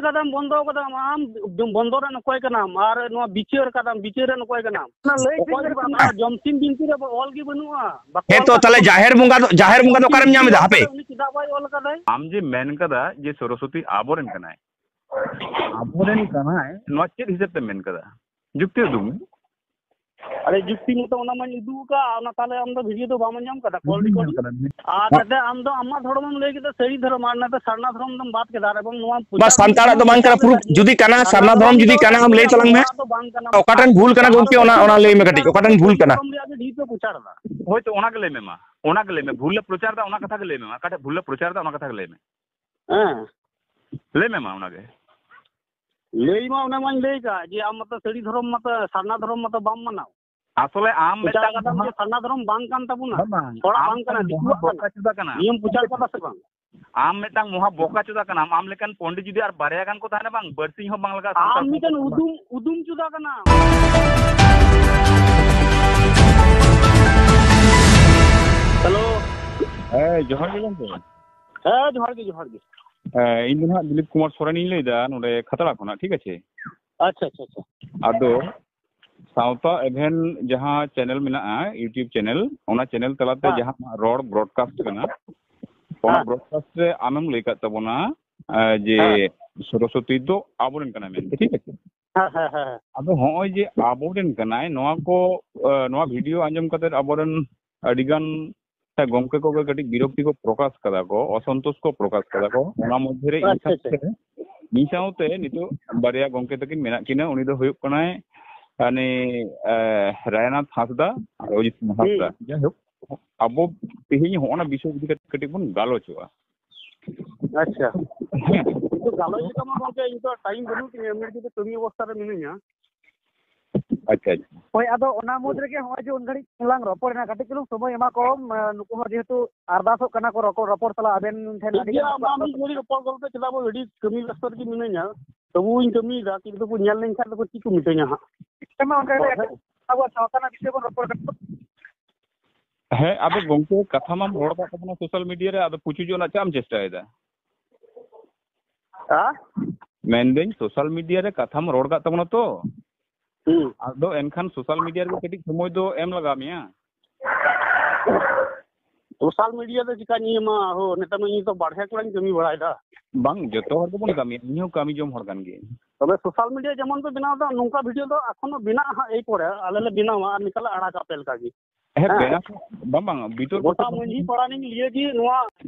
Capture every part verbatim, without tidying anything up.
ᱠᱟᱫᱟᱢ, ᱵᱚᱱᱫᱚ ᱠᱟᱫᱟᱢ, ᱟᱢ ᱵᱚᱱᱫᱚ ᱨᱮᱱ ᱚᱠᱚᱭ ᱠᱟᱱᱟᱢ? ᱟᱨ ᱱᱚᱣᱟ ᱵᱤᱪᱟᱹᱨ ᱠᱟᱫᱟᱢ, ᱵᱤᱪᱟᱹᱨ ᱨᱮᱱ ᱚᱠᱚᱭ ᱠᱟᱱᱟᱢ? ᱚᱱᱟ ᱞᱟᱹᱭ ᱴᱷᱤᱠ ᱚᱠᱚᱭ ᱜᱮ ᱠᱟᱱᱟ? ᱵᱟᱹᱱᱩᱜᱼᱟ, ᱡᱚᱢᱥᱤᱢ ᱵᱤᱱᱛᱤ ᱨᱮ ᱚᱞ ᱜᱮ ᱵᱟᱹᱱᱩᱜᱼᱟ᱾ ᱵᱟᱠᱚ ᱦᱮᱸ ᱚᱞ ᱛᱚ, ᱠᱟᱫᱟ᱾ ᱛᱟᱦᱞᱮ ᱡᱟᱦᱮᱨ ᱵᱚᱸᱜᱟ ᱫᱚ, ᱡᱟᱦᱮᱨ ᱵᱚᱸᱜᱟ ᱫᱚ ᱚᱠᱟᱨᱮᱢ ᱧᱟᱢ ᱮᱫᱟ? ᱦᱟᱯᱮ᱾ ᱩᱱᱤ ᱪᱮᱫᱟᱜ ᱵᱟᱭ ᱚᱞ ᱠᱟᱫᱟᱭ? ᱟᱢ ᱡᱮ ᱢᱮᱱ ᱠᱟᱫᱟ ᱡᱮ ᱥᱚᱨᱚᱥᱚᱛᱤ ᱟᱵᱚᱨᱮᱱ ᱠᱟᱱᱟᱭ, ᱟᱵᱚᱨᱮᱱ ᱠᱟᱱᱟᱭ, ᱱᱚᱣᱟ ᱪᱮᱫ ᱦᱤᱥᱟᱹᱵ ᱛᱮᱢ ᱢᱮᱱ ᱠᱟᱫᱟ? ᱡᱩᱠᱛᱤ ᱩᱫᱩᱜ ᱢᱮ᱾ ᱟᱨᱮ, ᱡᱩᱠᱛᱤ ᱢᱚᱛᱚ ᱚᱱᱟ ᱢᱟᱧ ᱩᱫᱩᱜ ᱟᱠᱟᱫ, ᱚᱱᱟ ᱛᱟᱦᱞᱮ ᱟᱢ ᱫᱚ ᱵᱷᱤᱰᱤᱭᱳ ᱫᱚ ᱵᱟᱢ ᱟᱸᱡᱚᱢ ᱠᱟᱫᱟ, ᱠᱚᱞ ᱵᱟᱹᱧ ᱧᱮᱞ ᱨᱮᱠᱚᱨᱰᱤᱝ? ᱠᱟᱫᱟ᱾ ᱟᱨ ᱛᱟᱛᱮ ᱟᱢ ᱫᱚ ᱟᱢᱟᱜ ᱫᱷᱚᱨᱚᱢᱮᱢ ᱞᱟᱹᱭ ᱠᱮᱫᱟ, ᱥᱟᱹᱨᱤ ᱫᱷᱚᱨᱚᱢ, ᱟᱨ ᱱᱟᱛᱮ ᱥᱟᱨᱱᱟ ᱫᱷᱚᱨᱚᱢ ᱫᱚᱢ ᱵᱟᱫ ᱠᱮᱫᱟ, ᱟᱨ ᱮᱵᱚᱝ ᱱᱚᱣᱟ ᱵᱟ, ᱯᱨᱚᱪᱟᱨ ᱥᱟᱱᱛᱟᱲᱟᱜ ᱫᱚ ᱵᱟᱝ ᱠᱟᱱᱟ, ᱯᱨᱚᱪᱟᱨ ᱯᱨᱩᱯ ᱞᱮᱫᱟ᱾ ᱡᱩᱫᱤ ᱠᱟᱱᱟ, ᱥᱟᱨᱱᱟ ᱥᱟᱨᱱᱟ ᱫᱷᱚᱨᱚᱢ ᱫᱷᱚᱨᱚᱢ ᱡᱩᱫᱤ ᱫᱚ ᱠᱟᱱᱟ, ᱟᱢ ᱞᱟᱹᱭ ᱛᱟᱞᱟᱝ ᱢᱮ᱾ ᱱᱚᱣᱟ ᱫᱚ ᱵᱟᱝ ᱠᱟᱱᱟ᱾ ᱚᱠᱟᱴᱟᱜ ᱵᱷᱩᱞ ᱠᱟᱱᱟ ᱡᱟᱦᱟᱸ ᱜᱚᱢᱠᱮ, ᱫᱚ ᱚᱱᱟ, ᱚᱱᱟ ᱞᱟᱹᱭ ᱢᱮ ᱠᱟᱹᱴᱤᱡ, ᱚᱠᱟᱴᱟᱜ ᱵᱷᱩᱞ ᱠᱟᱱᱟ? ᱫᱷᱚᱨᱚᱢ ᱨᱮᱭᱟᱜ ᱜᱮ ᱰᱷᱮᱨ ᱯᱮ ᱯᱨᱚᱪᱟᱨ ᱮᱫᱟ᱾ ᱦᱳᱭᱛᱳ ᱚᱱᱟ ᱜᱮ ᱞᱟᱹᱭ ᱢᱮ ᱢᱟ, ᱚᱱᱟ ᱜᱮ ᱞᱟᱹᱭ ᱢᱮ, ᱵᱷᱩᱞ ᱞᱮ ᱯᱨᱚᱪᱟᱨ ᱮᱫᱟ, ᱚᱱᱟ ᱠᱟᱛᱷᱟ ᱜᱮ ᱞᱟᱹᱭ ᱢᱮ ᱢᱟ, ᱚᱠᱟᱴᱟᱜ ᱵᱷᱩᱞ ᱞᱮ ᱯᱨᱚᱪᱟᱨ ᱮᱫᱟ, ᱚᱱᱟ ᱠᱟᱛᱷᱟ ᱜᱮ ᱞᱟᱹᱭ ᱢᱮ᱾ ᱦᱮᱸ᱾ ᱞᱟᱹᱭ ᱢᱮ ᱢᱟ ᱚᱱᱟ ᱜᱮ᱾ ᱞᱟᱹᱭ ᱢᱟ ᱚᱱᱟ ᱢᱟᱧ ᱞᱟᱹᱭ ᱠᱟᱜ ᱡᱮ ᱟᱢ ᱢᱟᱛᱚ ᱥᱟᱹᱨᱤ ᱫᱷᱚᱨᱚᱢ ᱢᱟᱛᱚ, ᱥᱟᱨᱱᱟ ᱫᱷᱚᱨᱚᱢ ᱢᱟᱛᱚ ᱵᱟᱢ ᱢᱟᱱᱟᱣ᱾ ᱟᱥᱚᱞᱮ ᱟᱢ ᱯᱨᱚᱪᱟᱨ ᱢᱤᱫᱴᱟᱝ ᱠᱟᱫᱟᱢ ᱢᱚᱦᱟ-, ᱡᱮ ᱥᱟᱨᱱᱟ ᱫᱷᱚᱨᱚᱢ ᱵᱟᱝ ᱠᱟᱱ ᱛᱟᱵᱚᱱᱟ, ᱵᱟᱝ, ᱵᱟᱝ, ᱦᱚᱲᱟᱜ ᱟᱢ ᱵᱟᱝ ᱠᱟᱱᱟ, ᱢᱤᱫᱴᱟᱝ ᱢᱚᱦᱟ ᱫᱤᱠᱩᱣᱟᱜ ᱠᱟᱱᱟ᱾ ᱵᱚᱠᱟ ᱪᱳᱫᱟ ᱠᱟᱱᱟᱢ᱾ ᱱᱤᱭᱟᱹᱢ ᱯᱨᱚᱪᱟᱨ ᱠᱟᱫᱟ ᱥᱮ ᱵᱟᱝ? ᱟᱢ ᱢᱤᱫᱴᱟᱝ ᱢᱚᱦᱟ ᱵᱚᱠᱟ ᱪᱳᱫᱟ ᱠᱟᱱᱟᱢ᱾ ᱟᱢ ᱞᱮᱠᱟᱱ ᱯᱚᱱᱰᱤᱛ ᱡᱩᱫᱤ ᱟᱨ ᱵᱟᱨᱭᱟ ᱜᱟᱱ ᱠᱚ ᱛᱟᱦᱮᱱᱟ, ᱵᱟᱝ, ᱵᱟᱹᱲᱛᱤ ᱦᱚᱸ ᱵᱟᱝ ᱞᱟᱜᱟᱜᱼᱟ ᱥᱟᱱᱛᱟᱲ ᱟᱢ ᱢᱤᱫᱴᱮᱱ ᱥᱚᱢᱟᱡᱽ ᱨᱮ᱾ ᱩᱫᱩᱢ, ᱩᱫᱩᱢ ᱪᱳᱫᱟ ᱠᱟᱱᱟᱢ᱾ ᱦᱮᱞᱳ᱾ ᱦᱮᱸ, ᱡᱚᱦᱟᱨ ᱜᱮ ᱜᱚᱢᱠᱮ᱾ ᱦᱮᱸ, ᱡᱚᱦᱟᱨ ᱜᱮ, ᱡᱚᱦᱟᱨ ᱜᱮ᱾ ᱦᱮᱸ, ᱤᱧ ᱫᱚ ᱱᱟᱦᱟᱜ ᱫᱤᱞᱤᱯ ᱠᱩᱢᱟᱨ ᱥᱚᱨᱮᱱᱤᱧ ᱞᱟᱹᱭᱫᱟ, ᱱᱚᱰᱮ ᱠᱷᱟᱛᱲᱟ ᱠᱷᱚᱱᱟᱜ, ᱴᱷᱤᱠ ᱟᱪᱷᱮ? ᱟᱪᱪᱷᱟ, ᱟᱪᱪᱷᱟ, ᱟᱪᱪᱷᱟ᱾ ᱟᱫᱚ ᱥᱟᱶᱛᱟ ᱮᱵᱷᱮᱱ ᱡᱟᱦᱟᱸ ᱪᱮᱱᱮᱞ ᱢᱮᱱᱟᱜᱼᱟ, YouTube ᱪᱮᱱᱮᱞ, ᱚᱱᱟ ᱪᱮᱱᱮᱞ ᱛᱟᱞᱟᱛᱮ ᱦᱮᱸ᱾ ᱡᱟᱦᱟᱸ ᱨᱚᱲ ᱵᱨᱚᱰᱠᱟᱥᱴ ᱠᱟᱱᱟ, ᱚᱱᱟ ᱦᱮᱸ᱾ ᱵᱨᱚᱰᱠᱟᱥᱴ ᱨᱮ ᱟᱢᱮᱢ ᱞᱟᱹᱭ ᱠᱟᱫ ᱛᱟᱵᱚᱱᱟ, ᱮ, ᱡᱮ ᱦᱮᱸ᱾ ᱥᱚᱨᱚᱥᱚᱛᱤ ᱫᱚ ᱟᱵᱚᱨᱮᱱ ᱠᱟᱱᱟᱭ ᱢᱮᱱᱛᱮ, ᱴᱷᱤᱠ ᱟᱪᱷᱮ? ᱦᱮᱸ, ᱦᱮᱸ, ᱦᱮᱸ, ᱦᱮᱸ᱾ ᱟᱫᱚ ᱦᱚᱸᱜᱼᱚᱭ ᱡᱮ ᱟᱵᱚᱨᱮᱱ ᱠᱟᱱᱟᱭ, ᱱᱚᱣᱟ ᱠᱚ, ᱮ, ᱱᱚᱣᱟ ᱵᱷᱤᱰᱤᱭᱳ ᱟᱸᱡᱚᱢ ᱠᱟᱛᱮ ᱟᱵᱚᱨᱮᱱ ᱟᱹᱰᱤᱜᱟᱱ ᱦᱮᱸ, ᱜᱚᱢᱠᱮ ᱠᱚᱜᱮ ᱠᱟᱹᱴᱤᱡ ᱵᱤᱨᱚᱠᱛᱤ ᱠᱚ ᱯᱨᱚᱠᱟᱥ ᱠᱟᱫᱟ ᱠᱚ, ᱚᱥᱚᱱᱛᱳᱥ ᱠᱚ ᱯᱨᱚᱠᱟᱥ ᱠᱟᱫᱟ ᱠᱚ᱾ ᱚᱱᱟ ᱢᱚᱫᱽᱫᱷᱮ ᱨᱮ ᱤᱧ ᱟᱪᱪᱷᱟ, ᱟᱪᱪᱷᱟ᱾ ᱥᱟᱶᱛᱮ, ᱤᱧ ᱥᱟᱶᱛᱮ ᱱᱤᱛᱚᱜ ᱵᱟᱨᱭᱟ ᱜᱚᱢᱠᱮ ᱛᱟᱹᱠᱤᱱ ᱢᱮᱱᱟᱜ ᱠᱤᱱᱟ᱾ ᱩᱱᱤ ᱫᱚ ᱦᱩᱭᱩᱜ ᱠᱟᱱᱟᱭ, ᱟᱱᱮ, ᱮ, ᱨᱟᱭᱱᱟᱛᱷ ᱦᱟᱸᱥᱫᱟ ᱟᱨ ᱚᱡᱤᱛ ᱠᱩᱢᱟᱨ ᱦᱟᱸᱥᱫᱟ᱾ ᱦᱩᱸ᱾ ᱡᱟᱭᱦᱳᱠ, ᱟᱵᱚ ᱛᱮᱦᱮᱧ ᱦᱚᱸᱜᱼᱚ ᱱᱟ ᱵᱤᱥᱚᱭ ᱤᱫᱤ ᱠᱟᱛᱮ ᱠᱟᱹᱴᱤᱡ ᱵᱚᱱ ᱜᱟᱞᱚᱪᱚᱜᱼᱟ᱾ ᱟᱪᱪᱷᱟ᱾ ᱦᱮᱸ᱾ ᱠᱤᱱᱛᱩ ᱜᱟᱞᱚᱪ ᱞᱮᱠᱟ ᱢᱟ ᱜᱚᱢᱠᱮ ᱤᱧ ᱫᱚ ᱴᱟᱭᱤᱢ ᱵᱟᱹᱱᱩᱜ ᱛᱤᱧᱟ, ᱮᱢᱱᱤ ᱛᱮᱜᱮ ᱠᱟᱹᱢᱤ ᱚᱵᱚᱥᱛᱟ ᱨᱮ ᱢᱤᱱᱟᱹᱧᱟ᱾ ᱟᱪᱪᱷᱟ, ᱟᱪᱪᱷᱟ᱾ ᱦᱳᱭ, ᱟᱫᱚ ᱚᱱᱟ ᱢᱩᱫᱽ ᱨᱮᱜᱮ ᱦᱚᱸᱜᱼᱚᱭ ᱡᱮ ᱩᱱ ᱜᱷᱟᱹᱲᱤᱡ ᱞᱟᱝ ᱨᱚᱯᱚᱲ ᱮᱱᱟ, ᱠᱟᱹᱴᱤᱡ ᱪᱩᱞᱩᱝ ᱥᱚᱢᱚᱭ ᱮᱢᱟ ᱠᱚᱢ, ᱮ, ᱱᱩᱠᱩ ᱦᱚᱸ ᱡᱮᱦᱮᱛᱩ ᱟᱨᱫᱟᱥᱚᱜ ᱠᱟᱱᱟ ᱠᱚ ᱨᱚᱯᱚᱲ, ᱨᱚᱯᱚᱲ ᱥᱟᱞᱟᱜ ᱟᱵᱮᱱ ᱴᱷᱮᱱ ᱴᱷᱤᱠ ᱟᱹᱰᱤ ᱜᱮᱭᱟ, ᱜᱟᱱ ᱢᱟ ᱢᱤᱫ ᱜᱷᱟᱹᱲᱤᱡ ᱨᱚᱯᱚᱲ ᱜᱚᱞᱯᱚ ᱪᱮᱫᱟᱜ ᱵᱚ ᱟᱹᱰᱤ ᱠᱟᱹᱢᱤ ᱵᱮᱥᱛᱚ ᱨᱮᱜᱮ ᱢᱤᱱᱟᱹᱧᱟ, ᱛᱚᱵᱩᱧ ᱠᱟᱹᱢᱤᱭᱮᱫᱟ, ᱠᱤᱱᱛᱩ ᱠᱚ ᱧᱮᱞ ᱞᱤᱧ ᱠᱷᱟᱱ ᱫᱚᱠᱚ ᱪᱮᱫ ᱠᱚ ᱢᱤᱛᱟᱹᱧᱟ ᱦᱟᱸᱜ᱾ ᱦᱮᱸ, ᱢᱟ ᱚᱱᱠᱟ ᱜᱮ ᱦᱳᱭ᱾ ᱟᱵᱚᱣᱟᱜ ᱥᱟᱶᱛᱟ ᱨᱮᱱᱟᱜ ᱵᱤᱥᱚᱭ ᱵᱚᱱ ᱨᱚᱯᱚᱲ ᱠᱟᱱᱟ᱾ ᱦᱮᱸ, ᱟᱫᱚ ᱜᱚᱢᱠᱮ, ᱠᱟᱛᱷᱟ ᱢᱟᱢ ᱨᱚᱲ ᱠᱟᱜ ᱛᱟᱵᱚᱱᱟ ᱥᱳᱥᱟᱞ ᱢᱤᱰᱤᱭᱟ ᱨᱮ, ᱟᱫᱚ ᱯᱩᱪᱩᱡᱚᱜ ᱨᱮᱱᱟᱜ ᱪᱮᱫ ᱮᱢ ᱪᱮᱥᱴᱟᱭᱮᱫᱟ? ᱦᱮᱸ? ᱢᱮᱱᱫᱟᱹᱧ, ᱥᱳᱥᱟᱞ ᱢᱤᱰᱤᱭᱟ ᱨᱮ ᱠᱟᱛᱷᱟᱢ ᱨᱚᱲ ᱠᱟᱜ ᱛᱟᱵᱚᱱᱟ ᱛᱚ, ᱦᱩᱸ᱾ ᱟᱫᱚ ᱮᱱᱠᱷᱟᱱ ᱥᱳᱥᱟᱞ ᱢᱤᱰᱤᱭᱟ ᱨᱮᱜᱮ ᱠᱟᱹᱴᱤᱡ ᱥᱚᱢᱚᱭ ᱫᱚ ᱮᱢ ᱞᱟᱜᱟᱣ ᱢᱮᱭᱟ᱾ ᱥᱳᱥᱟᱞ ᱢᱤᱰᱤᱭᱟ ᱫᱚ ᱪᱤᱠᱟᱹᱧ ᱮᱢᱟ ᱦᱳ, ᱱᱮᱛᱟᱨ ᱢᱟ ᱤᱧ ᱫᱚ ᱵᱟᱨᱦᱮ ᱠᱚᱨᱮᱧ ᱠᱟᱹᱢᱤ ᱵᱟᱲᱟᱭᱮᱫᱟ᱾ ᱵᱟᱝ, ᱡᱚᱛᱚ ᱦᱚᱲ ᱜᱮᱵᱚᱱ ᱠᱟᱹᱢᱤᱭᱟ, ᱤᱧ ᱦᱚᱸ ᱠᱟᱹᱢᱤ ᱡᱚᱢ ᱦᱚᱲ ᱠᱟᱱ ᱜᱤᱭᱟᱹᱧ᱾ ᱛᱚᱵᱮ ᱥᱳᱥᱟᱞ ᱢᱤᱰᱤᱭᱟ ᱡᱮᱢᱚᱱ ᱯᱮ ᱵᱮᱱᱟᱣ ᱮᱫᱟ, ᱱᱚᱝᱠᱟ ᱵᱷᱤᱰᱤᱭᱳ ᱫᱚ ᱮᱠᱷᱚᱱᱳ ᱵᱮᱱᱟᱜᱼᱟ ᱦᱟᱸᱜ, ᱮᱭ ᱯᱚᱨᱮ ᱟᱞᱮ ᱞᱮ ᱵᱮᱱᱟᱣᱟ ᱟᱨ ᱱᱤᱝᱠᱟ ᱞᱮ ᱟᱲᱟᱜᱟ ᱟᱯᱮ ᱞᱮᱠᱟ ᱜᱮ᱾ ᱦᱮᱸ, ᱦᱮᱸ᱾ ᱵᱮᱱᱟᱣ ᱵᱟᱝ, ᱵᱟᱝ, ᱵᱤᱛᱚᱨᱠᱚ ᱜᱚᱴᱟ ᱫᱚ ᱢᱟᱹᱡᱷᱤ ᱯᱟᱲᱟ ᱨᱤᱧ ᱞᱟᱹᱭᱟ ᱡᱮ ᱱᱚᱣᱟ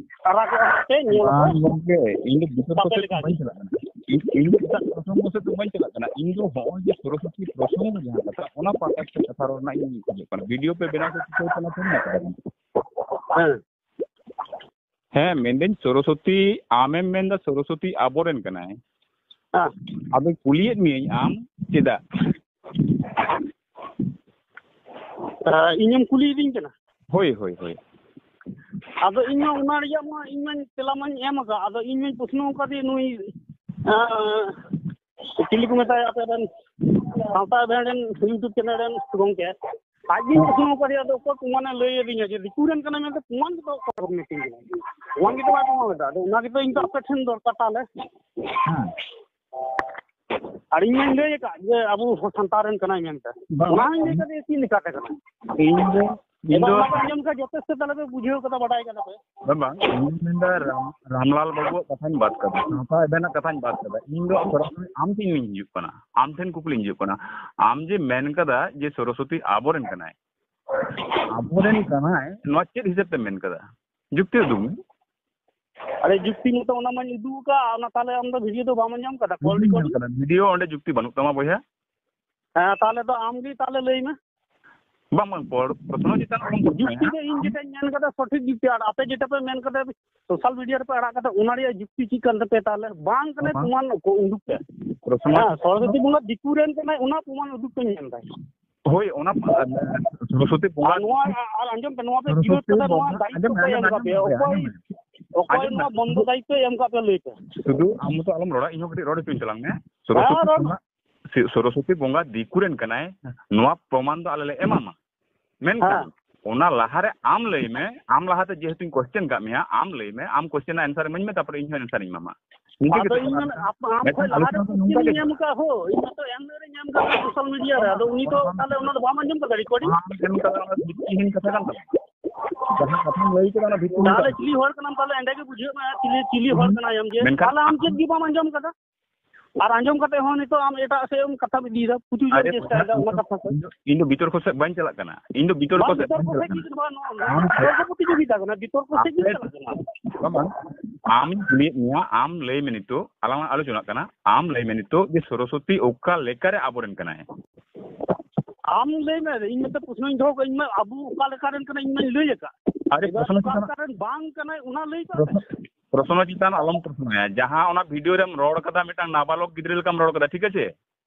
ᱟᱲᱟᱜᱚᱜᱼᱟ ᱦᱟᱸᱜ ᱯᱮ, ᱧᱮᱞ ᱟᱯᱮ᱾ ᱵᱟᱝ ᱜᱚᱢᱠᱮ, ᱤᱧ ᱫᱚ ᱵᱤᱛᱚᱨᱠᱚ ᱟᱯᱮ ᱥᱮᱫ ᱞᱮᱠᱟ ᱫᱚ ᱜᱮ᱾ ᱵᱟᱹᱧ ᱪᱟᱞᱟᱜ ᱠᱟᱱᱟ᱾ ᱤᱧ, ᱤᱧ ᱫᱚ ᱮᱴᱟᱜ ᱯᱨᱚᱥᱚᱝᱜᱚ ᱥᱮᱫ ᱫᱚ ᱵᱟᱹᱧ ᱪᱟᱞᱟᱜ ᱠᱟᱱᱟ᱾ ᱤᱧ ᱫᱚ ᱦᱚᱸᱜᱼᱚᱭ ᱡᱮ ᱥᱚᱨᱚᱥᱚᱛᱤ ᱯᱨᱚᱥᱚᱝᱜᱚ ᱡᱟᱦᱟᱸ ᱠᱟᱛᱷᱟ, ᱚᱱᱟ ᱯᱟᱦᱴᱟ ᱥᱮᱫ ᱠᱟᱛᱷᱟ ᱨᱚᱲ ᱨᱮᱱᱟᱜ ᱤᱧ ᱠᱷᱚᱡᱚᱜ ᱠᱟᱱᱟ᱾ ᱵᱷᱤᱰᱤᱭᱳ ᱯᱮ ᱵᱮᱱᱟᱣ ᱠᱚ ᱪᱤᱠᱟᱹᱣ ᱠᱟᱱᱟ, ᱛᱚ ᱢᱮᱱᱟᱜ ᱠᱟᱫᱟ᱾ ᱦᱮᱸ᱾ ᱦᱮᱸ, ᱢᱮᱱᱫᱟᱹᱧ ᱥᱚᱨᱚᱥᱚᱛᱤ, ᱟᱢᱮᱢ ᱢᱮᱱᱫᱟ ᱥᱚᱨᱚᱥᱚᱛᱤ ᱟᱵᱚᱨᱮᱱ ᱠᱟᱱᱟᱭ᱾ ᱦᱮᱸ᱾ ᱟᱫᱚ ᱠᱩᱞᱤᱭᱮᱫ ᱢᱤᱭᱟᱹᱧ, ᱟᱢ ᱪᱮᱫᱟᱜ? ᱦᱮᱸ, ᱤᱧᱮᱢ ᱠᱩᱞᱤᱭᱤᱫᱤᱧ ᱠᱟᱱᱟ? ᱦᱳᱭ, ᱦᱳᱭ, ᱦᱳᱭ᱾ ᱟᱫᱚ ᱤᱧ ᱢᱟ ᱚᱱᱟ ᱨᱮᱭᱟᱜ ᱢᱟ ᱤᱧ ᱢᱟᱧ ᱛᱮᱞᱟ ᱢᱟᱧ ᱮᱢ ᱟᱠᱟᱫ, ᱟᱫᱚ ᱤᱧ ᱢᱟᱧ ᱯᱨᱚᱥᱱᱚ ᱟᱠᱟᱫᱮ ᱱᱩᱭ, ᱟᱸ, ᱪᱤᱞᱤ ᱠᱚ ᱢᱮᱛᱟᱭᱟ ᱟᱯᱮ ᱨᱮᱱ ᱥᱟᱶᱛᱟ ᱮᱵᱷᱮᱱ ᱨᱮᱱ YouTube ᱪᱮᱱᱮᱞ ᱨᱮᱱ ᱜᱚᱝᱠᱮ, ᱟᱡ ᱜᱮᱧ ᱯᱨᱚᱥᱱᱚ ᱟᱠᱟᱫᱮᱭᱟ, ᱟᱫᱚ ᱚᱠᱚᱭ ᱯᱨᱚᱢᱟᱱᱮ ᱞᱟᱹᱭ ᱟᱹᱫᱤᱧᱟ ᱡᱮ ᱫᱤᱠᱩ ᱨᱮᱱ ᱠᱟᱱᱟᱭ ᱢᱮᱱᱛᱮ? ᱯᱨᱚᱢᱟᱱ ᱜᱮᱛᱚ ᱚᱠᱚᱭ ᱯᱨᱚᱢᱟᱱ ᱢᱤᱛᱟᱹᱧ ᱠᱟᱱᱟ? ᱯᱨᱚᱢᱟᱱ ᱜᱮᱛᱚ ᱵᱟᱭ ᱯᱨᱚᱢᱟᱱ ᱮᱫᱟ᱾ ᱟᱫᱚ ᱚᱱᱟ ᱜᱮᱛᱚ ᱤᱧ ᱫᱚ ᱟᱯᱮ ᱴᱷᱮᱱ ᱫᱚᱨᱠᱟᱨ ᱛᱟᱦᱞᱮ᱾ ᱦᱮᱸ᱾ ᱟᱨ ᱤᱧ ᱢᱟᱧ ᱞᱟᱹᱭ ᱟᱠᱟᱫ ᱡᱮ ᱟᱵᱚ ᱦᱚᱲ ᱥᱟᱱᱛᱟᱲ ᱨᱮᱱ ᱠᱟᱱᱟᱭ ᱢᱮᱱᱛᱮ᱾ ᱵᱟᱝ, ᱚᱱᱟ ᱦᱚᱸᱧ ᱞᱟᱹᱭ ᱟᱠᱟᱫ ᱡᱮ ᱪᱮᱫ ᱞᱮᱠᱟᱛᱮ ᱠᱟᱱᱟ᱾ ᱤᱧ ᱫᱚ, ᱤᱧ ᱮᱵᱟᱨ ᱫᱚ ᱚᱱᱟ ᱠᱚ ᱟᱸᱡᱚᱢ ᱠᱟᱛᱮ ᱡᱚᱛᱷᱮᱥᱴᱚ ᱛᱟᱦᱞᱮ ᱯᱮ ᱵᱩᱡᱷᱟᱹᱣ ᱠᱟᱫᱟ, ᱵᱟᱰᱟᱭ ᱠᱟᱫᱟ ᱯᱮ᱾ ᱵᱟᱝ, ᱵᱟᱝ, ᱤᱧ ᱫᱚᱧ ᱢᱮᱱᱫᱟ ᱨᱟᱢ-, ᱨᱟᱢᱞᱟᱞ ᱵᱟᱹᱵᱩᱣᱟᱜ ᱠᱟᱛᱷᱟᱧ ᱵᱟᱫ ᱠᱟᱫᱟ, ᱥᱟᱶᱛᱟ ᱮᱵᱷᱮᱱᱟᱜ ᱠᱟᱛᱷᱟᱧ ᱵᱟᱫ ᱠᱟᱫᱟ᱾ ᱤᱧ ᱫᱚ ᱥᱚᱨᱟᱥᱚᱨᱤ ᱟᱢ ᱴᱷᱮᱱ ᱤᱧ ᱦᱤᱡᱩᱜ ᱠᱟᱱᱟ, ᱟᱢ ᱴᱷᱮᱱ ᱠᱩᱠᱞᱤᱧ ᱦᱤᱡᱩᱜ ᱠᱟᱱᱟ᱾ ᱟᱢ ᱡᱮ ᱢᱮᱱ ᱠᱟᱫᱟ ᱡᱮ ᱥᱚᱨᱚᱥᱚᱛᱤ ᱟᱵᱚᱨᱮᱱ ᱠᱟᱱᱟᱭ, ᱟᱵᱚᱨᱮᱱ ᱠᱟᱱᱟᱭ, ᱱᱚᱣᱟ ᱪᱮᱫ ᱦᱤᱥᱟᱹᱵ ᱛᱮᱢ ᱢᱮᱱ ᱠᱟᱫᱟ? ᱡᱩᱠᱛᱤ ᱩᱫᱩᱜ ᱢᱮ᱾ ᱟᱨᱮ ᱡᱩᱠᱛᱤ ᱢᱚᱛᱚ ᱚᱱᱟ ᱢᱟᱧ ᱩᱫᱩᱜ ᱟᱠᱟᱫ, ᱚᱱᱟ ᱛᱟᱦᱞᱮ ᱟᱢ ᱫᱚ ᱵᱷᱤᱰᱤᱭᱳ ᱫᱚ ᱵᱟᱢ ᱟᱸᱡᱚᱢ ᱠᱟᱫᱟ? ᱠᱚᱞ ᱵᱷᱤᱰᱤᱭᱳᱧ ᱧᱮᱞ ᱨᱮᱠᱚᱨᱰᱤᱝ? ᱠᱟᱫᱟ, ᱵᱷᱤᱰᱤᱭᱳ ᱚᱸᱰᱮ ᱡᱩᱠᱛᱤ ᱵᱟᱹᱱᱩᱜ ᱛᱟᱢᱟ ᱵᱚᱭᱦᱟ᱾ ᱦᱮᱸ, ᱛᱟᱦᱞᱮ ᱫᱚ ᱟᱢ ᱜᱮ ᱛᱟᱦᱞᱮ ᱞᱟᱹᱭ ᱢᱮ᱾ ᱵᱟᱝ, ᱵᱟᱝ, ᱯᱚᱲ-, ᱯᱨᱚᱥᱱᱚ ᱪᱮᱛᱟᱱ ᱨᱮ ᱵᱚᱱ ᱯᱨᱚᱥᱱᱚᱭᱟ᱾ ᱡᱩᱠᱛᱤ ᱫᱚ ᱤᱧ ᱡᱮᱴᱟᱧ ᱢᱮᱱ ᱠᱟᱫᱟ ᱥᱚᱴᱷᱤᱠ ᱡᱩᱠᱛᱤ, ᱟᱨ ᱟᱯᱮ ᱡᱮᱴᱟ ᱯᱮ ᱢᱮᱱ ᱠᱟᱫᱟ ᱥᱳᱥᱟᱞ ᱢᱤᱰᱤᱭᱟ ᱨᱮᱯᱮ ᱟᱲᱟᱜ ᱠᱟᱫᱟ, ᱚᱱᱟ ᱨᱮᱭᱟᱜ ᱡᱩᱠᱛᱤ ᱪᱮᱫ ᱠᱟᱱ ᱛᱟᱯᱮᱭᱟ ᱛᱟᱦᱞᱮ? ᱵᱟᱝ ᱠᱟᱱᱟ, ᱵᱟᱝ᱾ ᱯᱨᱚᱢᱟᱱ ᱠᱚ ᱩᱰᱩᱠ ᱯᱮ᱾ ᱯᱨᱚᱥᱱᱚ ᱦᱮᱸ, ᱥᱚᱨᱚᱥᱚᱛᱤ ᱵᱚᱸᱜᱟ ᱫᱤᱠᱩ ᱨᱮᱱ ᱠᱟᱱᱟᱭ, ᱚᱱᱟ ᱯᱨᱚᱢᱟᱱ ᱩᱰᱩᱠ ᱯᱮ ᱢᱮᱱ ᱫᱟᱭ᱾ ᱦᱳᱭ, ᱚᱱᱟ ᱯ-, ᱥᱚᱨᱚᱥᱚᱛᱤ ᱵᱚᱸᱜᱟ ᱟᱨ ᱱᱚᱣᱟ, ᱟᱨ ᱟᱸᱡᱚᱢ ᱯᱮ, ᱱᱚᱣᱟ ᱯᱮ ᱵᱤᱨᱳᱫ ᱥᱚᱨᱚᱥᱚᱛᱤ ᱠᱟᱫᱟ, ᱱᱚᱣᱟ ᱵᱚᱸᱜᱟ, ᱫᱟᱭᱤᱛᱛᱚ ᱟᱸᱡᱚᱢ ᱢᱮ, ᱯᱮ ᱟᱸᱡᱚᱢ ᱮᱢ ᱢᱮ, ᱠᱟᱫ ᱯᱮᱭᱟ᱾ ᱚᱠᱚᱭ, ᱟᱸᱡᱚᱢ ᱢᱮ᱾ ᱚᱠᱚᱭ ᱟᱸᱡᱚᱢ ᱢᱮ᱾ ᱱᱚᱣᱟ ᱵᱚᱱᱫᱚ ᱥᱩᱫᱷᱩ, ᱫᱟᱭᱤᱛᱛᱚᱭ ᱮᱢ ᱠᱟᱫ ᱯᱮᱭᱟ, ᱞᱟᱹᱭ ᱯᱮ᱾ ᱥᱩᱫᱷᱩ ᱟᱢ ᱢᱚᱛᱚ ᱟᱞᱚᱢ ᱨᱚᱲᱟ, ᱤᱧ ᱦᱚᱸ ᱠᱟᱹᱴᱤᱡ ᱨᱚᱲ ᱦᱚᱪᱚᱧ ᱛᱟᱞᱟᱝ ᱢᱮ᱾ ᱦᱮᱸ, ᱥᱚᱨᱚᱥᱚᱛᱤ ᱨᱚᱲ ᱵᱚᱸᱜᱟ, ᱢᱮ᱾ ᱥᱤ-, ᱥᱚᱨᱚᱥᱚᱛᱤ ᱵᱚᱸᱜᱟ ᱫᱤᱠᱩ ᱨᱮᱱ ᱠᱟᱱᱟᱭ, ᱱᱚᱣᱟ ᱯᱨᱚᱢᱟᱱ ᱫᱚ ᱟᱞᱮ ᱞᱮ ᱮᱢᱟᱢᱟ᱾ ᱢᱮᱱᱠᱷᱟᱱ ᱦᱮᱸ᱾ ᱚᱱᱟ ᱞᱟᱦᱟᱨᱮ ᱟᱢ ᱞᱟᱹᱭ ᱢᱮ, ᱟᱢ ᱞᱟᱦᱟᱛᱮ ᱡᱮᱦᱮᱛᱩᱧ question ᱠᱟᱜ ᱢᱮᱭᱟ, ᱟᱢ ᱞᱟᱹᱭ ᱢᱮ, ᱟᱢ question ᱨᱮᱱᱟᱜ answer ᱤᱢᱟᱹᱧ ᱢᱮ, ᱛᱟᱨᱯᱚᱨᱮ ᱤᱧ ᱦᱚᱸ answer ᱤᱧ ᱮᱢᱟᱢᱟ᱾ ᱱᱤᱝᱠᱟᱹ ᱟᱫᱚ ᱜᱮ ᱤᱧ ᱛᱟᱦᱮᱸ ᱢᱮᱱ-, ᱠᱟᱱᱟ᱾ ᱟᱯ-, ᱟᱢ ᱢᱮᱱᱠᱷᱟᱱ ᱠᱷᱚᱱ ᱟᱞᱮ ᱞᱟᱦᱟᱨᱮ ᱥᱮᱱ ᱫᱚ ᱱᱚᱝᱠᱟ question ᱜᱮ ᱤᱧ ᱮᱢ ᱠᱟᱜ ᱦᱳ, ᱤᱧ ᱢᱟᱛᱚ ᱮᱢ ᱨᱮᱧ ᱮᱢ ᱠᱟᱜ ᱥᱳᱥᱟᱞ ᱢᱤᱰᱤᱭᱟ ᱨᱮ, ᱟᱫᱚ ᱩᱱᱤ ᱛᱚ ᱛᱟᱦᱞᱮ ᱚᱱᱟ ᱫᱚ ᱵᱟᱢ ᱟᱸᱡᱚᱢ ᱠᱟᱫᱟ ᱨᱮᱠᱚᱨᱰᱤᱝ? ᱵᱟᱝ ᱮᱢ ᱠᱟᱫᱟ, ᱚᱱᱟ ᱫᱚ ᱵᱷᱤᱛᱛᱤᱦᱤᱱ ᱠᱟᱛᱷᱟ ᱠᱟᱱ ᱛᱟᱢᱟ᱾ ᱡᱟᱦᱟᱸ ᱠᱟᱛᱷᱟᱢ ᱞᱟᱹᱭ ᱠᱮᱫᱟ, ᱚᱱᱟ ᱵᱷᱤᱛᱛᱤᱦᱤᱱ ᱛᱟᱦᱞᱮ ᱠᱟᱛᱷᱟ᱾ ᱪᱤᱞᱤ ᱦᱚᱲ ᱠᱟᱱᱟᱢ ᱛᱟᱦᱞᱮ? ᱮᱸᱰᱮ ᱜᱮ ᱵᱩᱡᱷᱟᱹᱜ ᱢᱟ ᱪᱤᱞᱤ, ᱪᱤᱞᱤ ᱦᱚᱲ ᱠᱟᱱᱟᱭ ᱟᱢ ᱡᱮ᱾ ᱢᱮᱱᱠᱷᱟᱱ ᱛᱟᱦᱞᱮ ᱟᱢ ᱪᱮᱫ ᱜᱮ ᱵᱟᱢ ᱟᱸᱡᱚᱢ ᱠᱟᱫᱟ? ᱟᱨ ᱟᱸᱡᱚᱢ ᱠᱟᱛᱮ ᱦᱚᱸ ᱱᱤᱛᱚᱜ ᱟᱢ ᱮᱴᱟᱜ ᱥᱮᱫ ᱮᱢ ᱠᱟᱛᱷᱟᱢ ᱤᱫᱤᱭᱮᱫᱟ, ᱯᱩᱪᱩᱡ ᱨᱮᱭᱟᱜ ᱟᱨᱮ ᱪᱮᱥᱴᱟᱭᱮᱫᱟ ᱚᱱᱟ ᱠᱟᱛᱷᱟ ᱠᱚ᱾ ᱤᱧ ᱫᱚ, ᱤᱧ ᱫᱚ ᱵᱤᱛᱚᱨᱠᱚ ᱥᱮᱫ ᱵᱟᱹᱧ ᱪᱟᱞᱟᱜ ᱠᱟᱱᱟ, ᱤᱧ ᱫᱚ ᱵᱤᱛᱚᱨᱠᱚ ᱵᱟᱝ, ᱥᱮᱫ ᱵᱤᱛᱚᱨᱠᱚ ᱵᱟᱹᱧ ᱥᱮᱫ ᱪᱟᱞᱟᱜ ᱜᱮ ᱠᱟᱱᱟ᱾ ᱵᱟᱝ, ᱱᱚᱣᱟ ᱟᱢ ᱵᱤᱛᱚᱨᱠᱚ ᱯᱨᱚᱛᱤᱡᱳᱜᱤᱛᱟ ᱠᱟᱱᱟ, ᱵᱤᱛᱚᱨᱠᱚ ᱥᱮᱫ ᱜᱮ ᱟᱯᱮ, ᱪᱟᱞᱟᱜ ᱠᱟᱱᱟ᱾ ᱵᱟᱝ, ᱵᱟᱝ, ᱟᱢᱤᱧ ᱠᱩᱞᱤᱭᱮᱫ ᱢᱮᱭᱟ, ᱟᱢ ᱞᱟᱹᱭ ᱢᱮ ᱱᱤᱛᱚᱜ, ᱟᱞᱟᱝ ᱞᱟᱝ ᱟᱞᱳᱪᱚᱱᱟᱜ ᱠᱟᱱᱟ, ᱟᱢ ᱞᱟᱹᱭ ᱢᱮ ᱱᱤᱛᱚᱜ ᱡᱮ ᱥᱚᱨᱚᱥᱚᱛᱤ ᱚᱠᱟ ᱞᱮᱠᱟᱨᱮ ᱟᱵᱚᱨᱮᱱ ᱠᱟᱱᱟᱭ? ᱟᱢ ᱞᱟᱹᱭ ᱢᱮ, ᱤᱧ ᱢᱤᱫᱴᱮᱱ ᱯᱨᱚᱥᱱᱚᱧ ᱫᱚᱦᱚ ᱠᱟᱜ, ᱤᱧ ᱢᱟ ᱟᱵᱚ ᱚᱠᱟ ᱞᱮᱠᱟ ᱨᱮᱱ ᱠᱟᱱᱟ ᱤᱧ ᱢᱟᱧ ᱞᱟᱹᱭ ᱟᱠᱟᱫ᱾ ᱟᱨᱮ, ᱮᱵᱟᱨ ᱯᱨᱚᱥᱱᱚ ᱚᱠᱟ ᱪᱮᱛᱟᱱ ᱞᱮᱠᱟ ᱨᱮᱱ ᱵᱟᱝ ᱠᱟᱱᱟᱭ ᱚᱱᱟ ᱞᱟᱹᱭ ᱠᱟᱜ ᱢᱮ᱾ ᱯᱨᱚᱥᱱᱚ, ᱯᱨᱚᱥᱱᱚ ᱪᱮᱛᱟᱱ ᱟᱞᱚᱢ ᱯᱨᱚᱥᱱᱚᱭᱟ᱾ ᱡᱟᱦᱟᱸ ᱚᱱᱟ ᱵᱷᱤᱰᱤᱭᱳ ᱨᱮᱢ ᱨᱚᱲ ᱠᱟᱫᱟ, ᱢᱤᱫᱴᱟᱝ ᱱᱟᱵᱟᱞᱚᱠ ᱜᱤᱫᱽᱨᱟᱹ ᱞᱮᱠᱟᱢ ᱨᱚᱲ ᱠᱟᱫᱟ, ᱴᱷᱤᱠ ᱟᱪᱷᱮ?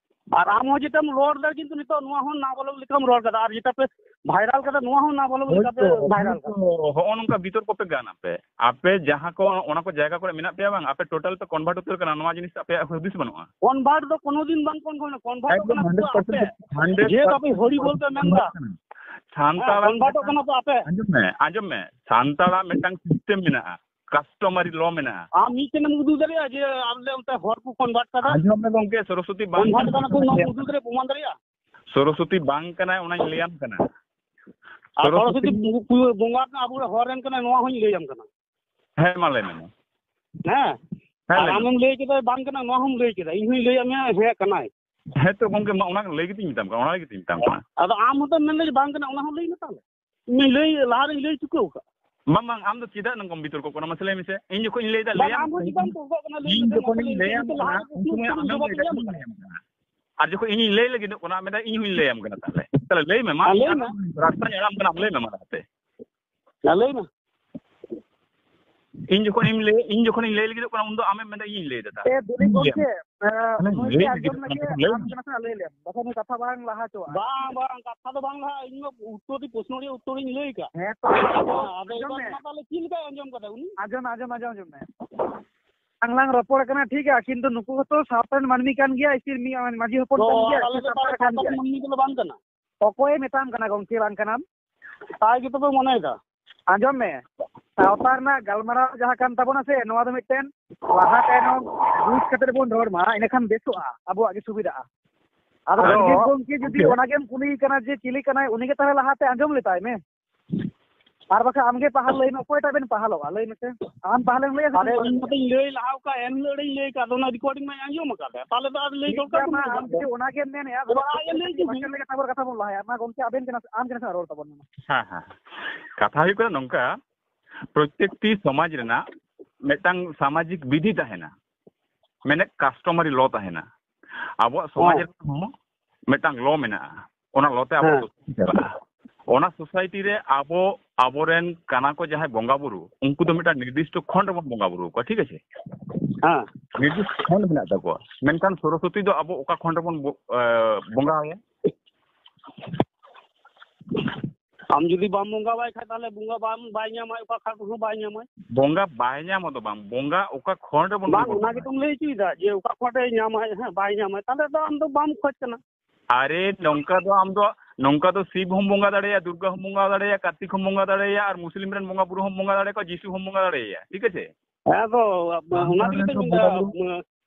ᱟᱨ ᱟᱢ ᱦᱚᱸ ᱡᱮᱴᱟᱢ ᱨᱚᱲ ᱫᱟ, ᱠᱤᱱᱛᱩ ᱱᱤᱛᱚᱜ ᱱᱚᱣᱟ ᱦᱚᱸ ᱱᱟᱵᱟᱞᱚᱠ ᱞᱮᱠᱟᱢ ᱨᱚᱲ ᱠᱟᱫᱟ, ᱟᱨ ᱡᱮᱴᱟ ᱯᱮ ᱵᱷᱟᱭᱨᱟᱞ ᱠᱟᱫᱟ, ᱱᱚᱣᱟ ᱦᱚᱸ ᱱᱟᱵᱟᱞᱚᱠ ᱞᱮᱠᱟ ᱯᱮ ᱦᱳᱭᱛᱳ, ᱵᱷᱟᱭᱨᱟᱞ ᱦᱳᱭᱛᱳ, ᱠᱟᱫᱟ᱾ ᱦᱚᱸᱜᱼᱚ ᱱᱚᱝᱠᱟ ᱵᱤᱛᱚᱨᱠᱚ ᱯᱮ ᱜᱟᱱᱟ ᱯᱮ᱾ ᱟᱯᱮ ᱡᱟᱦᱟᱸ ᱠᱚ, ᱚᱱᱟ ᱠᱚ ᱡᱟᱭᱜᱟ ᱠᱚᱨᱮ ᱢᱮᱱᱟᱜ ᱯᱮᱭᱟ ᱵᱟᱝ, ᱟᱯᱮ ᱴᱳᱴᱟᱞ ᱯᱮ ᱠᱚᱱᱵᱷᱟᱨᱴ ᱩᱛᱟᱹᱨ ᱠᱟᱱᱟ, ᱱᱚᱣᱟ ᱡᱤᱱᱤᱥ ᱟᱯᱮᱭᱟᱜ ᱦᱩᱫᱤᱥ ᱵᱟᱹᱱᱩᱜᱼᱟ᱾ ᱠᱚᱱᱵᱷᱟᱨᱴ ᱫᱚ ᱠᱳᱱᱳ ᱫᱤᱱ ᱵᱟᱝ ᱠᱚᱱ-, ᱠᱚᱱᱵᱷᱟᱨᱴᱚᱜ ᱮᱠᱫᱚᱢ ᱠᱟᱱᱟ ᱦᱟᱱᱰᱨᱮᱰ ᱯᱩᱨᱟᱹ ᱟᱯᱮ᱾ ᱯᱟᱨᱥᱮᱱᱴ, ᱦᱟᱱᱰᱨᱮᱰ ᱡᱮᱦᱮᱛᱩ ᱟᱯᱮ ᱯᱟᱨᱥᱮᱱᱴ ᱦᱚᱲᱤ ᱵᱚᱞ ᱯᱮ ᱢᱮᱱᱫᱟ᱾ ᱦᱮᱸ, ᱥᱟᱱᱛᱟᱲ ᱠᱚᱱᱵᱷᱟᱨᱴᱚᱜ ᱠᱟᱱᱟ ᱯᱮ ᱟᱯᱮ᱾ ᱟᱸᱡᱚᱢ ᱢᱮ, ᱟᱸᱡᱚᱢ ᱢᱮ, ᱥᱟᱱᱛᱟᱲᱟᱜ ᱢᱤᱫᱴᱟᱝ ᱥᱤᱥᱴᱮᱢ ᱢᱮᱱᱟᱜᱼᱟ, ᱠᱟᱥᱴᱚᱢᱟᱨᱤ ᱞᱚ ᱢᱮᱱᱟᱜᱼᱟ᱾ ᱟᱢ ᱢᱤᱫᱴᱮᱱ ᱮᱢ ᱩᱫᱩᱜ ᱫᱟᱲᱮᱭᱟᱜᱼᱟ ᱡᱮ ᱟᱞᱮ ᱚᱱᱛᱮ ᱦᱚᱲ ᱠᱚ ᱠᱚᱱᱵᱷᱟᱨᱴ ᱠᱟᱫᱟ? ᱟᱸᱡᱚᱢ ᱢᱮ ᱜᱚᱝᱠᱮ, ᱥᱚᱨᱚᱥᱚᱛᱤ ᱵᱟᱝ ᱠᱚᱱᱵᱷᱟᱨᱴ ᱠᱟᱱᱟ ᱠᱚ, ᱱᱚᱣᱟ ᱩᱫᱩᱜ ᱫᱟᱲᱮᱭᱟᱜᱼᱟ, ᱯᱨᱚᱢᱟᱱ ᱫᱟᱲᱮᱭᱟᱜᱼᱟ? ᱥᱚᱨᱚᱥᱚᱛᱤ ᱵᱟᱝ ᱠᱟᱱᱟᱭ, ᱚᱱᱟᱧ ᱞᱟᱹᱭᱟᱢ ᱠᱟᱱᱟ᱾ ᱟᱨ ᱥᱚᱨᱚᱥᱚᱛᱤ ᱥᱚᱨᱚᱥᱚᱛᱤ ᱵᱚᱸᱜᱟ ᱨᱮᱱᱟᱜ ᱟᱵᱚ ᱦᱚᱲ ᱨᱮᱱ ᱠᱟᱱᱟᱭ, ᱱᱚᱣᱟ ᱦᱚᱸᱧ ᱞᱟᱹᱭᱟᱢ ᱠᱟᱱᱟ᱾ ᱦᱮᱸ, ᱢᱟ ᱞᱟᱹᱭ ᱢᱮ ᱢᱟ᱾ ᱦᱮᱸ? ᱦᱮᱸ, ᱟᱨ ᱞᱟᱹᱭ ᱢᱮ᱾ ᱟᱢᱮᱢ ᱞᱟᱹᱭ ᱠᱮᱫᱟ ᱵᱟᱝ ᱠᱟᱱᱟ, ᱱᱚᱣᱟ ᱦᱚᱸᱢ ᱞᱟᱹᱭ ᱠᱮᱫᱟ, ᱤᱧ ᱦᱚᱸᱧ ᱞᱟᱹᱭᱟᱫ ᱢᱮᱭᱟ ᱦᱮᱸ ᱠᱟᱱᱟᱭ᱾ ᱦᱮᱸ ᱛᱚ ᱜᱚᱝᱠᱮ, ᱢᱟ ᱚᱱᱟ ᱞᱟᱹᱭ ᱜᱮᱛᱤᱧ ᱢᱮᱛᱟᱢ ᱠᱟᱱᱟ, ᱚᱱᱟ ᱞᱟᱹᱭ ᱜᱮᱛᱤᱧ ᱢᱮᱛᱟᱢ ᱠᱟᱱᱟ᱾ ᱟᱫᱚ ᱟᱢ ᱦᱚᱸᱛᱚᱢ ᱢᱮᱱᱫᱟ ᱡᱮ ᱵᱟᱝ ᱠᱟᱱᱟ, ᱚᱱᱟ ᱦᱚᱸ ᱞᱟᱹᱭ ᱢᱮ ᱛᱟᱦᱞᱮ᱾ ᱤᱧ ᱞᱟᱹᱭ, ᱞᱟᱦᱟᱨᱤᱧ ᱞᱟᱹᱭ ᱪᱩᱠᱟᱹᱣ ᱠᱟᱜ᱾ ᱵᱟᱝ, ᱵᱟᱝ, ᱟᱢ ᱫᱚ ᱪᱮᱫᱟᱜ ᱱᱚᱝᱠᱟᱢ ᱵᱤᱛᱚᱨᱠᱚᱜ ᱠᱟᱱᱟ? ᱢᱟᱥᱮ ᱞᱟᱹᱭ ᱢᱮᱥᱮ᱾ ᱤᱧ ᱡᱚᱠᱷᱚᱱ ᱤᱧ ᱞᱟᱹᱭ ᱮᱫᱟ, ᱵᱟᱝ, ᱞᱟᱹᱭᱟᱢ ᱟᱢ ᱦᱚᱸ ᱠᱟᱹᱱᱟᱹᱧ᱾ ᱪᱮᱫᱟᱢ ᱛᱚᱨᱠᱚᱜ ᱠᱟᱱᱟ? ᱞᱟᱹᱭ ᱤᱧ ᱢᱮᱥᱮ, ᱡᱚᱠᱷᱚᱱ ᱱᱚᱣᱟ ᱤᱧ ᱠᱚ ᱞᱟᱹᱭ ᱞᱟᱹᱭ ᱞᱟᱹᱜᱤᱫ ᱞᱟᱹᱜᱤᱫᱚᱜ ᱠᱟᱱᱟ, ᱠᱟᱱᱟ, ᱩᱱ ᱥᱚᱢᱚᱭ ᱟᱢᱮᱢ ᱞᱟᱹᱭ ᱠᱟᱛᱮ ᱤᱧ ᱞᱟᱹᱭᱟᱢ ᱠᱟᱱᱟ᱾ ᱟᱨ ᱡᱚᱠᱷᱚᱱ ᱤᱧᱤᱧ ᱞᱟᱹᱭ ᱞᱟᱹᱜᱤᱫᱚᱜ ᱠᱟᱱᱟ, ᱢᱮᱱᱫᱟ ᱤᱧ ᱦᱚᱸᱧ ᱞᱟᱹᱭᱟᱢ ᱠᱟᱱᱟ ᱛᱟᱦᱞᱮ᱾ ᱛᱟᱦᱞᱮ ᱞᱟᱹᱭ ᱢᱮ, ᱢᱟ, ᱦᱮᱸ, ᱞᱟᱹᱭ ᱢᱮ᱾ ᱨᱟᱥᱛᱟᱧ ᱟᱲᱟᱜ ᱟᱢ ᱠᱟᱱᱟ, ᱟᱢ ᱞᱟᱹᱭ ᱢᱮ, ᱢᱟ, ᱞᱟᱦᱟᱛᱮ᱾ ᱦᱮᱸ, ᱞᱟᱹᱭ ᱢᱮ᱾ ᱤᱧ ᱡᱚᱠᱷᱚᱱ ᱤᱧ ᱞᱟᱹᱭ, ᱤᱧ ᱡᱚᱠᱷᱚᱱ ᱤᱧ ᱞᱟᱹᱭ ᱞᱟᱹᱜᱤᱫᱚᱜ ᱠᱟᱱᱟ, ᱩᱱ ᱫᱚ ᱟᱢᱮᱢ ᱢᱮᱱᱫᱟ ᱤᱧᱤᱧ ᱞᱟᱹᱭ ᱮᱫᱟ ᱛᱟᱦᱞᱮ᱾ ᱮ, ᱫᱤᱞᱤᱯ ᱤᱧ ᱞᱟᱹᱭᱟᱢ ᱜᱚᱢᱠᱮ, ᱮ, ᱛᱟᱦᱞᱮ ᱱᱩᱭ ᱞᱟᱹᱭ ᱜᱮ ᱟᱸᱡᱚᱢ ᱞᱟᱹᱜᱤᱫᱚᱜ ᱠᱟᱱᱟ, ᱞᱟᱹᱜᱤᱫ ᱛᱟᱦᱞᱮ ᱞᱟᱹᱭ ᱟᱢ ᱢᱮ᱾ ᱜᱮ ᱱᱟᱥᱮᱱᱟᱜ ᱞᱟᱹᱭ ᱞᱮᱢ, ᱵᱟᱠᱷᱟᱱ ᱱᱩᱭ ᱠᱟᱛᱷᱟ ᱵᱟᱝ ᱞᱟᱦᱟ ᱦᱚᱪᱚᱣᱟᱜᱼᱟ᱾ ᱵᱟᱝ, ᱵᱟᱝ, ᱠᱟᱛᱷᱟ ᱫᱚ ᱵᱟᱝ ᱞᱟᱦᱟ, ᱤᱧ ᱢᱟ ᱩᱛᱛᱚᱨ ᱫᱚ, ᱯᱨᱚᱥᱱᱚ ᱨᱮᱭᱟᱜ ᱩᱛᱛᱚᱨ ᱤᱧ ᱞᱟᱹᱭ ᱠᱟᱜ᱾ ᱦᱮᱸ ᱛᱚ, ᱦᱮᱸ, ᱟᱫᱚ ᱟᱸᱡᱚᱢ ᱮᱵᱟᱨ ᱢᱮ᱾ ᱚᱱᱟ ᱛᱟᱦᱞᱮ ᱪᱮᱫ ᱞᱮᱠᱟᱭ ᱟᱸᱡᱚᱢ ᱠᱟᱫᱟ ᱩᱱᱤ? ᱟᱸᱡᱚᱢ ᱢᱮ, ᱟᱸᱡᱚᱢ, ᱟᱸᱡᱚᱢ, ᱟᱸᱡᱚᱢ ᱢᱮ᱾ ᱟᱞᱟᱝ ᱞᱟᱝ ᱨᱚᱯᱚᱲ ᱠᱟᱱᱟ, ᱴᱷᱤᱠ ᱜᱮᱭᱟ, ᱠᱤᱱᱛᱩ ᱱᱩᱠᱩ ᱦᱚᱸᱛᱚ ᱥᱟᱶᱛᱟ ᱨᱮᱱ ᱢᱟᱹᱱᱢᱤ ᱠᱟᱱ ᱜᱮᱭᱟ, ᱥᱤᱨ ᱢᱤᱫ ᱢᱟᱹᱡᱷᱤ ᱦᱚᱯᱚᱱ ᱛᱚ ᱠᱟᱱ ᱜᱮᱭᱟ, ᱟᱞᱮ ᱥᱮ ᱫᱚ ᱥᱟᱶᱛᱟ ᱨᱮ ᱠᱟᱱ ᱥᱟᱶᱛᱟ ᱜᱮᱭᱟ᱾ ᱨᱮᱱ ᱢᱟᱹᱱᱢᱤ ᱫᱚᱞᱮ ᱵᱟᱝ ᱠᱟᱱᱟ᱾ ᱚᱠᱚᱭᱮ ᱢᱮᱛᱟᱢ ᱠᱟᱱᱟ ᱜᱚᱢᱠᱮ ᱵᱟᱝ ᱠᱟᱱᱟᱢ? ᱛᱟᱭ ᱜᱮ ᱛᱚᱯᱮ ᱢᱚᱱᱮᱭᱮᱫᱟ᱾ ᱟᱸᱡᱚᱢ ᱢᱮ, ᱥᱟᱶᱛᱟ ᱨᱮᱱᱟᱜ ᱜᱟᱞᱢᱟᱨᱟᱣ ᱡᱟᱦᱟᱸ ᱠᱟᱱ ᱛᱟᱵᱚᱱᱟ ᱥᱮ, ᱱᱚᱣᱟ ᱫᱚ ᱢᱤᱫᱴᱮᱱ ᱞᱟᱦᱟ ᱛᱟᱭᱱᱚᱢ ᱵᱩᱡᱽ ᱠᱟᱛᱮ ᱵᱚᱱ ᱨᱚᱲ ᱢᱟ, ᱤᱱᱟᱹᱠᱷᱟᱱ ᱵᱮᱥᱚᱜᱼᱟ, ᱟᱵᱚᱣᱟᱜ ᱜᱮ ᱥᱩᱵᱤᱫᱷᱟᱜᱼᱟ᱾ ᱟᱫᱚ ᱟᱫᱚ ᱨᱚᱧᱡᱤᱛ ᱜᱚᱢᱠᱮ ᱡᱩᱫᱤ ᱜᱚᱢᱠᱮ ᱚᱱᱟ ᱜᱮᱢ ᱠᱩᱞᱤᱭᱮ ᱠᱟᱱᱟ ᱡᱮ ᱪᱤᱞᱤ ᱠᱟᱱᱟᱭ, ᱩᱱᱤ ᱜᱮ ᱛᱟᱦᱚᱞᱮ ᱞᱟᱦᱟᱛᱮ ᱟᱸᱡᱚᱢ ᱞᱮᱛᱟᱭ ᱢᱮ᱾ ᱟᱨ ᱵᱟᱠᱷᱟᱱ ᱟᱢ ᱜᱮ ᱯᱟᱦᱟᱞ ᱞᱟᱹᱭ ᱢᱮ, ᱚᱠᱚᱭᱴᱟᱜ ᱵᱮᱱ ᱯᱟᱦᱟᱞᱚᱜᱼᱟ? ᱞᱟᱹᱭ ᱢᱮᱥᱮ, ᱟᱢ ᱯᱟᱦᱟᱞᱮᱢ ᱞᱟᱹᱭᱟ ᱥᱮ ᱟᱨᱮ, ᱤᱧ ᱢᱟᱛᱚᱧ ᱞᱟᱹᱭ ᱞᱟᱦᱟ ᱟᱠᱟᱫ, ᱮᱱ ᱦᱤᱞᱳᱜ ᱨᱤᱧ ᱞᱟᱹᱭ ᱟᱠᱟᱫ, ᱚᱱᱟ recording ᱢᱟᱧ ᱟᱸᱡᱚᱢ ᱟᱠᱟᱫ, ᱛᱟᱦᱚᱞᱮ ᱫᱚ ᱟᱨ ᱞᱟᱹᱭ ᱴᱷᱤᱠ ᱫᱚᱨᱠᱟᱨ ᱜᱮᱭᱟ, ᱢᱟ ᱵᱟᱹᱱᱩᱜ ᱟᱢ ᱟᱠᱟᱫᱟ᱾ ᱡᱩᱫᱤ ᱚᱱᱟ ᱜᱮᱢ ᱢᱮᱱᱮᱫᱼᱟ, ᱟᱫᱚ ᱟᱡ ᱮ ᱞᱟᱹᱭ ᱦᱚᱪᱚ ᱵᱟᱠᱷᱟᱱ ᱠᱤᱧ᱾ ᱞᱮᱠᱟ ᱛᱟᱯᱚᱨ ᱠᱟᱛᱷᱟ ᱵᱚᱱ ᱞᱟᱦᱟᱭᱟ᱾ ᱢᱟ ᱜᱚᱢᱠᱮ, ᱟᱵᱮᱱ ᱜᱮ ᱱᱟᱥᱮ, ᱟᱢ ᱜᱮ ᱱᱟᱥᱮ ᱨᱚᱲ ᱛᱟᱵᱚᱱ ᱢᱮ᱾ ᱦᱮᱸ, ᱦᱮᱸ᱾ ᱠᱟᱛᱷᱟ ᱦᱩᱭᱩᱜ ᱠᱟᱱᱟ ᱱᱚᱝᱠᱟ, ᱯᱨᱚᱛᱮᱠᱴᱤ ᱥᱚᱢᱟᱡᱽ ᱨᱮᱱᱟᱜ ᱢᱤᱫᱴᱟᱝ ᱥᱟᱢᱟᱡᱤᱠ ᱵᱤᱫᱷᱤ ᱛᱟᱦᱮᱱᱟ, ᱢᱮᱱᱮᱫ customary law ᱛᱟᱦᱮᱱᱟ᱾ ᱟᱵᱚᱣᱟᱜ ᱥᱚᱢᱟᱡᱽ ᱦᱮᱸ᱾ ᱨᱮᱦᱚᱸ ᱢᱤᱫᱴᱟᱝ law ᱢᱮᱱᱟᱜᱼᱟ, ᱚᱱᱟ law ᱛᱮ ᱟᱵᱚ ᱦᱮᱸ᱾ Society ᱪᱟᱞᱟᱜᱼᱟ᱾ ᱚᱱᱟ society ᱨᱮ ᱟᱵᱚ, ᱟᱵᱚᱨᱮᱱ ᱠᱟᱱᱟ ᱠᱚ ᱡᱟᱦᱟᱸᱭ ᱵᱚᱸᱜᱟ ᱵᱩᱨᱩ, ᱩᱱᱠᱩ ᱫᱚ ᱢᱤᱫᱴᱟᱝ ᱱᱤᱨᱫᱤᱥᱴᱚ ᱠᱷᱚᱸᱰ ᱨᱮᱵᱚᱱ ᱵᱚᱸᱜᱟ ᱵᱩᱨᱩ ᱟᱠᱚᱣᱟ, ᱴᱷᱤᱠ ᱟᱪᱷᱮ? ᱦᱮᱸ᱾ ᱱᱤᱨᱫᱤᱥᱴᱚ ᱠᱷᱚᱸᱰ ᱢᱮᱱᱟᱜ ᱛᱟᱠᱚᱣᱟ, ᱢᱮᱱᱠᱷᱟᱱ ᱥᱚᱨᱚᱥᱚᱛᱤ ᱫᱚ ᱟᱵᱚ ᱚᱠᱟ ᱠᱷᱚᱸᱰ ᱨᱮᱵᱚᱱ ᱵᱚ-, ᱮ, ᱵᱚᱸᱜᱟ ᱟᱭᱟ? ᱟᱢ ᱡᱩᱫᱤ ᱵᱟᱢ ᱵᱚᱸᱜᱟᱣᱟᱭ ᱠᱷᱟᱡ, ᱛᱟᱦᱞᱮ ᱵᱚᱸᱜᱟ ᱵᱟᱢ, ᱵᱟᱭ ᱧᱟᱢᱟᱭ, ᱚᱠᱟ ᱠᱷᱟᱱ ᱦᱚᱸ ᱵᱟᱭ ᱧᱟᱢᱟᱭ᱾ ᱵᱚᱸᱜᱟ ᱵᱟᱭ ᱧᱟᱢᱟ ᱫᱚ ᱵᱟᱝ, ᱵᱚᱸᱜᱟ ᱚᱠᱟ ᱠᱷᱚᱸᱰ ᱨᱮᱵᱚᱱ ᱵᱟᱝ, ᱵᱚᱸᱜᱟ ᱚᱱᱟ ᱵᱩᱨᱩᱜᱼᱟ᱾ ᱜᱮᱛᱚᱢ ᱞᱟᱹᱭ ᱦᱚᱪᱚᱭᱮᱫᱟ ᱡᱮ ᱚᱠᱟ ᱠᱷᱚᱸᱰ ᱨᱮ ᱧᱟᱢᱟᱭ, ᱦᱮᱸ, ᱵᱟᱭ ᱧᱟᱢᱟᱭ, ᱛᱟᱦᱞᱮ ᱫᱚ ᱟᱢ ᱫᱚ ᱵᱟᱢ ᱠᱷᱚᱡᱽ ᱠᱟᱱᱟ᱾ ᱟᱨᱮ, ᱱᱚᱝᱠᱟ ᱫᱚ ᱟᱢ ᱫᱚ, ᱱᱚᱝᱠᱟ ᱫᱚ ᱥᱤᱵ ᱦᱚᱸᱢ ᱵᱚᱸᱜᱟ ᱫᱟᱲᱮᱭᱟᱭᱟ, ᱫᱩᱨᱜᱟ ᱦᱚᱸᱢ ᱵᱚᱸᱜᱟ ᱫᱟᱲᱮᱭᱟᱭᱟ, ᱠᱟᱨᱛᱤᱠ ᱦᱚᱸᱢ ᱵᱚᱸᱜᱟ ᱫᱟᱲᱮᱭᱟᱭᱟ, ᱟᱨ ᱢᱩᱥᱞᱤᱢ ᱨᱮᱱ ᱵᱚᱸᱜᱟ ᱵᱩᱨᱩ ᱦᱚᱸᱢ ᱵᱚᱸᱜᱟ ᱫᱟᱲᱮᱭᱟᱠᱚᱣᱟ, ᱡᱤᱥᱩ ᱦᱚᱸᱢ ᱵᱚᱸᱜᱟ ᱫᱟᱲᱮᱭᱟᱭᱟ, ᱴᱷᱤᱠ ᱟᱪᱷᱮ? ᱦᱮᱸ, ᱟᱫᱚ ᱚᱱᱟ ᱥᱟᱱᱛᱟᱲ ᱜᱮᱛᱚᱧ ᱨᱮᱱ ᱫᱚ ᱢᱮᱱᱫᱟ, ᱵᱚᱸᱜᱟ ᱵᱩᱨᱩ,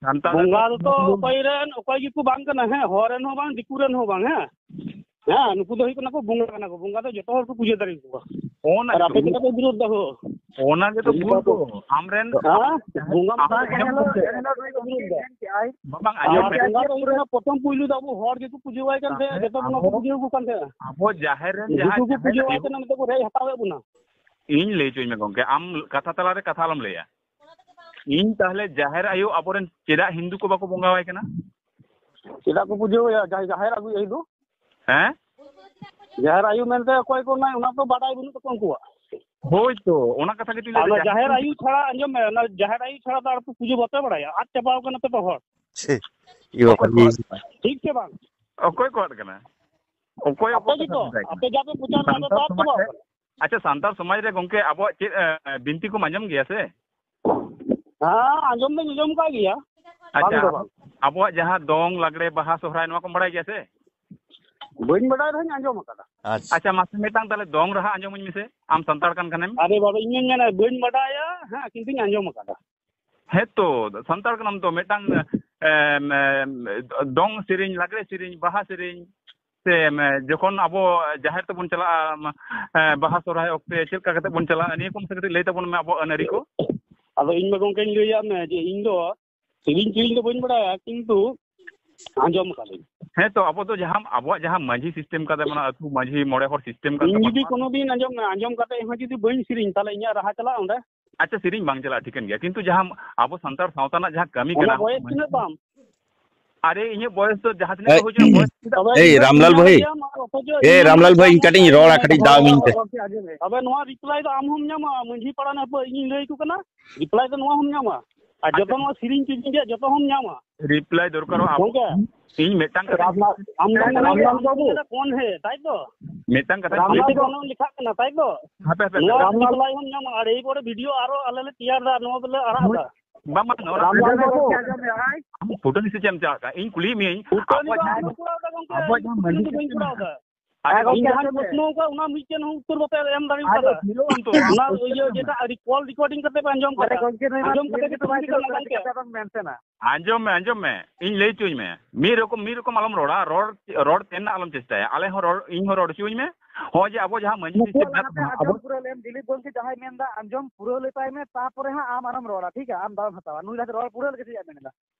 ᱥᱟᱱᱛᱟᱲ ᱨᱮᱱ ᱵᱚᱸᱜᱟ ᱫᱚ ᱵᱚᱸᱜᱟ ᱵᱩᱨᱩ᱾ ᱚᱠᱚᱭ ᱨᱮᱱ ᱚᱠᱚᱭ ᱜᱮᱠᱚ ᱵᱟᱝ ᱠᱟᱱᱟ, ᱦᱮᱸ, ᱦᱚᱲ ᱨᱮᱱ ᱦᱚᱸ ᱵᱟᱝ, ᱫᱤᱠᱩ ᱨᱮᱱ ᱦᱚᱸ ᱵᱟᱝ, ᱦᱮᱸ᱾ ᱦᱮᱸ, ᱱᱩᱠᱩ ᱫᱚ ᱦᱩᱭᱩᱜ ᱠᱟᱱᱟ ᱠᱚ ᱵᱚᱸᱜᱟ ᱠᱟᱱᱟ ᱠᱚ, ᱵᱚᱸᱜᱟ ᱫᱚ ᱡᱚᱛᱚ ᱦᱚᱲ ᱠᱚ ᱯᱩᱡᱟᱹ ᱫᱟᱲᱮ ᱟᱠᱚᱣᱟ᱾ ᱚᱱᱟ ᱟᱨ ᱟᱯᱮ ᱜᱮᱛᱚ ᱪᱮᱫᱟᱜ ᱯᱮ ᱵᱤᱨᱳᱫ ᱫᱟ ᱦᱳ? ᱚᱱᱟ ᱜᱮᱛᱚ ᱵᱷᱩᱞ ᱫᱚ᱾ ᱟᱢᱨᱮᱱ ᱦᱮᱸ? ᱵᱚᱸᱜᱟ ᱟᱢ ᱢᱟᱛᱚ ᱟᱢ ᱮᱱ ᱦᱤᱞᱳᱜ, ᱮᱱ ᱦᱤᱞᱳᱜ ᱱᱩᱭ ᱠᱚ ᱵᱤᱨᱳᱫ ᱫᱟ᱾ ᱟᱨ ᱵᱚᱸᱜᱟ ᱟᱸᱡᱚᱢ ᱟᱨ ᱢᱮ᱾ ᱵᱚᱸᱜᱟ ᱫᱚ ᱦᱩᱭᱩᱜ ᱠᱟᱱᱟ ᱯᱨᱚᱛᱷᱚᱢ ᱯᱩᱭᱞᱩ ᱫᱚ ᱟᱵᱚ ᱦᱚᱲ ᱜᱮᱠᱚ ᱯᱩᱡᱟᱹᱣᱟᱭ ᱠᱟᱱ ᱛᱟᱦᱮᱸᱫ, ᱛᱟᱦᱞᱮ ᱡᱚᱛᱚ ᱵᱚᱸᱜᱟ ᱠᱚ ᱟᱵᱚ ᱯᱩᱡᱟᱹᱣ ᱟᱠᱚ ᱠᱟᱱ ᱛᱟᱦᱮᱸᱫ᱾ ᱟᱵᱚ ᱡᱟᱦᱮᱨ ᱨᱮᱱ ᱡᱟᱦᱟᱸ ᱫᱤᱠᱩ ᱠᱚ ᱡᱟᱦᱮᱨ ᱯᱩᱡᱟᱹᱣᱟᱭ ᱟᱭᱳ, ᱠᱟᱱᱟ, ᱱᱤᱛᱚᱜ ᱠᱚ ᱨᱮᱡ ᱦᱟᱛᱟᱣᱮᱫ ᱵᱚᱱᱟ᱾ ᱤᱧ ᱞᱟᱹᱭ ᱦᱚᱪᱚᱧ ᱢᱮ ᱜᱚᱝᱠᱮ, ᱟᱢ ᱠᱟᱛᱷᱟ ᱛᱟᱞᱟᱨᱮ ᱠᱟᱛᱷᱟ ᱟᱞᱚᱢ ᱞᱟᱹᱭᱟ᱾ ᱤᱧ ᱛᱟᱦᱞᱮ ᱡᱟᱦᱮᱨ ᱟᱭᱳ ᱟᱵᱚᱨᱮᱱ ᱪᱮᱫᱟᱜ ᱦᱤᱱᱫᱩ ᱠᱚ ᱵᱟᱠᱚ ᱵᱚᱸᱜᱟᱣᱟᱭ ᱠᱟᱱᱟ? ᱪᱮᱫᱟᱜ ᱠᱚ ᱯᱩᱡᱟᱹᱣᱟᱭᱟ ᱡᱟᱦᱮᱨ, ᱡᱟᱦᱮᱨ ᱟᱹᱜᱩᱭ ᱟᱭᱳ ᱫᱚ? ᱦᱮᱸ? ᱡᱟᱦᱮᱨ ᱟᱭᱳ ᱢᱮᱱᱛᱮ ᱚᱠᱚᱭ ᱠᱚ ᱢᱮᱱᱟᱭ, ᱚᱱᱟ ᱫᱚ ᱵᱟᱰᱟᱭ ᱵᱟᱹᱱᱩᱜ ᱛᱟᱠᱚᱣᱟ ᱩᱱᱠᱩᱣᱟᱜ᱾ ᱦᱳᱭ ᱛᱚ, ᱚᱱᱟ ᱠᱟᱛᱷᱟ ᱜᱮᱛᱚᱧ ᱟᱨ ᱞᱟᱹᱭᱫᱟ, ᱚᱱᱟ ᱡᱟᱦᱮᱨ ᱡᱟᱦᱮᱨ ᱟᱭᱳ ᱪᱷᱟᱲᱟ, ᱟᱸᱡᱚᱢ ᱢᱮ, ᱚᱱᱟ ᱡᱟᱦᱮᱨ ᱟᱭᱳ ᱪᱷᱟᱲᱟ ᱫᱚ ᱟᱨ ᱯᱩᱡᱟᱹ ᱵᱟᱯᱮ ᱵᱟᱲᱟᱭᱟ, ᱟᱫ ᱪᱟᱵᱟᱣ ᱠᱟᱱᱟ ᱯᱮ ᱛᱚ ᱦᱚᱲ᱾ ᱪᱷᱤ, ᱤᱭᱟᱹ ᱚᱠᱚᱭ ᱵᱟᱠᱷᱟᱱ ᱠᱚ ᱟᱫ ᱠᱟᱱᱟ? ᱴᱷᱤᱠ ᱥᱮ ᱵᱟᱝ? ᱚᱠᱚᱭ ᱠᱚ ᱟᱫ ᱠᱟᱱᱟ? ᱚᱠᱚᱭ ᱟᱯᱮ ᱚᱠᱚᱭ ᱠᱟᱛᱷᱟ ᱜᱮᱛᱚ, ᱢᱮᱛᱟᱭ ᱠᱟᱱᱟ? ᱟᱯᱮ ᱡᱟ ᱯᱮ ᱯᱨᱚᱪᱟᱨ ᱫᱟ, ᱥᱟᱱᱛᱟᱲ ᱟᱯᱮ ᱟᱫ ᱥᱚᱢᱟᱡᱽ ᱪᱟᱵᱟᱣ ᱨᱮ, ᱠᱟᱱᱟ᱾ ᱟᱪᱪᱷᱟ, ᱥᱟᱱᱛᱟᱲ ᱥᱚᱢᱟᱡᱽ ᱨᱮ ᱜᱚᱝᱠᱮ ᱟᱵᱚᱣᱟᱜ ᱪᱮᱫ, ᱮ, ᱵᱤᱱᱛᱤ ᱠᱚᱢ ᱟᱸᱡᱚᱢ ᱜᱮᱭᱟ ᱥᱮ? ᱦᱮᱸ, ᱟᱸᱡᱚᱢ ᱫᱚᱧ ᱟᱸᱡᱚᱢ ᱠᱟᱜ ᱜᱮᱭᱟ᱾ ᱟᱪᱪᱷᱟ, ᱵᱟᱝ ᱫᱚ ᱟᱵᱚ-, ᱵᱟᱝ᱾ ᱟᱵᱚᱣᱟᱜ ᱡᱟᱦᱟᱸ ᱫᱚᱝ, ᱞᱟᱜᱽᱲᱮ, ᱵᱟᱦᱟ, ᱥᱚᱦᱨᱟᱭ, ᱱᱚᱣᱟ ᱠᱚᱢ ᱵᱟᱲᱟᱭ ᱜᱮᱭᱟ ᱥᱮ? ᱵᱟᱹᱧ ᱵᱟᱰᱟᱭ ᱨᱮᱦᱚᱸᱧ ᱟᱸᱡᱚᱢ ᱟᱠᱟᱫᱟ᱾ ᱟᱪᱪᱷᱟ᱾ ᱟᱪᱪᱷᱟ, ᱢᱟᱥᱮ ᱢᱤᱫᱴᱟᱝ ᱛᱟᱦᱚᱞᱮ ᱫᱚᱝ ᱨᱟᱦᱟ ᱟᱸᱡᱚᱢᱟᱹᱧ ᱢᱮᱥᱮ, ᱟᱢ ᱥᱟᱱᱛᱟᱲ ᱠᱟᱱ ᱠᱷᱟᱱᱮᱢ᱾ ᱟᱨᱮ ᱵᱟᱵᱟ, ᱤᱧ ᱢᱮᱱᱟ ᱵᱟᱹᱧ ᱵᱟᱰᱟᱭᱟ, ᱦᱮᱸ, ᱠᱤᱱᱛᱩᱧ ᱟᱸᱡᱚᱢ ᱟᱠᱟᱫᱟ᱾ ᱦᱮᱸ ᱛᱚ, ᱥᱟᱱᱛᱟᱲ ᱠᱟᱱᱟᱢ ᱛᱚ, ᱢᱤᱫᱴᱟᱝ, ᱮᱢ, ᱮᱢ, ᱫᱚᱝ ᱥᱮᱨᱮᱧ, ᱞᱟᱜᱽᱲᱮ ᱥᱮᱨᱮᱧ, ᱵᱟᱦᱟ ᱥᱮᱨᱮᱧ, ᱥᱮ, ᱮᱢ, ᱡᱚᱠᱷᱚᱱ ᱟᱵᱚ ᱡᱟᱦᱮᱨ ᱛᱮᱵᱚᱱ ᱪᱟᱞᱟᱜᱼᱟ, ᱮᱢ, ᱮ, ᱵᱟᱦᱟ ᱥᱚᱨᱦᱟᱭ ᱚᱠᱛᱮ ᱪᱮᱫ ᱞᱮᱠᱟ ᱠᱟᱛᱮ ᱵᱚᱱ ᱪᱟᱞᱟᱜᱼᱟ, ᱱᱤᱭᱟᱹ ᱠᱚ ᱢᱟᱥᱮ ᱠᱟᱹᱴᱤᱡ ᱞᱟᱹᱭ ᱛᱟᱵᱚᱱ ᱢᱮ, ᱟᱵᱚᱣᱟᱜ ᱟᱹᱱ ᱟᱹᱨᱤ ᱠᱚ᱾ ᱟᱫᱚ ᱤᱧ ᱢᱟ ᱜᱚᱝᱠᱮᱧ ᱞᱟᱹᱭᱟᱫ ᱢᱮ ᱡᱮ ᱤᱧ ᱫᱚ ᱥᱮᱨᱮᱧ ᱥᱮᱨᱮᱧ ᱫᱚ ᱵᱟᱹᱧ ᱵᱟᱲᱟᱭᱟ, ᱠᱤᱱᱛᱩ ᱟᱸᱡᱚᱢ ᱟᱠᱟᱫᱟᱹᱧ᱾ ᱦᱮᱸ ᱛᱚ, ᱟᱵᱚ ᱫᱚ ᱡᱟᱦᱟᱸ, ᱟᱵᱚᱣᱟᱜ ᱡᱟᱦᱟᱸ ᱢᱟᱹᱡᱷᱤ system ᱠᱟᱛᱮ ᱢᱮᱱᱟᱜᱼᱟ, ᱟᱹᱛᱩ ᱢᱟᱹᱡᱷᱤ ᱢᱚᱬᱮ ᱦᱚᱲ system ᱠᱟᱛᱮ ᱤᱧ ᱵᱚᱱ ᱡᱩᱫᱤ ᱠᱳᱱᱳ ᱫᱤᱱ ᱟᱸᱡᱚᱢ ᱢᱮ, ᱟᱸᱡᱚᱢ ᱠᱟᱛᱮ ᱦᱚᱸ ᱡᱩᱫᱤ ᱵᱟᱹᱧ ᱥᱮᱨᱮᱧ, ᱛᱟᱦᱞᱮ ᱤᱧᱟᱹᱜ ᱨᱟᱦᱟ ᱪᱟᱞᱟᱜᱼᱟ ᱚᱸᱰᱮ? ᱟᱪᱪᱷᱟ, ᱥᱮᱨᱮᱧ ᱵᱟᱝ ᱪᱟᱞᱟᱜᱼᱟ, ᱴᱷᱤᱠᱟᱹᱱ ᱜᱮᱭᱟ, ᱠᱤᱱᱛᱩ ᱡᱟᱦᱟᱸ ᱟᱵᱚ ᱥᱟᱱᱛᱟᱲ ᱥᱟᱶᱛᱟ ᱨᱮᱱᱟᱜ ᱡᱟᱦᱟᱸ ᱠᱟᱹᱢᱤ ᱟᱢᱟᱜ ᱠᱟᱱᱟ, ᱵᱚᱭᱮᱥ ᱛᱤᱱᱟᱹᱜ ᱛᱟᱢ? ᱟᱨᱮ, ᱤᱧᱟᱹᱜ ᱵᱚᱭᱮᱥ ᱫᱚ ᱡᱟᱦᱟᱸ ᱛᱤᱱᱟᱹᱜ ᱜᱮ ᱮᱭ, ᱦᱩᱭ ᱦᱚᱪᱚᱱ, ᱵᱚᱭᱮᱥ ᱪᱮᱫᱟᱜ? ᱛᱚᱵᱮ ᱮᱭ, ᱤᱧ ᱫᱚ ᱨᱟᱢᱞᱟᱞ ᱵᱷᱟᱹᱭ᱾ ᱞᱟᱹᱭᱟᱢ, ᱟᱨ ᱚᱛᱷᱚᱪᱚ ᱮᱭ, ᱤᱧ ᱨᱟᱢᱞᱟᱞ ᱵᱷᱟᱹᱭ, ᱤᱧ ᱠᱟᱹᱴᱤᱡ ᱤᱧ ᱨᱚᱲᱟ, ᱠᱟᱹᱴᱤᱡ ᱫᱟᱣ ᱤᱢᱟᱹᱧ ᱯᱮ᱾ ᱛᱚᱵᱮ ᱱᱚᱣᱟ reply ᱫᱚ ᱟᱢ ᱦᱚᱸᱢ ᱧᱟᱢᱟ, ᱢᱟᱹᱡᱷᱤ ᱯᱟᱲᱟ ᱨᱮᱱ ᱦᱟᱹᱯᱟᱹᱭ, ᱤᱧᱤᱧ ᱞᱟᱹᱭ ᱟᱠᱚ ᱠᱟᱱᱟ, reply ᱫᱚ ᱱᱚᱣᱟ ᱦᱚᱸᱢ ᱧᱟᱢᱟ᱾ ᱟᱨ ᱟᱪᱪᱷᱟ᱾ ᱡᱚᱛᱚ ᱱᱚᱣᱟ ᱥᱮᱨᱮᱧ ᱠᱚ ᱤᱫᱤᱭᱟ, ᱡᱚᱛᱚ ᱦᱚᱸᱢ ᱧᱟᱢᱟ᱾ Reply ᱫᱚᱨᱠᱟᱨᱚᱜᱼᱟ᱾ ᱜᱚᱝᱠᱮ, ᱤᱧ ᱢᱤᱫᱴᱟᱝ ᱠᱟᱛᱷᱟ, ᱨᱟᱢᱞᱟᱞ, ᱟᱢ ᱫᱚ ᱢᱟᱱᱮ ᱨᱟᱢᱞᱟᱞ ᱵᱟᱹᱵᱩ᱾ ᱠᱚᱱ ᱦᱮ, ᱛᱟᱭ ᱛᱚ? ᱢᱤᱫᱴᱟᱝ ᱠᱟᱛᱷᱟ ᱨᱟᱢᱞᱟᱞ ᱠᱩᱞᱤ᱾ ᱵᱟᱹᱵᱩ᱾ ᱞᱮᱠᱷᱟᱜ ᱠᱟᱱᱟ, ᱛᱟᱭ ᱛᱚ? ᱦᱟᱯᱮ, ᱦᱟᱯᱮ, ᱱᱚᱣᱟ ᱦᱟᱯᱮ᱾ Reply ᱦᱚᱸᱢ ᱧᱟᱢᱟ, ᱟᱨ ᱮᱨᱯᱚᱨᱮ video ᱟᱨᱚ ᱟᱞᱮ ᱞᱮ ᱛᱮᱭᱟᱨ ᱮᱫᱟ, ᱱᱚᱣᱟ ᱫᱚᱞᱮ ᱟᱲᱟᱜ ᱮᱫᱟ᱾ ᱵᱟᱝ, ᱵᱟᱝ, ᱱᱚᱣᱟ ᱨᱟᱢᱞᱟᱞ ᱵᱟᱹᱵᱩ᱾ ᱟᱢ ᱯᱷᱩᱴᱟᱹᱱᱤ ᱥᱮ ᱪᱮᱫ ᱮᱢ ᱪᱟᱞᱟᱜ ᱠᱟᱱᱟ? ᱤᱧ ᱠᱩᱞᱤᱭᱮᱫ ᱢᱤᱭᱟᱹᱧ, ᱯᱷᱩᱴᱟᱹᱱᱤ ᱟᱵᱚᱣᱟᱜ ᱫᱚ ᱡᱟᱦᱟᱸ, ᱟᱞᱚᱢ ᱠᱚᱨᱟᱣ ᱮᱫᱟ ᱜᱚᱝᱠᱮ, ᱟᱵᱚᱣᱟᱜ ᱡᱟᱦᱟᱸ ᱯᱷᱩᱴᱟᱹᱱᱤ ᱢᱟᱹᱡᱷᱤ ᱫᱚ ᱵᱟᱹᱧ system ᱠᱚᱨᱟᱣ ᱮᱫᱟ᱾ ᱟᱨ ᱤᱧ ᱜᱚᱝᱠᱮ ᱡᱟᱦᱟᱸᱧ ᱪᱮᱫ ᱯᱮ? ᱯᱨᱚᱥᱱᱚ ᱟᱠᱟᱫ, ᱚᱱᱟ ᱢᱤᱫᱴᱮᱱ ᱦᱚᱸ ᱩᱛᱛᱚᱨ ᱵᱟᱯᱮ ᱮᱢ ᱫᱟᱲᱮ ᱟᱫᱚ ᱠᱟᱫᱟ᱾ ᱛᱷᱤᱨᱚᱜ ᱟᱢ ᱛᱚ᱾ ᱚᱱᱟ ᱤᱭᱟᱹ ᱡᱮᱴᱟ call recording ᱠᱟᱛᱮ ᱯᱮ ᱟᱸᱡᱚᱢ ᱟᱨᱮ ᱠᱟᱫᱟ᱾ ᱜᱚᱝᱠᱮ, ᱱᱩᱭ ᱢᱟ ᱟᱸᱡᱚᱢ ᱛᱷᱤᱨ ᱠᱟᱛᱮ ᱜᱮᱛᱚ ᱪᱮᱫ ᱵᱟᱭ ᱪᱤᱠᱟᱹᱜ ᱛᱷᱤᱨᱚᱜ ᱠᱟᱱᱟ ᱠᱟᱱᱟ, ᱜᱚᱝᱠᱮ? ᱪᱤᱠᱟᱹ ᱛᱮᱵᱚᱱ ᱢᱮᱱ ᱛᱮᱱᱟ? ᱟᱸᱡᱚᱢ ᱢᱮ, ᱟᱸᱡᱚᱢ ᱢᱮ, ᱤᱧ ᱞᱟᱹᱭ ᱦᱚᱪᱚᱧ ᱢᱮ᱾ ᱢᱤᱫ ᱨᱚᱠᱚᱢ, ᱢᱤᱫ ᱨᱚᱠᱚᱢ ᱟᱞᱚᱢ ᱨᱚᱲᱟ, ᱨᱚᱲ, ᱨᱚᱲ ᱛᱮᱱ ᱨᱮᱱᱟᱜ ᱟᱞᱚᱢ ᱪᱮᱥᱴᱟᱭᱟ᱾ ᱟᱞᱮ ᱦᱚᱸ ᱨᱚᱲ, ᱤᱧ ᱦᱚᱸ ᱨᱚᱲ ᱦᱚᱪᱚᱧ ᱢᱮ᱾ ᱦᱚᱸᱜᱼᱚᱭ ᱡᱮ ᱟᱵᱚ ᱡᱟᱦᱟᱸ ᱢᱟᱹᱡᱷᱤ ᱱᱩᱠᱩᱣᱟᱜ system ᱢᱮᱱᱟᱜ ᱞᱟᱦᱟᱛᱮ ᱛᱟᱵᱚᱱᱟ, ᱟᱸᱡᱚᱢ ᱟᱵᱚ ᱯᱩᱨᱟᱹᱣ ᱞᱮᱢ, ᱫᱤᱞᱤᱯ ᱜᱚᱝᱠᱮ ᱡᱟᱦᱟᱸᱭ ᱢᱮᱱᱫᱟ, ᱟᱸᱡᱚᱢ ᱯᱩᱨᱟᱹᱣ ᱞᱮᱛᱟᱭ ᱢᱮ, ᱛᱟᱯᱚᱨᱮ ᱦᱟᱸᱜ ᱟᱢ ᱟᱨᱚᱢ ᱨᱚᱲᱟ, ᱴᱷᱤᱠ ᱜᱮᱭᱟ? ᱟᱢ ᱫᱟᱣᱮᱢ ᱦᱟᱛᱟᱣᱟ᱾ ᱱᱩᱭ ᱞᱟᱦᱟᱛᱮ ᱨᱚᱲ ᱯᱩᱨᱟᱹᱣ ᱞᱮᱜᱮ, ᱪᱮᱫ ᱮ ᱢᱮᱱ ᱮᱫᱟ?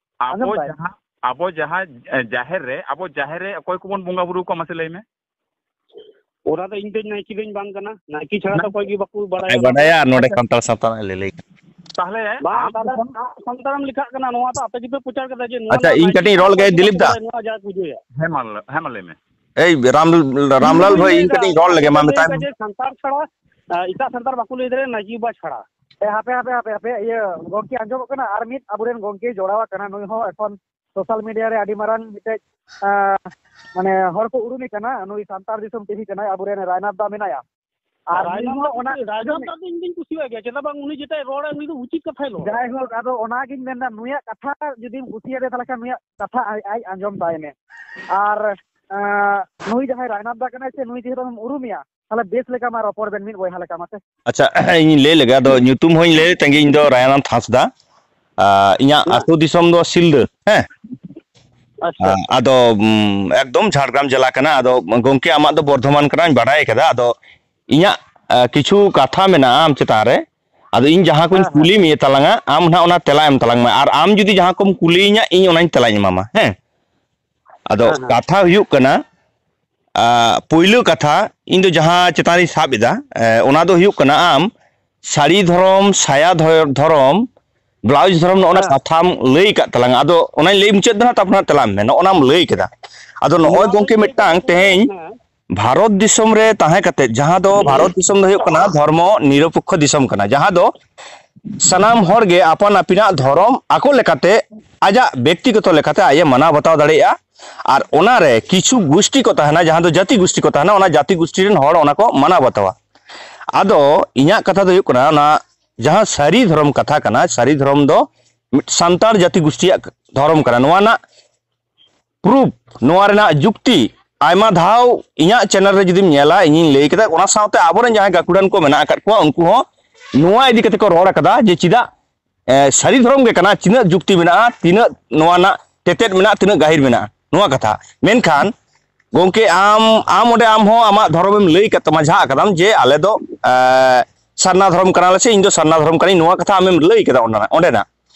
ᱟᱵᱚ ᱟᱸᱡᱚᱢ ᱛᱟᱭ? ᱡᱟᱦᱟᱸ, ᱟᱵᱚ ᱡᱟᱦᱟᱸ, ᱮ, ᱡᱟᱦᱮᱨ ᱨᱮ, ᱟᱵᱚ ᱡᱟᱦᱮᱨ ᱨᱮ ᱚᱠᱚᱭ ᱠᱚᱵᱚᱱ ᱵᱚᱸᱜᱟ ᱵᱩᱨᱩ ᱠᱚᱣᱟ, ᱢᱟᱥᱮ ᱞᱟᱹᱭ ᱢᱮ? ᱚᱱᱟ ᱫᱚ ᱤᱧ ᱫᱚ ᱱᱟᱭᱠᱮ ᱫᱚᱧ ᱵᱟᱝ ᱠᱟᱱᱟ᱾ ᱱᱟᱭᱠᱮ ᱪᱷᱟᱲᱟ ᱫᱚ ᱚᱠᱚᱭ ᱜᱮ ᱵᱟᱠᱚ ᱵᱟᱲᱟᱭᱟ ᱵᱟᱭ ᱚᱱᱟ ᱫᱚ᱾ ᱵᱟᱰᱟᱭᱟ ᱱᱚᱰᱮ ᱟᱪᱪᱷᱟ᱾ ᱥᱟᱱᱛᱟᱲ ᱥᱟᱶᱛᱟ ᱨᱮᱱᱟᱜ ᱞᱟᱹᱞᱟᱹᱭ ᱠᱟᱱᱟ᱾ ᱛᱟᱦᱞᱮ ᱵᱟᱝ, ᱟᱢ ᱛᱟᱦᱞᱮ ᱡᱚᱠᱷᱚᱱ ᱟᱢ ᱥᱟᱱᱛᱟᱲᱮᱢ ᱞᱮᱠᱷᱟᱜ ᱠᱟᱱᱟ, ᱱᱚᱣᱟ ᱫᱚ ᱟᱯᱮ ᱜᱮᱯᱮ ᱯᱨᱚᱪᱟᱨ ᱠᱟᱫᱟ ᱡᱮ ᱱᱚᱣᱟ ᱟᱪᱪᱷᱟ, ᱫᱚ ᱤᱧ ᱱᱟᱭᱠᱮ ᱠᱟᱹᱴᱤᱡ ᱨᱚᱲ ᱞᱮᱜᱮ, ᱚᱠᱚᱭ ᱫᱚ ᱫᱤᱞᱤᱯ ᱫᱟ᱾ ᱵᱟᱲᱟᱭᱟ, ᱱᱚᱣᱟ ᱡᱟ ᱵᱩᱡᱷᱟᱹᱣᱟ᱾ ᱦᱮᱸ, ᱢᱟ ᱞᱟᱹᱭ, ᱦᱮᱸ, ᱢᱟ ᱞᱟᱹᱭ ᱢᱮ᱾ ᱮᱭ ᱨᱟᱢ-, ᱤᱧ ᱫᱚ ᱨᱟᱢᱞᱟᱞ ᱵᱟᱹᱧ ᱵᱷᱟᱹᱭ, ᱞᱟᱹᱭ ᱤᱧ ᱮᱫᱟ, ᱠᱟᱹᱴᱤᱡ ᱤᱧ ᱨᱚᱲ ᱤᱧ ᱞᱮᱜᱮ, ᱫᱚ ᱢᱟ ᱵᱟᱹᱧ ᱞᱟᱹᱭ ᱢᱮᱛᱟᱭ ᱮᱫᱟ ᱢᱮ᱾ ᱡᱮ ᱥᱟᱱᱛᱟᱲ ᱪᱷᱟᱲᱟ, ᱮ, ᱮᱴᱟᱜ ᱥᱟᱱᱛᱟᱲ ᱵᱟᱠᱚ ᱞᱟᱹᱭ ᱫᱟᱲᱮᱭᱟᱜᱼᱟ ᱱᱟᱭᱠᱮ ᱵᱟᱵᱟ ᱪᱷᱟᱲᱟ᱾ ᱮ, ᱦᱟᱯᱮ, ᱦᱟᱯᱮ, ᱦᱟᱯᱮ, ᱦᱟᱯᱮ, ᱤᱭᱟᱹ, ᱜᱚᱝᱠᱮ ᱟᱸᱡᱚᱢᱚᱜ ᱠᱟᱱᱟ? ᱟᱨ ᱢᱤᱫ ᱟᱵᱚᱨᱮᱱ ᱜᱚᱝᱠᱮ ᱡᱚᱲᱟᱣ ᱟᱠᱟᱱᱟ, ᱱᱩᱭ ᱦᱚᱸ ᱮᱠᱷᱚᱱ social media ᱨᱮ ᱟᱹᱰᱤ ᱢᱟᱨᱟᱝ ᱢᱤᱫᱴᱮᱡ, ᱮ, ᱢᱟᱱᱮ ᱦᱚᱲ ᱠᱚ ᱩᱨᱩᱢᱮ ᱠᱟᱱᱟ, ᱱᱩᱭ ᱥᱟᱱᱛᱟᱲ ᱫᱤᱥᱚᱢ ᱴᱤᱵᱷᱤ ᱠᱟᱱᱟᱭ, ᱟᱵᱚᱨᱮᱱ ᱨᱟᱭᱱᱟᱛᱷ ᱫᱟ ᱢᱮᱱᱟᱭᱟ᱾ ᱟᱨ ᱨᱟᱭᱱᱟᱛᱷ ᱱᱩᱭ ᱦᱚᱸ ᱫᱟ ᱚᱱᱟ ᱫᱚ, ᱨᱟᱭᱱᱟᱛᱷ ᱫᱟ ᱫᱚ ᱤᱧ ᱫᱩᱧ ᱠᱩᱥᱤᱭᱟᱜ ᱜᱮᱭᱟ, ᱪᱮᱫᱟᱜ ᱵᱟᱝ, ᱩᱱᱤ ᱡᱮᱴᱟᱭ ᱨᱚᱲᱟ ᱩᱱᱤ ᱫᱚ ᱩᱪᱤᱛ ᱠᱟᱛᱷᱟᱭ ᱨᱚᱲᱟ᱾ ᱡᱟᱭᱦᱳᱠ, ᱟᱫᱚ ᱚᱱᱟᱜᱤᱧ ᱢᱮᱱᱫᱟ, ᱱᱩᱭᱟᱜ ᱠᱟᱛᱷᱟ ᱡᱩᱫᱤᱢ ᱠᱩᱥᱤᱭᱟᱫᱮᱭᱟ, ᱛᱟᱦᱞᱮ ᱠᱷᱟᱱ ᱱᱩᱭᱟᱜ ᱠᱟᱛᱷᱟ ᱟᱡ, ᱟᱡ ᱟᱸᱡᱚᱢ ᱛᱟᱭ ᱢᱮ᱾ ᱟᱨ ᱟᱸ, ᱱᱩᱭ ᱡᱟᱦᱟᱸᱭ ᱨᱟᱭᱱᱟᱛᱷ ᱫᱟ ᱠᱟᱱᱟᱭ ᱥᱮ, ᱱᱩᱭ ᱡᱮᱦᱮᱛᱩ ᱟᱢᱮᱢ ᱩᱨᱩᱢᱮᱭᱟ, ᱛᱟᱦᱞᱮ ᱵᱮᱥ ᱞᱮᱠᱟ ᱢᱟ ᱨᱚᱯᱚᱲ ᱵᱮᱱ ᱢᱤᱫ ᱵᱚᱭᱦᱟ ᱞᱮᱠᱟ ᱢᱟᱥᱮ᱾ ᱟᱪᱪᱷᱟ, ᱤᱧ ᱞᱟᱹᱭ ᱞᱮᱜᱮ, ᱟᱫᱚ ᱧᱩᱛᱩᱢ ᱦᱚᱸᱧ ᱞᱟᱹᱭ ᱛᱮᱸᱜᱮ, ᱤᱧ ᱫᱚ ᱨᱟᱭᱱᱟᱛᱷ ᱦᱟᱸᱥᱫᱟ᱾ ᱟᱸ, ᱤᱧᱟᱹᱜ ᱦᱮᱸ᱾ ᱟᱹᱛᱩ ᱫᱤᱥᱚᱢ ᱫᱚ ᱥᱤᱞᱫᱟᱹ, ᱦᱮᱸ᱾ ᱟᱪᱪᱷᱟ, ᱟᱸ, ᱟᱪᱪᱷᱟ᱾ ᱟᱫᱚ, ᱩᱢ, ᱮᱠᱫᱚᱢ ᱡᱷᱟᱲᱜᱨᱟᱢ ᱡᱮᱞᱟ ᱠᱟᱱᱟ᱾ ᱟᱫᱚ ᱜᱚᱝᱠᱮ, ᱟᱢᱟᱜ ᱫᱚ ᱵᱚᱨᱫᱷᱚᱢᱟᱱ ᱠᱟᱱᱟᱧ ᱵᱟᱰᱟᱭ ᱠᱟᱫᱟ᱾ ᱟᱫᱚ ᱤᱧᱟᱹᱜ, ᱟᱸ, ᱠᱤᱪᱷᱩ ᱠᱟᱛᱷᱟ ᱢᱮᱱᱟᱜᱼᱟ ᱟᱢ ᱪᱮᱛᱟᱱ ᱨᱮ᱾ ᱟᱫᱚ ᱤᱧ ᱡᱟᱦᱟᱸ ᱠᱚᱧ ᱦᱮᱸ, ᱦᱮᱸ᱾ ᱠᱩᱞᱤ ᱢᱮᱭᱟ ᱛᱟᱞᱟᱝᱟ, ᱟᱢ ᱱᱟᱦᱟᱜ ᱚᱱᱟ ᱛᱮᱞᱟ ᱮᱢ ᱛᱟᱞᱟᱝ ᱢᱮ᱾ ᱟᱨ ᱟᱢ ᱡᱩᱫᱤ ᱡᱟᱦᱟᱸ ᱠᱚᱢ ᱠᱩᱞᱤᱭᱤᱧᱟ, ᱤᱧ ᱚᱱᱟᱧ ᱛᱮᱞᱟᱧ ᱮᱢᱟᱢᱟ, ᱦᱮᱸ᱾ ᱟᱫᱚ ᱦᱮᱸ, ᱦᱮᱸ᱾ ᱠᱟᱛᱷᱟ ᱦᱩᱭᱩᱜ ᱠᱟᱱᱟ, ᱟᱸ, ᱯᱩᱭᱞᱩ ᱠᱟᱛᱷᱟ, ᱤᱧ ᱫᱚ ᱡᱟᱦᱟᱸ ᱪᱮᱛᱟᱱ ᱨᱤᱧ ᱥᱟᱵ ᱮᱫᱟ, ᱮᱸ, ᱚᱱᱟ ᱫᱚ ᱦᱩᱭᱩᱜ ᱠᱟᱱᱟ, ᱟᱢ ᱥᱟᱹᱲᱤ ᱫᱷᱚᱨᱚᱢ, ᱥᱟᱭᱟ ᱫᱷᱚ-, ᱫᱷᱚᱨᱚᱢ, ᱵᱞᱟᱣᱩᱡᱽ ᱫᱷᱚᱨᱚᱢ, ᱱᱚᱜᱼᱚ ᱱᱟ ᱦᱮᱸ᱾ ᱠᱟᱛᱷᱟᱢ ᱞᱟᱹᱭ ᱟᱠᱟᱫ ᱛᱟᱞᱟᱝᱟ᱾ ᱟᱫᱚ ᱚᱱᱟᱧ ᱞᱟᱹᱭ ᱢᱩᱪᱟᱹᱫ ᱫᱟ ᱱᱟᱦᱟᱜ, ᱛᱟᱨᱯᱚᱨ ᱱᱟᱦᱟᱜ ᱛᱮᱞᱟᱢ ᱢᱮ᱾ ᱱᱚᱜᱼᱚ ᱱᱟᱢ ᱞᱟᱹᱭ ᱠᱮᱫᱟ᱾ ᱟᱫᱚ ᱱᱚᱜᱼᱚᱭ ᱱᱚᱣᱟ ᱫᱚ ᱜᱚᱝᱠᱮ, ᱪᱮᱫ ᱢᱤᱫᱴᱟᱝ ᱞᱮᱠᱟ ᱛᱮᱦᱮᱧ ᱦᱮᱸ᱾ ᱵᱷᱟᱨᱚᱛ ᱫᱤᱥᱚᱢ ᱨᱮ ᱛᱟᱦᱮᱸ ᱠᱟᱛᱮ, ᱡᱟᱦᱟᱸ ᱫᱚ ᱵᱷᱟᱨᱚᱛ ᱫᱤᱥᱚᱢ ᱫᱚ ᱦᱩᱭᱩᱜ ᱠᱟᱱᱟ ᱫᱷᱚᱨᱢᱚ ᱱᱤᱨᱚᱯᱮᱠᱠᱷᱚ ᱫᱤᱥᱚᱢ ᱠᱟᱱᱟ, ᱡᱟᱦᱟᱸ ᱫᱚ ᱥᱟᱱᱟᱢ ᱦᱚᱲ ᱜᱮ ᱟᱯᱟᱱ ᱟᱹᱯᱤᱱᱟᱜ ᱫᱷᱚᱨᱚᱢ ᱟᱠᱚ ᱞᱮᱠᱟᱛᱮ, ᱟᱡᱟᱜ ᱵᱮᱠᱛᱤᱜᱚᱛᱚ ᱞᱮᱠᱟᱛᱮ ᱟᱡ ᱮ ᱢᱟᱱᱟᱣ ᱵᱟᱛᱟᱣ ᱫᱟᱲᱮᱭᱟᱜᱼᱟ᱾ ᱟᱨ ᱚᱱᱟ ᱨᱮ ᱠᱤᱪᱷᱩ ᱜᱩᱥᱴᱤ ᱠᱚ ᱛᱟᱦᱮᱱᱟ, ᱡᱟᱦᱟᱸ ᱫᱚ ᱡᱟᱹᱛᱤ ᱜᱩᱥᱴᱤ ᱠᱚ ᱛᱟᱦᱮᱱᱟ, ᱚᱱᱟ ᱡᱟᱹᱛᱤ ᱜᱩᱥᱴᱤ ᱨᱮᱱ ᱦᱚᱲ ᱚᱱᱟ ᱠᱚ ᱢᱟᱱᱟᱣ ᱵᱟᱛᱟᱣᱟ᱾ ᱟᱫᱚ ᱤᱧᱟᱹᱜ ᱠᱟᱛᱷᱟ ᱫᱚ ᱦᱩᱭᱩᱜ ᱠᱟᱱᱟ, ᱚᱱᱟ ᱡᱟᱦᱟᱸ ᱥᱟᱹᱨᱤ ᱫᱷᱚᱨᱚᱢ ᱠᱟᱛᱷᱟ ᱠᱟᱱᱟ, ᱥᱟᱹᱨᱤ ᱫᱷᱚᱨᱚᱢ ᱫᱚ ᱢᱤᱫ ᱥᱟᱱᱛᱟᱲ ᱡᱟᱹᱛᱤ ᱜᱩᱥᱴᱤᱭᱟᱜ ᱫᱷᱚᱨᱚᱢ ᱠᱟᱱᱟ᱾ ᱱᱚᱣᱟ ᱨᱮᱱᱟᱜ ᱯᱨᱩᱯᱷ, ᱱᱚᱣᱟ ᱨᱮᱱᱟᱜ ᱡᱩᱠᱛᱤ ᱟᱭᱢᱟ ᱫᱷᱟᱣ ᱤᱧᱟᱹᱜ ᱪᱮᱱᱮᱞ ᱨᱮ ᱡᱩᱫᱤᱢ ᱧᱮᱞᱟ, ᱤᱧᱤᱧ ᱞᱟᱹᱭ ᱠᱮᱫᱟ᱾ ᱚᱱᱟ ᱥᱟᱶᱛᱮ ᱟᱵᱚᱨᱮᱱ ᱡᱟᱦᱟᱸᱭ ᱜᱟᱹᱠᱷᱩᱲᱟᱱ ᱠᱚ ᱢᱮᱱᱟᱜ ᱟᱠᱟᱫ ᱠᱚᱣᱟ, ᱩᱱᱠᱩ ᱦᱚᱸ ᱱᱚᱣᱟ ᱤᱫᱤ ᱠᱟᱛᱮ ᱠᱚ ᱨᱚᱲ ᱟᱠᱟᱫᱟ ᱡᱮ ᱪᱮᱫᱟᱜ, ᱮ, ᱥᱟᱹᱨᱤ ᱫᱷᱚᱨᱚᱢ ᱜᱮ ᱠᱟᱱᱟ, ᱛᱤᱱᱟᱹᱜ ᱡᱩᱠᱛᱤ ᱢᱮᱱᱟᱜᱼᱟ, ᱛᱤᱱᱟᱹᱜ ᱱᱚᱣᱟ ᱨᱮᱱᱟᱜ ᱛᱮᱛᱮᱫ ᱢᱮᱱᱟᱜᱼᱟ, ᱛᱤᱱᱟᱹᱜ ᱜᱟᱹᱦᱤᱨ ᱢᱮᱱᱟᱜᱼᱟ, ᱱᱚᱣᱟ ᱠᱟᱛᱷᱟ᱾ ᱢᱮᱱᱠᱷᱟᱱ ᱜᱚᱝᱠᱮ, ᱟᱢ, ᱟᱢ ᱚᱸᱰᱮ ᱟᱢ ᱦᱚᱸ ᱟᱢᱟᱜ ᱫᱷᱚᱨᱚᱢᱮᱢ ᱞᱟᱹᱭ ᱠᱟᱫ ᱛᱟᱢᱟ, ᱡᱷᱟᱜ ᱠᱟᱫᱟᱢ ᱡᱮ ᱟᱞᱮ ᱫᱚ, ᱮ, ᱥᱟᱨᱱᱟ ᱫᱷᱚᱨᱚᱢ ᱠᱟᱱᱟᱞᱮ ᱥᱮ ᱤᱧ ᱫᱚ ᱥᱟᱨᱱᱟ ᱫᱷᱚᱨᱚᱢ ᱠᱟᱹᱱᱟᱹᱧ, ᱱᱚᱣᱟ ᱠᱟᱛᱷᱟ ᱟᱢᱮᱢ ᱞᱟᱹᱭ ᱠᱮᱫᱟ ᱚᱸᱰᱮᱱᱟᱜ, ᱚᱸᱰᱮᱱᱟᱜ᱾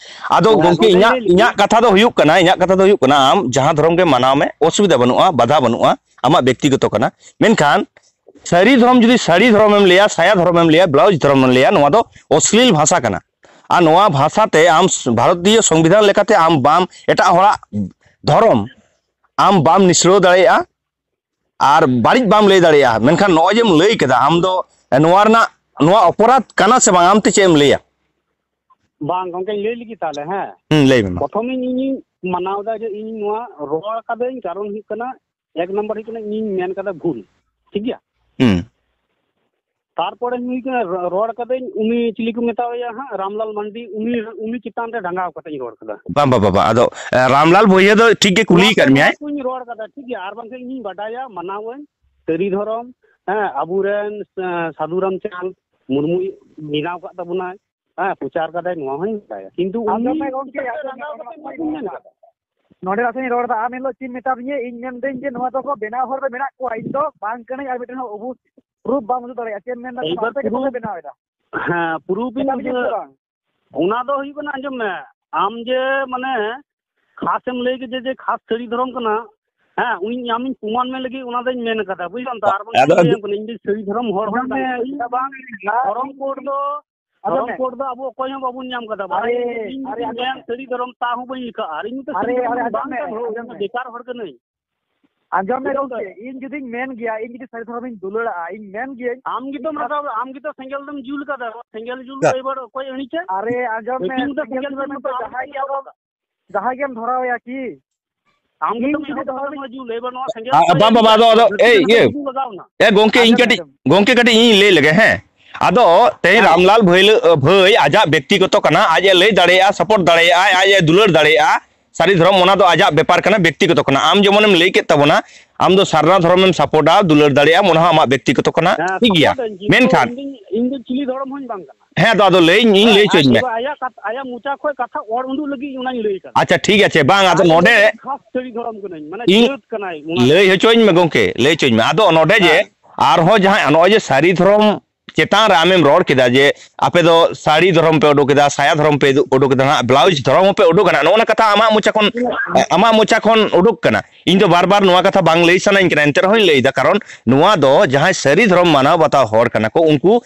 ᱟᱫᱚ ᱦᱮᱸ, ᱜᱚᱝᱠᱮ, ᱚᱸᱰᱮ ᱤᱧᱟᱹᱜ, ᱞᱟᱹᱭ ᱞᱮᱜᱮ᱾ ᱤᱧᱟᱹᱜ ᱠᱟᱛᱷᱟ ᱫᱚ ᱦᱩᱭᱩᱜ ᱠᱟᱱᱟ, ᱤᱧᱟᱹᱜ ᱠᱟᱛᱷᱟ ᱫᱚ ᱦᱩᱭᱩᱜ ᱠᱟᱱᱟ, ᱟᱢ ᱡᱟᱦᱟᱸ ᱫᱷᱚᱨᱚᱢ ᱜᱮ ᱢᱟᱱᱟᱣ ᱢᱮ, ᱚᱥᱩᱵᱤᱫᱷᱟ ᱵᱟᱹᱱᱩᱜᱼᱟ, ᱵᱟᱫᱷᱟ ᱵᱟᱹᱱᱩᱜᱼᱟ, ᱟᱢᱟᱜ ᱵᱮᱠᱛᱤᱜᱚᱛᱚ ᱠᱟᱱᱟ᱾ ᱢᱮᱱᱠᱷᱟᱱ ᱥᱟᱹᱨᱤ ᱫᱷᱚᱨᱚᱢ ᱡᱩᱫᱤ ᱥᱟᱹᱨᱤ ᱫᱷᱚᱨᱚᱢᱮᱢ ᱞᱟᱹᱭᱟ, ᱥᱟᱭᱟ ᱫᱷᱚᱨᱚᱢᱮᱢ ᱞᱟᱹᱭᱟ, ᱵᱞᱟᱣᱩᱡᱽ ᱫᱷᱚᱨᱚᱢᱮᱢ ᱞᱟᱹᱭᱟ, ᱱᱚᱣᱟ ᱫᱚ ᱚᱥᱞᱤᱞ ᱵᱷᱟᱥᱟ ᱠᱟᱱᱟ᱾ ᱟᱨ ᱱᱚᱣᱟ ᱵᱷᱟᱥᱟ ᱛᱮ ᱟᱢ ᱵᱷᱟᱨᱚᱛᱤᱭᱚ ᱥᱚᱝᱵᱤᱫᱷᱟᱱ ᱞᱮᱠᱟᱛᱮ ᱟᱢ ᱵᱟᱢ, ᱮᱴᱟᱜ ᱦᱚᱲᱟᱜ ᱫᱷᱚᱨᱚᱢ ᱟᱢ ᱵᱟᱢ ᱱᱤᱥᱲᱟᱹᱣ ᱫᱟᱲᱮᱭᱟᱜᱼᱟ ᱟᱨ ᱵᱟᱹᱲᱤᱡ ᱵᱟᱢ ᱞᱟᱹᱭ ᱫᱟᱲᱮᱭᱟᱜᱼᱟ᱾ ᱢᱮᱱᱠᱷᱟᱱ ᱱᱚᱜᱼᱚᱭ ᱡᱮᱢ ᱞᱟᱹᱭ ᱠᱮᱫᱟ, ᱟᱢ ᱫᱚ ᱱᱚᱣᱟ ᱨᱮᱱᱟᱜ, ᱱᱚᱣᱟ ᱚᱯᱚᱨᱟᱫᱷ ᱠᱟᱱᱟ ᱥᱮ ᱵᱟᱝ, ᱟᱢ ᱛᱮ ᱪᱮᱫ ᱮᱢ ᱞᱟᱹᱭᱟ? ᱵᱟᱝ ᱜᱚᱝᱠᱮᱧ ᱞᱟᱹᱭ ᱞᱮᱜᱮ ᱛᱟᱦᱞᱮ, ᱦᱮᱸ᱾ ᱦᱩᱸ, ᱞᱟᱹᱭ ᱢᱮ ᱢᱟ᱾ ᱯᱨᱚᱛᱷᱚᱢ ᱤᱧ, ᱤᱧᱤᱧ ᱢᱟᱱᱟᱣ ᱫᱟ ᱡᱮ ᱤᱧ ᱱᱚᱣᱟ ᱨᱚᱲ ᱠᱟᱫᱟᱹᱧ, ᱠᱟᱨᱚᱱ ᱦᱩᱭᱩᱜ ᱠᱟᱱᱟ, ᱮᱠ ᱱᱚᱢᱵᱚᱨ ᱦᱩᱭᱩᱜ ᱠᱟᱱᱟ ᱤᱧᱤᱧ ᱢᱮᱱ ᱠᱟᱫᱟ ᱵᱷᱩᱞ, ᱴᱷᱤᱠ ᱜᱮᱭᱟ? ᱦᱩᱸ᱾ ᱛᱟᱨᱯᱚᱨᱮ ᱱᱩᱭ ᱠᱟᱱᱟ, ᱨᱚ-, ᱨᱚᱲ ᱠᱟᱫᱟᱹᱧ, ᱩᱱᱤ ᱪᱤᱞᱤ ᱠᱚ ᱢᱮᱛᱟᱣᱟᱭᱟ ᱦᱟᱸᱜ, ᱨᱟᱢᱞᱟᱞ ᱢᱟᱱᱰᱤ, ᱩᱱᱤ, ᱩᱱᱤ ᱪᱮᱛᱟᱱ ᱨᱮ ᱰᱷᱟᱸᱜᱟᱣ ᱠᱟᱛᱮᱧ ᱨᱚᱲ ᱠᱟᱫᱟ᱾ ᱵᱟᱝ, ᱵᱟᱝ, ᱵᱟᱝ, ᱵᱟᱝ, ᱟᱫᱚ, ᱮ, ᱨᱟᱢᱞᱟᱞ ᱵᱷᱚᱭᱭᱟ ᱫᱚ ᱴᱷᱤᱠ ᱜᱮ ᱠᱩᱞᱤ ᱱᱚᱣᱟ ᱠᱟᱫ ᱠᱚ, ᱢᱮᱭᱟᱭ᱾ ᱱᱚᱣᱟ ᱠᱚᱧ ᱨᱚᱲ ᱠᱟᱫᱟ, ᱴᱷᱤᱠ ᱜᱮᱭᱟ, ᱟᱨ ᱵᱟᱝᱠᱷᱟᱱ ᱤᱧᱤᱧ ᱵᱟᱰᱟᱭᱟ, ᱢᱟᱱᱟᱣᱟᱹᱧ, ᱥᱟᱹᱨᱤ ᱫᱷᱚᱨᱚᱢ, ᱦᱮᱸ, ᱟᱵᱚᱨᱮᱱ, ᱮ, ᱥᱟᱹᱫᱷᱩ ᱨᱟᱢᱪᱟᱸᱫᱽ ᱢᱩᱨᱢᱩᱭ ᱵᱮᱱᱟᱣ ᱠᱟᱫ ᱛᱟᱵᱚᱱᱟᱭ, ᱦᱮᱸ, ᱯᱨᱚᱪᱟᱨ ᱠᱟᱫᱟᱭ, ᱱᱚᱣᱟ ᱦᱚᱸᱧ ᱵᱟᱰᱟᱭᱟ, ᱠᱤᱱᱛᱩ ᱟᱫᱚ ᱩᱱᱤ ᱢᱮ ᱜᱚᱢᱠᱮ, ᱪᱮᱛᱟᱱ ᱨᱮ ᱟᱫᱚ ᱨᱟᱸᱜᱟᱣ ᱠᱟᱛᱮ ᱱᱚᱣᱟ ᱠᱚᱧ ᱢᱮᱱ ᱠᱟᱫᱟ᱾ ᱱᱚᱰᱮ ᱱᱟᱥᱮᱧ ᱨᱚᱲ ᱮᱫᱟ, ᱟᱢ ᱦᱤᱞᱳᱜ ᱪᱮᱫ ᱮᱢ ᱢᱮᱛᱟᱫᱤᱧᱟᱹ? ᱤᱧ ᱢᱮᱱᱫᱟᱹᱧ ᱡᱮ ᱱᱚᱣᱟ ᱫᱚᱠᱚ ᱵᱮᱱᱟᱣ ᱦᱚᱲ ᱫᱚ ᱢᱮᱱᱟᱜ ᱠᱚᱣᱟ, ᱤᱧ ᱫᱚ ᱵᱟᱝ ᱠᱟᱹᱱᱟᱹᱧ ᱟᱨ ᱢᱤᱫᱴᱮᱱ ᱦᱚᱸ ᱟᱵᱚ proof ᱵᱟᱢ ᱩᱫᱩᱜ ᱫᱟᱲᱮᱭᱟᱜᱼᱟ᱾ ᱪᱮᱫ ᱮᱢ ᱢᱮᱱᱫᱟ? ᱮᱭᱵᱟᱨ ᱱᱚᱣᱟ ᱛᱮᱜᱮ ᱯᱩᱨᱩ-, ᱠᱚ ᱵᱮᱱᱟᱣ ᱮᱫᱟ᱾ ᱦᱮᱸ, ᱯᱩᱨᱩᱵ ᱤᱧ ᱮᱴᱟᱜ ᱠᱤᱪᱷᱩ ᱵᱩᱡᱷᱟᱹᱣ-, ᱫᱚ ᱵᱟᱝ᱾ ᱚᱱᱟ ᱫᱚ ᱦᱩᱭᱩᱜ ᱠᱟᱱᱟ, ᱟᱸᱡᱚᱢ ᱢᱮ, ᱟᱢ ᱡᱮ ᱢᱟᱱᱮ ᱠᱷᱟᱥ ᱮᱢ ᱞᱟᱹᱭ ᱠᱮᱫᱟ ᱡᱮ ᱠᱷᱟᱥ ᱥᱟᱹᱨᱤ ᱫᱷᱚᱨᱚᱢ ᱠᱟᱱᱟ, ᱦᱮᱸ, ᱩᱱᱤ ᱟᱢᱤᱧ ᱯᱨᱚᱢᱟᱱ ᱢᱮ ᱞᱟᱹᱜᱤᱫ ᱚᱱᱟ ᱫᱚᱧ ᱢᱮᱱ ᱠᱟᱫᱟ, ᱵᱩᱡᱷᱟᱹᱣ ᱛᱚ? ᱟᱨ ᱵᱟᱝ ᱟᱫᱚ ᱤᱧ ᱞᱟᱹᱭᱟᱢ ᱠᱟᱹᱱᱟᱹᱧ, ᱤᱧ ᱫᱚ ᱥᱟᱹᱨᱤ ᱫᱷᱚᱨᱚᱢ ᱦᱚᱲ ᱦᱚᱸ ᱟᱸᱡᱚᱢ ᱢᱮ, ᱠᱟᱱᱟ᱾ ᱤᱧ ᱫᱚ ᱵᱟᱝ, ᱫᱷᱚᱨᱚᱢ ᱠᱳᱰ ᱫᱚ ᱟᱸᱡᱚᱢ ᱫᱷᱚᱨᱚᱢ ᱢᱮ᱾ ᱠᱳᱰ ᱫᱚ ᱟᱵᱚ ᱚᱠᱚᱭ ᱦᱚᱸ ᱵᱟᱵᱚᱱ ᱧᱟᱢ ᱠᱟᱫᱟ᱾ ᱵᱟᱲᱟᱭ ᱟᱨᱮ, ᱤᱧ ᱡᱩᱫᱤ ᱟᱨᱮ, ᱟᱸᱡᱚᱢ ᱢᱮᱱ ᱢᱮ᱾ ᱥᱟᱹᱨᱤ ᱫᱷᱚᱨᱚᱢ, ᱛᱟ ᱦᱚᱸ ᱵᱟᱹᱧ ᱞᱮᱠᱷᱟᱜᱼᱟ᱾ ᱟᱨ ᱤᱧ ᱫᱚ ᱥᱟᱹᱨᱤ ᱟᱨᱮ, ᱫᱷᱚᱨᱚᱢ ᱟᱨᱮ, ᱵᱟᱝ ᱟᱸᱡᱚᱢ ᱢᱮ, ᱠᱟᱱ ᱦᱚᱲ, ᱟᱸᱡᱚᱢ ᱤᱧ ᱫᱚ ᱢᱮ᱾ ᱵᱮᱠᱟᱨ ᱦᱚᱲ ᱠᱟᱹᱱᱟᱹᱧ᱾ ᱟᱸᱡᱚᱢ ᱢᱮ ᱵᱩᱡᱷᱟᱹᱣ ᱜᱚᱢᱠᱮ, ᱛᱟᱢ? ᱤᱧ ᱡᱩᱫᱤᱧ ᱢᱮᱱ ᱜᱮᱭᱟ, ᱤᱧ ᱡᱩᱫᱤ ᱥᱟᱹᱨᱤ ᱫᱷᱚᱨᱚᱢᱤᱧ ᱫᱩᱞᱟᱹᱲᱟᱜᱼᱟ, ᱤᱧ ᱢᱮᱱ ᱜᱤᱭᱟᱹᱧ, ᱟᱢ ᱜᱮᱛᱚᱢ ᱟᱨ ᱨᱟᱠᱟᱵ, ᱟᱢ ᱜᱮᱛᱚ ᱥᱮᱸᱜᱮᱞ ᱫᱚᱢ ᱡᱩᱞ ᱠᱟᱫᱟ᱾ ᱥᱮᱸᱜᱮᱞ ᱡᱩᱞ ᱫᱚ ᱮᱵᱟᱨ ᱚᱠᱚᱭ ᱟᱹᱬᱤᱡᱟ? ᱟᱨᱮ, ᱟᱸᱡᱚᱢ ᱢᱮ, ᱦᱟᱹᱴᱤᱧ ᱫᱚ ᱥᱮᱸᱜᱮᱞ ᱥᱮᱸᱜᱮᱞ ᱡᱩᱞ ᱡᱩᱞ ᱢᱟᱛᱚ ᱫᱚ ᱟᱢ ᱡᱟᱦᱟᱸᱭ ᱜᱮ ᱜᱮᱢ ᱫᱷᱚᱨᱟᱣᱟ᱾ ᱡᱟᱦᱟᱸᱭ ᱜᱮᱢ ᱫᱷᱚᱨᱟᱣ ᱮᱭᱟ ᱠᱤ? ᱟᱢ ᱤᱧ ᱜᱮᱛᱚᱢ ᱡᱩᱫᱤ ᱮᱦᱚᱵ ᱫᱷᱚᱨᱟᱣ ᱠᱟᱫᱟ ᱡᱩᱞ, ᱮᱵᱟᱨ ᱱᱚᱣᱟ ᱥᱮᱸᱜᱮᱞ ᱟ, ᱚᱠᱚᱭ ᱵᱟᱝ, ᱵᱟᱝ, ᱟᱹᱬᱤᱡᱟ? ᱟᱫᱚ, ᱟᱫᱚ, ᱦᱟᱹᱴᱤᱧ ᱮᱭ, ᱫᱚ ᱤᱭᱟᱹ᱾ ᱡᱩᱞ ᱞᱟᱜᱟᱣ ᱮᱱᱟ᱾ ᱮ, ᱜᱚᱝᱠᱮ, ᱤᱧ ᱟᱸᱡᱚᱢ ᱢᱮ, ᱠᱟᱹᱴᱤᱡ, ᱟᱸᱡᱚᱢ ᱢᱮ᱾ ᱜᱚᱝᱠᱮ, ᱠᱟᱹᱴᱤᱡ ᱤᱧ ᱞᱟᱹᱭ ᱞᱮᱜᱮ, ᱦᱮᱸ᱾ ᱟᱫᱚ ᱛᱮᱦᱮᱧ ᱦᱮᱸ᱾ ᱨᱟᱢᱞᱟᱞ ᱵᱷᱟᱹᱭᱞᱟᱹ-, ᱵᱷᱟᱹᱭ ᱟᱡᱟᱜ ᱵᱮᱠᱛᱤᱜᱚᱛᱚ ᱠᱟᱱᱟ, ᱟᱡ ᱮ ᱞᱟᱹᱭ ᱫᱟᱲᱮᱭᱟᱜᱼᱟ, support ᱫᱟᱲᱮᱭᱟᱜᱼᱟᱭ, ᱟᱡ ᱮ ᱫᱩᱞᱟᱹᱲ ᱫᱟᱲᱮᱭᱟᱜᱼᱟ᱾ ᱥᱟᱹᱨᱤ ᱫᱷᱚᱨᱚᱢ, ᱚᱱᱟ ᱫᱚ ᱟᱡᱟᱜ ᱵᱮᱯᱟᱨ ᱠᱟᱱᱟ, ᱵᱮᱠᱛᱤᱜᱚᱛᱚ ᱠᱟᱱᱟ᱾ ᱟᱢ ᱡᱮᱢᱚᱱᱮᱢ ᱞᱟᱹᱭ ᱠᱮᱫ ᱛᱟᱵᱚᱱᱟ, ᱟᱢ ᱫᱚ ᱥᱟᱨᱱᱟ ᱫᱷᱚᱨᱚᱢᱮᱢ supportᱟ, ᱫᱩᱞᱟᱹᱲ ᱫᱟᱲᱮᱭᱟᱜᱼᱟᱢ, ᱚᱱᱟ ᱦᱚᱸ ᱟᱢᱟᱜ ᱵᱮᱠᱛᱤᱜᱚᱛᱚ ᱠᱟᱱᱟ, ᱦᱮᱸ, ᱴᱷᱤᱠ ᱜᱮᱭᱟ᱾ Support ᱟᱹᱧ, ᱠᱤᱱᱛᱩ ᱢᱮᱱᱠᱷᱟᱱ ᱤᱧ ᱫᱚᱧ, ᱤᱧ ᱫᱚ ᱪᱤᱞᱤ ᱫᱷᱚᱨᱚᱢ ᱦᱚᱸᱧ ᱵᱟᱝ ᱠᱟᱱᱟ᱾ ᱦᱮᱸ, ᱟᱫᱚ, ᱟᱫᱚ ᱞᱟᱹᱭᱟᱹᱧ, ᱤᱧ ᱦᱮᱸ, ᱞᱟᱹᱭ ᱟᱡ ᱦᱚᱪᱚᱧ ᱢᱮ᱾ ᱟᱭᱟᱜ ᱠᱟᱛᱷᱟ, ᱟᱭᱟᱜ ᱢᱚᱪᱟ ᱠᱷᱚᱱ ᱠᱟᱛᱷᱟ ᱚᱨ ᱩᱰᱩᱠ ᱞᱟᱹᱜᱤᱫ ᱚᱱᱟᱧ ᱞᱟᱹᱭ ᱠᱟᱫᱟ᱾ ᱟᱪᱪᱷᱟ, ᱴᱷᱤᱠ ᱟᱪᱷᱮ, ᱵᱟᱝ, ᱟᱫᱚ ᱟᱡ ᱫᱚ ᱱᱚᱰᱮ ᱢᱤᱫᱴᱮᱱ ᱠᱷᱟᱥ ᱥᱟᱹᱨᱤ ᱫᱷᱚᱨᱚᱢ ᱠᱟᱹᱱᱟᱹᱧ, ᱢᱟᱱᱮ ᱤᱧ ᱡᱟᱹᱛ ᱠᱟᱱᱟᱭ, ᱚᱱᱟ ᱞᱟᱹᱭ ᱦᱚᱪᱚᱧ ᱢᱮ ᱜᱚᱝᱠᱮ, ᱞᱟᱹᱭ ᱦᱚᱪᱚᱧ ᱢᱮ᱾ ᱟᱫᱚ ᱱᱚᱰᱮ ᱡᱮ ᱦᱮᱸ᱾ ᱟᱨᱦᱚᱸ ᱡᱟᱦᱟᱸᱭ ᱱᱚᱜᱼᱚᱭ ᱡᱮ ᱥᱟᱹᱨᱤ ᱫᱷᱚᱨᱚᱢ ᱪᱮᱛᱟᱱ ᱨᱮ ᱟᱢᱮᱢ ᱨᱚᱲ ᱠᱮᱫᱟ ᱡᱮ ᱟᱯᱮ ᱫᱚ ᱥᱟᱹᱲᱤ ᱫᱷᱚᱨᱚᱢ ᱯᱮ ᱩᱰᱩᱠ ᱮᱫᱟ, ᱥᱟᱭᱟ ᱫᱷᱚᱨᱚᱢ ᱯᱮ ᱩᱰᱩᱠ ᱮᱫᱟ, ᱱᱟᱦᱟᱜ blouse ᱫᱷᱚᱨᱚᱢ ᱦᱚᱸᱯᱮ ᱩᱰᱩᱠ ᱮᱫᱟ, ᱱᱚᱜᱼᱚ ᱱᱟ ᱠᱟᱛᱷᱟ ᱟᱢᱟᱜ ᱢᱚᱪᱟ ᱠᱷᱚᱱ, ᱟᱢᱟᱜ ᱢᱚᱪᱟ ᱠᱷᱚᱱ ᱩᱰᱩᱠ ᱠᱟᱱᱟ᱾ ᱤᱧ ᱫᱚ ᱵᱟᱨ ᱵᱟᱨ ᱱᱚᱣᱟ ᱠᱟᱛᱷᱟ ᱵᱟᱝ ᱞᱟᱹᱭ ᱥᱟᱱᱟᱧ ᱠᱟᱱᱟ, ᱮᱱᱛᱮ ᱨᱮᱦᱚᱸᱧ ᱞᱟᱹᱭ ᱮᱫᱟ, ᱠᱟᱨᱚᱱ ᱱᱚᱣᱟ ᱫᱚ ᱡᱟᱦᱟᱸᱭ ᱥᱟᱹᱨᱤ ᱫᱷᱚᱨᱚᱢ ᱢᱟᱱᱟᱣ ᱵᱟᱛᱟᱣ ᱦᱚᱲ ᱠᱟᱱᱟ ᱠᱚ, ᱩᱱᱠᱩ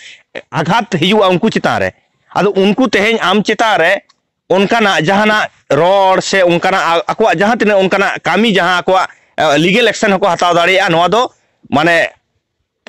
ᱟᱜᱷᱟᱛ ᱦᱤᱡᱩᱜᱼᱟ ᱩᱱᱠᱩ ᱪᱮᱛᱟᱱ ᱨᱮ᱾ ᱟᱫᱚ ᱩᱱᱠᱩ ᱛᱮᱦᱮᱧ ᱟᱢ ᱪᱮᱛᱟᱱ ᱨᱮ ᱚᱱᱠᱟᱱᱟᱜ ᱡᱟᱦᱟᱱᱟᱜ ᱨᱚᱲ ᱥᱮ ᱚᱱᱠᱟᱱᱟᱜ ᱟ-, ᱟᱠᱚᱣᱟᱜ ᱡᱟᱦᱟᱸ ᱛᱤᱱᱟᱹᱜ ᱚᱱᱠᱟᱱᱟᱜ ᱠᱟᱹᱢᱤ, ᱡᱟᱦᱟᱸ ᱟᱠᱚᱣᱟᱜ, ᱮ, legal action ᱦᱚᱸᱠᱚ ᱦᱟᱛᱟᱣ ᱫᱟᱲᱮᱭᱟᱜᱼᱟ᱾ ᱱᱚᱣᱟ ᱫᱚ ᱢᱟᱱᱮ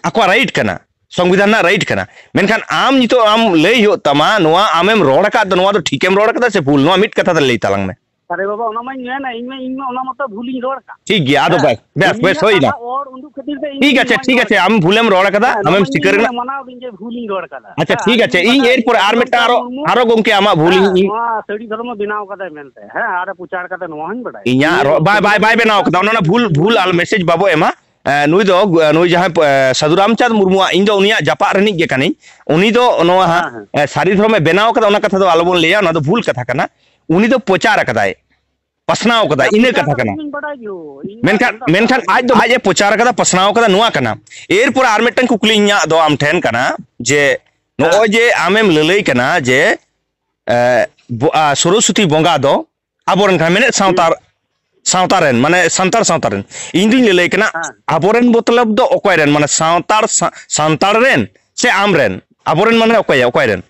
ᱟᱠᱚᱣᱟᱜ right ᱠᱟᱱᱟ, ᱥᱚᱝᱵᱤᱫᱷᱟᱱ ᱨᱮᱱᱟᱜ right ᱠᱟᱱᱟ᱾ ᱢᱮᱱᱠᱷᱟᱱ ᱟᱢ ᱱᱤᱛᱚᱜ ᱟᱢ ᱞᱟᱹᱭ ᱦᱩᱭᱩᱜ ᱛᱟᱢᱟ, ᱱᱚᱣᱟ ᱟᱢᱮᱢ ᱨᱚᱲ ᱟᱠᱟᱫ ᱫᱚ, ᱱᱚᱣᱟ ᱫᱚ ᱴᱷᱤᱠᱮᱢ ᱨᱚᱲ ᱟᱠᱟᱫᱟ ᱥᱮ ᱵᱷᱩᱞ? ᱱᱚᱣᱟ ᱢᱤᱫ ᱠᱟᱛᱷᱟ ᱛᱮ ᱞᱟᱹᱭ ᱛᱟᱞᱟᱝ ᱢᱮ᱾ ᱟᱨᱮ ᱵᱟᱵᱟ, ᱚᱱᱟ ᱢᱟᱧ ᱢᱮᱱᱟ, ᱤᱧ ᱢᱟ, ᱤᱧ ᱢᱟ ᱚᱱᱟ ᱢᱟᱛᱚ ᱵᱷᱩᱞᱤᱧ ᱨᱚᱲ ᱠᱟᱜ᱾ ᱴᱷᱤᱠ ᱜᱮᱭᱟ, ᱟᱫᱚ ᱦᱮᱸ, ᱵᱮᱥ, ᱵᱮᱥ, ᱵᱮᱥ, ᱩᱱᱤᱭᱟᱜ ᱦᱩᱭᱱᱟ᱾ ᱠᱟᱛᱷᱟ ᱚᱨ ᱩᱰᱩᱠ ᱠᱷᱟᱹᱛᱤᱨ ᱛᱮ ᱤᱧ ᱴᱷᱤᱠ ᱫᱚᱧ ᱟᱪᱷᱮ, ᱢᱚᱡᱽ ᱴᱷᱤᱠ ᱟᱪᱷᱮ, ᱨᱚᱲ ᱟᱢ ᱵᱷᱩᱞᱮᱢ ᱨᱚᱲ ᱠᱟᱫᱟ, ᱦᱮᱸ, ᱟᱢᱮᱢ ᱱᱚᱣᱟ ᱥᱤᱠᱟᱹᱨ ᱤᱧ ᱠᱟᱱᱟ᱾ ᱢᱟᱱᱟᱣ ᱫᱤᱧ ᱡᱮ ᱵᱷᱩᱞᱤᱧ ᱨᱚᱲ ᱠᱟᱫᱟ᱾ ᱟᱪᱪᱷᱟ, ᱦᱮᱸ, ᱴᱷᱤᱠ ᱤᱧ ᱟᱪᱷᱮ, ᱵᱟᱰᱟᱭ ᱤᱧ ᱟᱹᱧ, ᱮᱨᱯᱚᱨ ᱟᱨ ᱥᱩᱫᱷᱤᱨ ᱢᱤᱫᱴᱟᱝ ᱪᱟᱸᱫ ᱟᱨᱚ, ᱢᱩᱨᱢᱩ, ᱟᱨᱚ ᱜᱚᱝᱠᱮ ᱟᱢᱟᱜ ᱵᱷᱩᱞ ᱦᱮᱸ, ᱤᱧ, ᱤᱧ ᱱᱚᱣᱟ ᱥᱟᱹᱲᱤ ᱫᱷᱚᱨᱚᱢᱮ ᱵᱮᱱᱟᱣ ᱠᱟᱫᱟᱭ ᱢᱮᱱᱛᱮ, ᱦᱮᱸ, ᱟᱨᱮ ᱯᱨᱚᱪᱟᱨ ᱠᱟᱫᱟ, ᱱᱚᱣᱟ ᱦᱚᱸᱧ ᱵᱟᱰᱟᱭᱟ᱾ ᱤᱧᱟᱹᱜ ᱤᱧ ᱨᱚ-, ᱵᱟᱭ, ᱵᱟᱭ, ᱵᱟᱭ ᱵᱮᱱᱟᱣ ᱠᱟᱫᱟ, ᱚᱱᱟ, ᱚᱱᱟ ᱵᱷᱩᱞ, ᱵᱷᱩᱞ ᱟᱞ ᱢᱮᱥᱮᱡᱽ ᱵᱟᱵᱚ ᱮᱢᱟ᱾ ᱮ, ᱱᱩᱭ ᱫᱚ, ᱮ, ᱱᱩᱭ ᱡᱟᱦᱟᱸᱭ, ᱮ, ᱥᱟᱹᱫᱷᱩ ᱨᱟᱢᱪᱟᱸᱫᱽ ᱢᱩᱨᱢᱩᱣᱟᱜ, ᱤᱧ ᱫᱚ ᱩᱱᱤᱭᱟᱜ ᱡᱟᱯᱟᱜ ᱨᱤᱱᱤᱡ ᱜᱮ ᱠᱟᱹᱱᱟᱹᱧ᱾ ᱩᱱᱤ ᱫᱚ ᱱᱚᱣᱟ ᱦᱟᱸᱜ, ᱦᱮᱸ, ᱦᱮᱸ᱾ ᱮ, ᱥᱟᱹᱨᱤ ᱫᱷᱚᱨᱚᱢᱮ ᱵᱮᱱᱟᱣ ᱠᱟᱫᱟ, ᱚᱱᱟ ᱠᱟᱛᱷᱟ ᱫᱚ ᱟᱞᱚᱵᱚᱱ ᱞᱟᱹᱭᱟ, ᱚᱱᱟ ᱫᱚ ᱵᱷᱩᱞ ᱠᱟᱛᱷᱟ ᱠᱟᱱᱟ᱾ ᱩᱱᱤ ᱫᱚ ᱯᱨᱚᱪᱟᱨ ᱟᱠᱟᱫᱟᱭ, ᱯᱟᱥᱱᱟᱣ ᱠᱟᱫᱟᱭ, ᱦᱮᱸ, ᱤᱱᱟᱹ ᱯᱨᱚᱪᱟᱨ ᱠᱟᱛᱷᱟ ᱠᱟᱛᱮ ᱠᱟᱱᱟ᱾ ᱤᱧ ᱵᱟᱰᱟᱭ ᱜᱮᱭᱟ, ᱤᱧ ᱢᱟ ᱢᱮᱱᱠᱷᱟᱱ, ᱤᱧ ᱫᱚ ᱢᱮᱱᱠᱷᱟᱱ ᱟᱡ ᱫᱚ ᱟᱡ ᱮ ᱯᱨᱚᱪᱟᱨ ᱟᱠᱟᱫᱟ, ᱯᱟᱥᱱᱟᱣ ᱟᱠᱟᱫᱟ, ᱱᱚᱣᱟ ᱠᱟᱱᱟ᱾ ᱮᱨᱯᱚᱨ ᱟᱨ ᱢᱤᱫᱴᱟᱝ ᱠᱩᱠᱞᱤ ᱤᱧᱟᱹᱜ ᱫᱚ ᱟᱢ ᱴᱷᱮᱱ ᱠᱟᱱᱟ ᱡᱮ, ᱦᱮᱸ, ᱱᱚᱜᱼᱚᱭ ᱡᱮ ᱟᱢᱮᱢ ᱞᱟᱹᱞᱟᱹᱭ ᱠᱟᱱᱟ ᱡᱮ, ᱮ, ᱵᱚ-, ᱟ, ᱥᱚᱨᱚᱥᱚᱛᱤ ᱵᱚᱸᱜᱟ ᱫᱚ ᱟᱵᱚᱨᱮᱱ ᱠᱟᱱᱟ, ᱢᱮᱱᱮᱫ ᱦᱩᱸ, ᱥᱟᱶᱛᱟ, ᱥᱟᱶᱛᱟ ᱨᱮᱱ, ᱢᱟᱱᱮ ᱥᱟᱱᱛᱟᱲ ᱥᱟᱶᱛᱟ ᱨᱮᱱ᱾ ᱤᱧ ᱫᱩᱧ ᱞᱟᱹᱞᱟᱹᱭ ᱠᱟᱱᱟ, ᱦᱮᱸ, ᱟᱵᱚᱨᱮᱱ ᱢᱚᱛᱞᱚᱵ ᱫᱚ ᱚᱠᱚᱭ ᱨᱮᱱ? ᱢᱟᱱᱮ ᱥᱟᱶᱛᱟᱲ, ᱥᱟ-, ᱥᱟᱱᱛᱟᱲ ᱨᱮᱱ ᱥᱮ ᱟᱢ ᱨᱮᱱ? ᱟᱵᱚᱨᱮᱱ ᱢᱟᱱᱮ ᱚᱠᱚᱭ, ᱚᱠᱚᱭ ᱨᱮᱱ?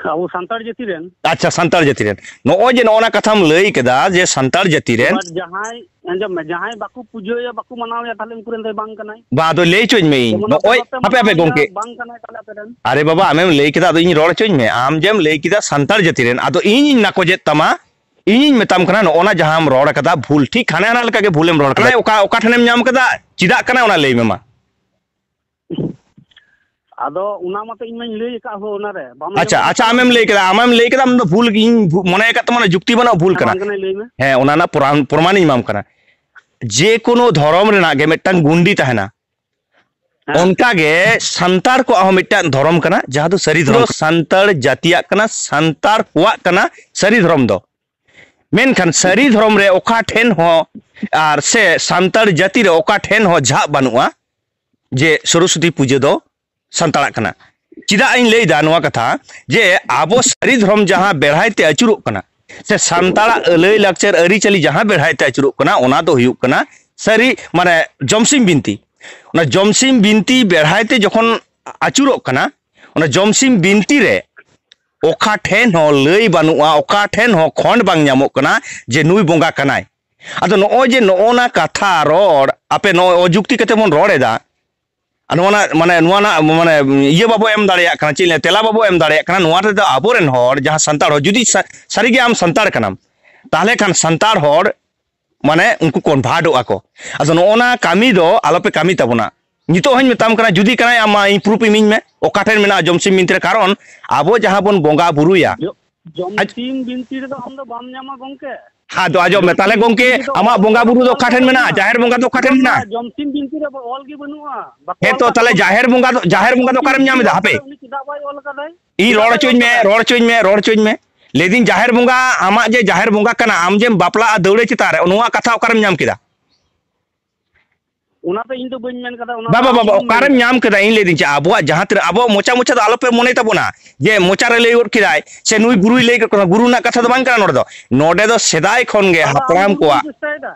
ᱟᱵᱚ ᱥᱟᱱᱛᱟᱲ ᱡᱟᱹᱛᱤ ᱨᱮᱱ᱾ ᱟᱪᱪᱷᱟ, ᱥᱟᱱᱛᱟᱲ ᱡᱟᱹᱛᱤ ᱨᱮᱱ᱾ ᱱᱚᱜᱼᱚᱭ ᱡᱮ ᱱᱚᱜᱼᱚ ᱱᱟ ᱠᱟᱛᱷᱟᱢ ᱞᱟᱹᱭ ᱠᱮᱫᱟ ᱡᱮ ᱥᱟᱱᱛᱟᱲ ᱡᱟᱹᱛᱤ ᱨᱮᱱ᱾ ᱮᱵᱟᱨ ᱡᱟᱦᱟᱸᱭ, ᱟᱸᱡᱚᱢ ᱢᱮ, ᱡᱟᱦᱟᱸᱭ ᱵᱟᱠᱚ ᱯᱩᱡᱟᱹᱭᱟ, ᱵᱟᱠᱚ ᱢᱟᱱᱟᱣᱮᱭᱟ, ᱛᱟᱦᱞᱮ ᱩᱱᱠᱩ ᱨᱮᱱ ᱫᱚᱭ ᱵᱟᱝ ᱠᱟᱱᱟᱭ᱾ ᱵᱟ, ᱟᱫᱚ ᱞᱟᱹᱭ ᱦᱚᱪᱚᱧ ᱢᱮ ᱤᱧ᱾ ᱡᱮᱢᱚᱱ ᱟᱯᱮ ᱱᱚᱜᱼᱚᱭ, ᱵᱟᱯᱮ ᱦᱟᱯᱮ, ᱦᱟᱯᱮ, ᱢᱟᱱᱟᱣᱮᱭᱟ, ᱜᱚᱝᱠᱮ᱾ ᱵᱟᱝ ᱠᱟᱱᱟᱭ, ᱛᱟᱦᱞᱮ ᱟᱯᱮ ᱨᱮᱱ᱾ ᱟᱨᱮ ᱵᱟᱵᱟ, ᱟᱢᱮᱢ ᱞᱟᱹᱭ ᱠᱮᱫᱟ, ᱟᱫᱚ ᱤᱧ ᱨᱚᱲ ᱦᱚᱪᱚᱧ ᱢᱮ᱾ ᱟᱢ ᱡᱮᱢ ᱞᱟᱹᱭ ᱠᱮᱫᱟ ᱥᱟᱱᱛᱟᱲ ᱡᱟᱹᱛᱤ ᱨᱮᱱ, ᱟᱫᱚ ᱤᱧᱤᱧ ᱱᱟᱠᱚᱡᱮᱫ ᱛᱟᱢᱟ, ᱤᱧᱤᱧ ᱢᱮᱛᱟᱢ ᱠᱟᱱᱟ, ᱱᱚᱜᱼᱚ ᱱᱟ ᱡᱟᱦᱟᱸᱢ ᱨᱚᱲ ᱠᱟᱫᱟ ᱵᱷᱩᱞ, ᱴᱷᱤᱠ ᱦᱟᱱᱮ ᱦᱟᱱᱟ ᱞᱮᱠᱟ ᱜᱮ ᱵᱷᱩᱞᱮᱢ ᱨᱚᱲ ᱠᱟᱫᱟ᱾ ᱚᱠᱟ, ᱚᱠᱟ ᱴᱷᱮᱱᱮᱢ ᱧᱟᱢ ᱠᱟᱫᱟ, ᱪᱮᱫᱟᱜ ᱠᱟᱱᱟ, ᱚᱱᱟ ᱞᱟᱹᱭ ᱢᱮ ᱢᱟ᱾ ᱟᱫᱚ ᱚᱱᱟ ᱢᱟᱛᱚ ᱤᱧ ᱢᱟᱧ ᱞᱟᱹᱭ ᱟᱠᱟᱫ ᱦᱳ ᱚᱱᱟᱨᱮ, ᱵᱟᱢ ᱟᱪᱪᱷᱟ, ᱟᱸᱡᱚᱢ ᱟᱪᱪᱷᱟ, ᱟᱠᱟᱫᱟ? ᱟᱢᱮᱢ ᱞᱟᱹᱭ ᱠᱮᱫᱟ, ᱟᱢᱮᱢ ᱞᱟᱹᱭ ᱠᱮᱫᱟ, ᱟᱢ ᱫᱚ ᱵᱷᱩᱞ ᱜᱮ, ᱤᱧ ᱵᱷᱩ-, ᱢᱚᱱᱮ ᱟᱠᱟᱫ ᱛᱟᱢᱟ, ᱚᱱᱟ ᱡᱩᱠᱛᱤ ᱵᱟᱹᱱᱩᱜ, ᱵᱷᱩᱞ ᱠᱟᱱᱟ᱾ ᱯᱨᱚᱢᱟᱱ ᱠᱟᱱᱟᱭ, ᱞᱟᱹᱭ ᱢᱮ᱾ ᱦᱮᱸ, ᱚᱱᱟ ᱨᱮᱱᱟᱜ ᱯᱨᱚᱢᱟᱱ, ᱯᱨᱚᱢᱟᱱᱤᱧ ᱮᱢᱟᱢ ᱠᱟᱱᱟ᱾ ᱡᱮ ᱠᱳᱱᱳ ᱫᱷᱚᱨᱚᱢ ᱨᱮᱱᱟᱜ ᱜᱮ ᱢᱤᱫᱴᱟᱝ ᱜᱩᱱᱰᱤ ᱛᱟᱦᱮᱱᱟ᱾ ᱦᱮᱸ᱾ ᱚᱱᱠᱟ ᱜᱮ ᱥᱟᱱᱛᱟᱲ ᱠᱚᱣᱟᱜ ᱦᱚᱸ ᱢᱤᱫᱴᱟᱝ ᱫᱷᱚᱨᱚᱢ ᱠᱟᱱᱟ, ᱡᱟᱦᱟᱸ ᱫᱚ ᱥᱟᱹᱨᱤ ᱫᱷᱚᱨᱚᱢ᱾ ᱫᱚ ᱥᱟᱱᱛᱟᱲ ᱡᱟᱹᱛᱤᱭᱟᱜ ᱠᱟᱱᱟ, ᱥᱟᱱᱛᱟᱲ ᱠᱚᱣᱟᱜ ᱠᱟᱱᱟ ᱥᱟᱹᱨᱤ ᱫᱷᱚᱨᱚᱢ ᱫᱚ᱾ ᱢᱮᱱᱠᱷᱟᱱ ᱥᱟᱹᱨᱤ ᱫᱷᱚᱨᱚᱢ ᱨᱮ ᱚᱠᱟ ᱴᱷᱮᱱ ᱦᱚᱸ, ᱟᱨ ᱥᱮ ᱥᱟᱱᱛᱟᱲ ᱡᱟᱹᱛᱤ ᱨᱮ ᱚᱠᱟ ᱴᱷᱮᱱ ᱦᱚᱸ ᱡᱷᱟᱜ ᱵᱟᱹᱱᱩᱜᱼᱟ ᱡᱮ ᱥᱚᱨᱚᱥᱚᱛᱤ ᱯᱩᱡᱟᱹ ᱫᱚ ᱥᱟᱱᱛᱟᱲᱟᱜ ᱠᱟᱱᱟ᱾ ᱪᱮᱫᱟᱜ ᱤᱧ ᱞᱟᱹᱭᱫᱟ ᱱᱚᱣᱟ ᱠᱟᱛᱷᱟ, ᱡᱮ ᱟᱵᱚ ᱥᱟᱹᱨᱤ ᱫᱷᱚᱨᱚᱢ ᱡᱟᱦᱟᱸ ᱵᱮᱲᱦᱟᱭ ᱛᱮ ᱟᱹᱪᱩᱨᱚᱜ ᱠᱟᱱᱟ, ᱥᱮ ᱥᱟᱱᱛᱟᱲᱟᱜ ᱞᱟᱹᱭ ᱞᱟᱠᱪᱟᱨ ᱟᱹᱨᱤᱪᱟᱹᱞᱤ ᱡᱟᱦᱟᱸ ᱵᱮᱲᱦᱟᱭ ᱛᱮ ᱟᱹᱪᱩᱨᱚᱜ ᱠᱟᱱᱟ, ᱚᱱᱟ ᱫᱚ ᱦᱩᱭᱩᱜ ᱠᱟᱱᱟ ᱥᱟᱹᱨᱤ, ᱢᱟᱱᱮ ᱡᱚᱢᱥᱤᱢ ᱵᱤᱱᱛᱤ᱾ ᱚᱱᱟ ᱡᱚᱢᱥᱤᱢ ᱵᱤᱱᱛᱤ ᱵᱮᱲᱦᱟᱭ ᱛᱮ ᱡᱚᱠᱷᱚᱱ ᱟᱹᱪᱩᱨᱚᱜ ᱠᱟᱱᱟ, ᱚᱱᱟ ᱡᱚᱢᱥᱤᱢ ᱵᱤᱱᱛᱤ ᱨᱮ ᱚᱠᱟ ᱴᱷᱮᱱ ᱦᱚᱸ ᱞᱟᱹᱭ ᱵᱟᱹᱱᱩᱜᱼᱟ, ᱚᱠᱟ ᱴᱷᱮᱱ ᱦᱚᱸ ᱠᱷᱚᱸᱰ ᱵᱟᱝ ᱧᱟᱢᱚᱜ ᱠᱟᱱᱟ ᱡᱮ ᱱᱩᱭ ᱵᱚᱸᱜᱟ ᱠᱟᱱᱟᱭ᱾ ᱟᱫᱚ ᱱᱚᱜᱼᱚᱭ ᱡᱮ ᱱᱚᱜᱼᱚ ᱱᱟ ᱠᱟᱛᱷᱟ ᱨᱚᱲ, ᱟᱯᱮ ᱱᱚᱜᱼᱚᱭ ᱚᱡᱩᱠᱛᱤ ᱠᱟᱛᱮ ᱵᱚᱱ ᱨᱚᱲ ᱮᱫᱟ, ᱟᱨ ᱱᱚᱣᱟ ᱨᱮᱱᱟᱜ, ᱢᱟᱱᱮ, ᱱᱚᱣᱟ ᱨᱮᱱᱟᱜ, ᱢᱟᱱᱮ, ᱤᱭᱟᱹ ᱵᱟᱵᱚ ᱮᱢ ᱫᱟᱲᱮᱭᱟᱜ ᱠᱟᱱᱟ, ᱪᱮᱫ ᱤᱧ ᱞᱟᱹᱭᱟ, ᱛᱮᱞᱟ ᱵᱟᱵᱚ ᱮᱢ ᱫᱟᱲᱮᱭᱟᱜ ᱠᱟᱱᱟ᱾ ᱱᱚᱣᱟ ᱨᱮᱫᱚ ᱟᱵᱚᱨᱮᱱ ᱦᱚᱲ, ᱡᱟᱦᱟᱸ ᱥᱟᱱᱛᱟᱲ ᱦᱚᱲ, ᱡᱩᱫᱤ ᱥᱟ-, ᱥᱟᱹᱨᱤᱜᱮ ᱟᱢ ᱥᱟᱱᱛᱟᱲ ᱠᱟᱱᱟᱢ, ᱛᱟᱦᱚᱞᱮ ᱠᱷᱟᱱ ᱥᱟᱱᱛᱟᱲ ᱦᱚᱲ ᱢᱟᱱᱮ ᱩᱱᱠᱩ ᱠᱚᱱᱵᱷᱟᱨᱴᱚᱜᱼᱟ ᱠᱚ᱾ ᱟᱫᱚ ᱱᱚᱜᱼᱚ ᱱᱟ ᱠᱟᱹᱢᱤ ᱫᱚ ᱟᱞᱚᱯᱮ ᱠᱟᱹᱢᱤ ᱛᱟᱵᱚᱱᱟ᱾ ᱱᱤᱛᱚᱜ ᱦᱚᱧ ᱢᱮᱛᱟᱢ ᱠᱟᱱᱟ, ᱡᱩᱫᱤ ᱠᱟᱱᱟᱭ ᱟᱢ ᱢᱟ ᱤᱧ ᱯᱨᱩᱯᱷ ᱤᱢᱟᱹᱧ ᱢᱮ, ᱚᱠᱟ ᱴᱷᱮᱱ ᱢᱮᱱᱟᱜᱼᱟ ᱡᱚᱢᱥᱤᱢ ᱵᱤᱱᱛᱤ ᱨᱮ? ᱠᱟᱨᱚᱱ ᱟᱵᱚ ᱡᱟᱦᱟᱸ ᱵᱚᱱ ᱵᱚᱸᱜᱟ ᱵᱩᱨᱩᱭᱟ, ᱡᱚ-, ᱟᱡ- ᱡᱚᱢᱥᱤᱢ ᱵᱤᱱᱛᱤ ᱨᱮᱫᱚ ᱟᱢ ᱫᱚ ᱵᱟᱢ ᱧᱟᱢᱟ ᱜᱚᱝᱠᱮ᱾ ᱟᱫᱚ ᱟᱸᱡᱚᱢ ᱢᱮ ᱛᱟᱦᱞᱮ ᱜᱚᱝᱠᱮ, ᱟᱢᱟᱜ ᱵᱚᱸᱜᱟ ᱵᱩᱨᱩ ᱫᱚ ᱚᱠᱟ ᱴᱷᱮᱱ ᱢᱮᱱᱟᱜᱼᱟ? ᱡᱟᱦᱮᱨ ᱵᱚᱸᱜᱟ ᱫᱚ ᱚᱠᱟ ᱴᱷᱮᱱ ᱢᱮᱱᱟᱜᱼᱟ? ᱡᱚᱢᱥᱤᱢ ᱵᱤᱱᱛᱤ ᱨᱮ ᱚᱞ ᱜᱮ ᱵᱟᱹᱱᱩᱜᱼᱟ᱾ ᱵᱟᱠᱚ ᱦᱮᱸ ᱚᱞ ᱛᱚ, ᱟᱠᱟᱫ ᱛᱟᱦᱞᱮ ᱛᱟᱵᱚᱱᱟ᱾ ᱡᱟᱦᱮᱨ ᱵᱚᱸᱜᱟ ᱫᱚ, ᱡᱟᱦᱮᱨ ᱵᱚᱸᱜᱟ ᱫᱚ ᱚᱠᱟᱨᱮᱢ ᱧᱟᱢ ᱮᱫᱟ? ᱦᱟᱯᱮ, ᱩᱱᱤ ᱪᱮᱫᱟᱜ ᱵᱟᱭ ᱚᱞ ᱟᱠᱟᱫᱟᱭ? ᱤᱧ ᱨᱚᱲ ᱦᱚᱪᱚᱧ ᱢᱮ, ᱨᱚᱲ ᱦᱚᱪᱚᱧ ᱢᱮ, ᱨᱚᱲ ᱦᱚᱪᱚᱧ ᱢᱮ᱾ ᱞᱟᱹᱭᱫᱟᱹᱧ, ᱡᱟᱦᱮᱨ ᱵᱚᱸᱜᱟ, ᱟᱢᱟᱜ ᱡᱮ ᱡᱟᱦᱮᱨ ᱵᱚᱸᱜᱟ ᱠᱟᱱᱟ, ᱟᱢ ᱡᱮᱢ ᱵᱟᱯᱞᱟᱜᱼᱟ ᱫᱟᱹᱣᱲᱟᱹ ᱪᱮᱛᱟᱱ ᱨᱮ, ᱱᱚᱣᱟ ᱠᱟᱛᱷᱟ ᱚᱠᱟᱨᱮᱢ ᱧᱟᱢ ᱠᱮᱫᱟ? ᱚᱱᱟ ᱫᱚ ᱤᱧ ᱫᱚ ᱵᱟᱹᱧ ᱢᱮᱱ ᱠᱟᱫᱟ, ᱚᱱᱟ ᱵᱟᱵᱟ, ᱫᱚ ᱟᱢ ᱵᱟᱵᱟ, ᱜᱮᱢ ᱢᱮᱱ ᱚᱠᱟᱨᱮᱢ ᱠᱟᱫᱟ᱾ ᱧᱟᱢ ᱠᱮᱫᱟ? ᱤᱧ ᱞᱟᱹᱭᱫᱟᱹᱧ, ᱪᱮᱫ ᱟᱵᱚᱣᱟᱜ ᱡᱟᱦᱟᱸ ᱛᱤᱱᱟᱹᱜ, ᱟᱵᱚᱣᱟᱜ ᱢᱚᱪᱟ ᱢᱚᱪᱟ ᱫᱚ ᱟᱞᱚᱯᱮ ᱢᱚᱱᱮ ᱛᱟᱵᱚᱱᱟ ᱡᱮ ᱢᱚᱪᱟ ᱨᱮ ᱞᱟᱹᱭ ᱜᱚᱫ ᱠᱮᱫᱟᱭ ᱥᱮ ᱱᱩᱭ ᱜᱩᱨᱩᱭ ᱞᱟᱹᱭ ᱜᱚᱫ ᱠᱟᱫᱟ᱾ ᱜᱩᱨᱩ ᱨᱮᱱᱟᱜ ᱠᱟᱛᱷᱟ ᱫᱚ ᱵᱟᱝ ᱠᱟᱱᱟ ᱱᱚᱰᱮ ᱫᱚ᱾ ᱱᱚᱰᱮ ᱫᱚ ᱥᱮᱫᱟᱭ ᱠᱷᱚᱱ ᱜᱮ ᱛᱟᱦᱞᱮ ᱟᱢ ᱦᱟᱯᱲᱟᱢ ᱜᱩᱨᱩᱢ ᱠᱚᱣᱟᱜ ᱪᱮᱥᱴᱟᱭᱮᱫᱟ?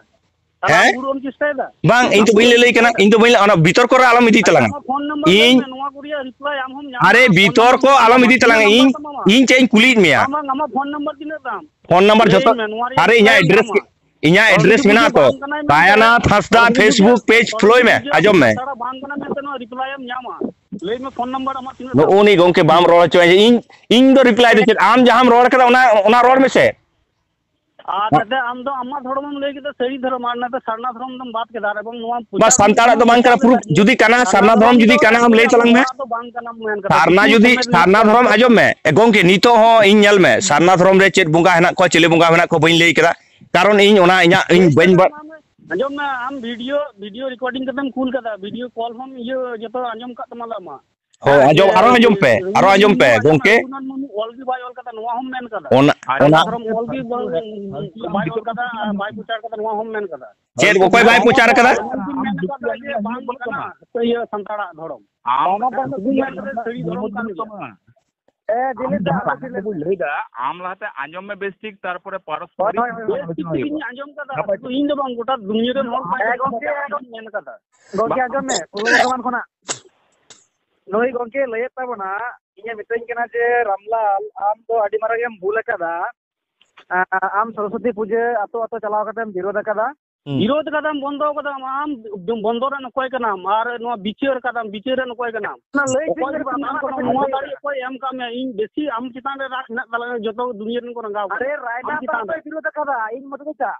ᱛᱟᱦᱞᱮ ᱟᱢ ᱦᱮᱸ? ᱜᱩᱨᱩᱢ ᱪᱮᱥᱴᱟᱭᱮᱫᱟ? ᱵᱟᱝ, ᱤᱧ ᱫᱚ ᱵᱟᱹᱧ ᱞᱟᱹᱞᱟᱹᱭ ᱠᱟᱱᱟ, ᱤᱧ ᱫᱚ ᱵᱟᱹᱧ ᱞᱟᱹᱭ, ᱚᱱᱟ ᱵᱤᱛᱚᱨᱠᱚ ᱨᱮ ᱟᱞᱚᱢ ᱤᱫᱤ ᱟᱪᱪᱷᱟ, ᱛᱟᱞᱟᱝᱟ᱾ ᱟᱢᱟᱜ ᱯᱷᱳᱱ ᱱᱟᱢᱵᱟᱨ ᱞᱟᱹᱭ ᱤᱧ, ᱢᱮ, ᱱᱚᱣᱟ ᱠᱚ ᱨᱮᱭᱟᱜ ᱨᱤᱯᱞᱟᱭ ᱟᱢ ᱦᱚᱸᱢ ᱧᱟᱢᱟ᱾ ᱟᱨᱮ, ᱯᱷᱳᱱ ᱵᱤᱛᱚᱨᱠᱚ ᱱᱟᱢᱵᱟᱨ ᱟᱞᱚᱢ ᱪᱮᱫ ᱤᱫᱤ ᱱᱟᱢᱵᱟᱨ ᱛᱟᱞᱟᱝᱟ᱾ ᱛᱟᱢᱟ? ᱤᱧ, ᱤᱧ ᱪᱮᱫ ᱤᱧ ᱠᱩᱞᱤᱭᱮᱫ ᱢᱮᱭᱟ? ᱵᱟᱝ, ᱵᱟᱝ, ᱟᱢᱟᱜ ᱯᱷᱳᱱ ᱱᱟᱢᱵᱟᱨ ᱛᱤᱱᱟᱹᱜ ᱛᱟᱢ? ᱯᱷᱳᱱ ᱱᱟᱢᱵᱟᱨ ᱞᱟᱹᱭ ᱡᱷᱚᱛᱚ, ᱢᱮ, ᱱᱚᱣᱟ ᱨᱮᱭᱟᱜ ᱟᱨᱮ, ᱤᱧᱟᱜ ᱨᱤᱯᱞᱟᱭ ᱮᱢ ᱮᱰᱨᱮᱥ ᱧᱟᱢᱟ᱾ ᱜᱮ, ᱤᱧᱟᱜ ᱮᱰᱨᱮᱥ ᱚᱞᱪᱤᱠᱤ ᱢᱮᱱᱟᱜᱼᱟ ᱛᱚ᱾ ᱵᱟᱝ ᱠᱟᱱᱟᱭ ᱢᱮᱱᱛᱮ, ᱠᱟᱭᱟᱱᱟᱛᱷ ᱦᱟᱸᱥᱫᱟ, ᱚᱞᱪᱤᱠᱤ ᱯᱷᱮᱥᱵᱩᱠ ᱯᱮᱡᱽ ᱚᱞᱪᱤᱠᱤ ᱯᱷᱳᱞᱳᱭ ᱢᱮ, ᱡᱮ ᱟᱸᱡᱚᱢ ᱢᱮ᱾ ᱥᱟᱱᱛᱟᱲᱟᱜ ᱵᱟᱝ ᱠᱟᱱᱟ ᱢᱮᱱᱛᱮ ᱱᱚᱣᱟ ᱨᱤᱯᱞᱟᱭ ᱮᱢ ᱧᱟᱢᱟ᱾ ᱞᱟᱹᱭ ᱢᱮ ᱯᱷᱳᱱ ᱱᱟᱢᱵᱟᱨ ᱟᱢᱟᱜ ᱛᱤᱱᱟᱹᱜ ᱛᱟᱢ? ᱱᱩᱜᱼᱩ ᱱᱤ ᱜᱚᱝᱠᱮ ᱵᱟᱢ ᱨᱚᱲ ᱦᱚᱪᱚᱣᱟᱹᱧᱟ᱾ ᱤᱧ, ᱤᱧ ᱫᱚ ᱨᱤᱯᱞᱟᱭ ᱫᱚ ᱪᱮᱫ? ᱟᱢ ᱡᱟᱦᱟᱸᱢ ᱨᱚᱲ ᱠᱟᱫᱟ ᱚᱱᱟ, ᱚᱱᱟ ᱨᱚᱲ ᱢᱮᱥᱮ᱾ ᱟᱨ ᱱᱟᱛᱮ ᱟᱢ ᱫᱚ ᱟᱢᱟᱜ ᱫᱷᱚᱨᱚᱢᱮᱢ ᱞᱟᱹᱭ ᱠᱮᱫᱟ, ᱥᱟᱹᱨᱤ ᱫᱷᱚᱨᱚᱢ, ᱟᱨ ᱱᱟᱛᱮ ᱥᱟᱨᱱᱟ ᱫᱷᱚᱨᱚᱢ ᱫᱚᱢ ᱵᱟᱫ ᱠᱮᱫᱟ, ᱟᱨ ᱮᱵᱚᱝ ᱱᱚᱣᱟ ᱵᱟ, ᱯᱨᱚᱪᱟᱨ ᱫᱚ ᱥᱟᱱᱛᱟᱲᱟᱜ ᱫᱚ ᱵᱟᱝ ᱠᱟᱱᱟ, ᱯᱨᱩᱯᱷ ᱡᱩᱫᱤ ᱠᱟᱱᱟ, ᱥᱟᱨᱱᱟ ᱥᱟᱨᱱᱟ ᱫᱷᱚᱨᱚᱢ ᱫᱷᱚᱨᱚᱢ ᱡᱩᱫᱤ ᱫᱚ ᱠᱟᱱᱟ, ᱟᱢ ᱞᱟᱹᱭ ᱛᱟᱞᱟᱝ ᱢᱮ᱾ ᱟᱵᱚᱣᱟᱜ ᱫᱚ ᱵᱟᱝ ᱠᱟᱱᱟ, ᱢᱮᱱ ᱠᱟᱫᱟ᱾ ᱥᱟᱨᱱᱟ ᱥᱩᱫᱷᱩ ᱡᱩᱫᱤ, ᱠᱚᱢᱮᱱᱴ ᱥᱟᱨᱱᱟ ᱞᱮᱠᱷᱟᱱ ᱫᱷᱚᱨᱚᱢ ᱫᱚ ᱟᱸᱡᱚᱢ ᱢᱮ, ᱮ, ᱜᱚᱝᱠᱮ, ᱱᱤᱛᱚᱜ ᱦᱚᱸ ᱤᱧ ᱧᱮᱞ ᱢᱮ, ᱥᱟᱨᱱᱟ ᱫᱷᱚᱨᱚᱢ ᱨᱮ ᱪᱮᱫ ᱵᱚᱸᱜᱟ ᱦᱮᱱᱟᱜ ᱠᱚᱣᱟ, ᱪᱤᱞᱤ ᱵᱚᱸᱜᱟ ᱦᱮᱱᱟᱜ ᱠᱚᱣᱟ, ᱵᱟᱹᱧ ᱞᱟᱹᱭ ᱠᱟᱫᱟ, ᱠᱟᱨᱚᱱ ᱤᱧ ᱚᱱᱟ ᱤᱧᱟᱜ, ᱤᱧ ᱞᱟᱹᱭ ᱵᱟᱹᱧ ᱠᱟᱫᱟ ᱵᱟ- ᱢᱟ ᱟᱢ᱾ ᱟᱸᱡᱚᱢ ᱢᱮ, ᱟᱢ ᱵᱷᱤᱰᱤᱭᱳ, ᱵᱷᱤᱰᱤᱭᱳ ᱨᱮᱠᱚᱨᱰᱤᱝ ᱠᱟᱛᱮᱢ ᱠᱩᱞ ᱠᱟᱫᱟ, ᱵᱷᱤᱰᱤᱭᱳ ᱠᱚᱞ ᱦᱚᱸᱢ ᱤᱭᱟᱹ ᱡᱚᱛᱚ ᱟᱸᱡᱚᱢ ᱠᱟᱜ ᱛᱟᱢᱟ ᱞᱟᱢᱟ᱾ ᱦᱳᱭ, ᱦᱮᱸ, ᱟᱸᱡᱚᱢ, ᱤᱭᱟᱹ, ᱟᱨᱚ ᱟᱸᱡᱚᱢ ᱯᱮ, ᱟᱨᱚ ᱨᱤᱞ ᱟᱸᱡᱚᱢ ᱯᱮ, ᱢᱟ ᱠᱟᱱᱟ, ᱜᱚᱝᱠᱮ᱾ ᱨᱩᱜᱷᱩᱱᱟᱛᱷ ᱢᱩᱨᱢᱩ ᱚᱞ ᱜᱮ ᱵᱟᱭ ᱚᱞ ᱠᱟᱫᱟ, ᱱᱚᱣᱟ ᱦᱚᱸᱢ ᱢᱮᱱ ᱠᱟᱫᱟ᱾ ᱚᱱᱟ, ᱟᱨ ᱚᱱᱟ ᱥᱟᱨᱱᱟ ᱫᱷᱚᱨᱚᱢ ᱚᱞ ᱜᱮ ᱵᱟᱝ, ᱵᱟᱭ ᱚᱞ ᱠᱟᱫᱟ, ᱟᱨ ᱵᱟᱭ ᱯᱨᱚᱪᱟᱨ ᱠᱟᱫᱟ, ᱱᱚᱣᱟ ᱦᱚᱸᱢ ᱢᱮᱱ ᱠᱟᱫᱟ᱾ ᱪᱮᱫ ᱚᱠᱚᱭ ᱵᱟᱭ ᱯᱨᱚᱪᱟᱨ ᱠᱟᱫᱟ? ᱟᱢ ᱜᱮᱢ ᱢᱮᱱ ᱠᱟᱫᱟ ᱡᱮ ᱵᱟᱝ ᱠᱟᱱᱟ, ᱤᱭᱟᱹ, ᱥᱟᱱᱛᱟᱲᱟᱜ ᱫᱷᱚᱨᱚᱢ᱾ ᱟᱢ ᱥᱩᱫᱷᱩᱢ ᱢᱮᱱ ᱠᱟᱫᱟ ᱥᱟᱹᱨᱤ ᱫᱷᱚᱨᱚᱢ ᱠᱟᱱ ᱜᱮᱭᱟ᱾ ᱮ, ᱟᱢ ᱫᱤᱞᱤᱯ ᱫᱟ, ᱡᱟᱦᱟᱸ ᱠᱟᱛᱷᱟ ᱫᱤᱞᱤᱯ᱾ ᱠᱚ ᱞᱟᱹᱭ ᱫᱟ, ᱟᱢ ᱞᱟᱦᱟᱛᱮ ᱟᱸᱡᱚᱢ ᱢᱮ ᱵᱮᱥ ᱴᱷᱤᱠ, ᱛᱟᱨᱯᱚᱨᱮ ᱯᱟᱨᱚᱥᱯᱚᱨᱤᱠ ᱦᱳᱭ, ᱦᱳᱭ, ᱦᱳᱭ᱾ ᱵᱮᱥ ᱴᱷᱤᱠ ᱛᱮᱜᱮᱧ ᱟᱸᱡᱚᱢ ᱠᱟᱫᱟ, ᱱᱟᱯᱟᱭ ᱥᱩᱫᱷᱩ ᱤᱧ ᱫᱚ ᱵᱟᱝ, ᱜᱚᱴᱟ ᱫᱩᱱᱤᱭᱟᱹ ᱨᱮᱱ ᱦᱚᱲ ᱠᱚ ᱦᱮᱸ, ᱟᱸᱡᱚᱢ ᱜᱚᱝᱠᱮ, ᱠᱟᱫᱟ, ᱟᱸᱡᱚᱢ ᱢᱮᱱ ᱠᱟᱫᱟ᱾ ᱜᱚᱝᱠᱮ, ᱟᱸᱡᱚᱢ ᱢᱮ, ᱯᱩᱨᱵᱚ ᱵᱚᱨᱫᱷᱚᱢᱟᱱ ᱠᱷᱚᱱᱟᱜ ᱱᱩᱭ ᱜᱚᱝᱠᱮ ᱞᱟᱹᱭᱮᱫ ᱛᱟᱵᱚᱱᱟ, ᱤᱧᱮ ᱢᱤᱛᱟᱹᱧ ᱠᱟᱱᱟ ᱡᱮ, "ᱨᱟᱢᱞᱟᱞ, ᱟᱢ ᱫᱚ ᱟᱹᱰᱤ ᱢᱟᱨᱟᱝ ᱮᱢ ᱵᱷᱩᱞ ᱟᱠᱟᱫᱟ᱾ ᱟ-, ᱟᱢ ᱥᱚᱨᱚᱥᱚᱛᱤ ᱯᱩᱡᱟᱹ ᱟᱛᱳ ᱟᱛᱳ ᱪᱟᱞᱟᱣ ᱠᱟᱛᱮᱢ ᱵᱤᱨᱳᱫ ᱟᱠᱟᱫᱟ, ᱦᱩᱸ᱾ ᱵᱤᱨᱳᱫᱷ ᱠᱟᱫᱟᱢ, ᱵᱚᱱᱫᱚ ᱠᱟᱫᱟᱢ, ᱟᱢ ᱵᱚᱱᱫᱚ ᱨᱮᱱ ᱚᱠᱚᱭ ᱠᱟᱱᱟᱢ? ᱟᱨ ᱱᱚᱣᱟ ᱵᱤᱪᱟᱹᱨ ᱠᱟᱫᱟᱢ, ᱵᱤᱪᱟᱹᱨ ᱨᱮᱱ ᱚᱠᱚᱭ ᱠᱟᱱᱟᱢ? ᱚᱱᱟ ᱞᱟᱹᱭ ᱚᱠᱚᱭ ᱴᱷᱤᱠ ᱜᱮ ᱠᱟᱱᱟᱢ? ᱵᱟᱝ, ᱱᱚᱣᱟ ᱚᱱᱟ ᱫᱟᱲᱮ ᱚᱠᱚᱭ ᱮᱢ ᱠᱟᱜ ᱢᱮᱭᱟ? ᱤᱧ ᱵᱮᱥᱤ ᱟᱢ ᱪᱮᱛᱟᱱ ᱨᱮ ᱨᱟᱜ ᱦᱮᱱᱟᱜ ᱛᱟᱞᱟᱝᱟ, ᱡᱚᱛᱚ ᱫᱩᱱᱤᱭᱟᱹ ᱨᱮᱱ ᱠᱚ ᱨᱟᱸᱜᱟᱣ ᱟᱨᱮ ᱠᱟᱱᱟ ᱨᱟᱭᱱᱟ ᱟᱢ ᱪᱮᱛᱟᱱ ᱨᱮ᱾ ᱵᱤᱨᱳᱫᱷ ᱠᱟᱫᱟ, ᱤᱧ ᱢᱚᱛᱚ ᱫᱚ ᱪᱟᱜ᱾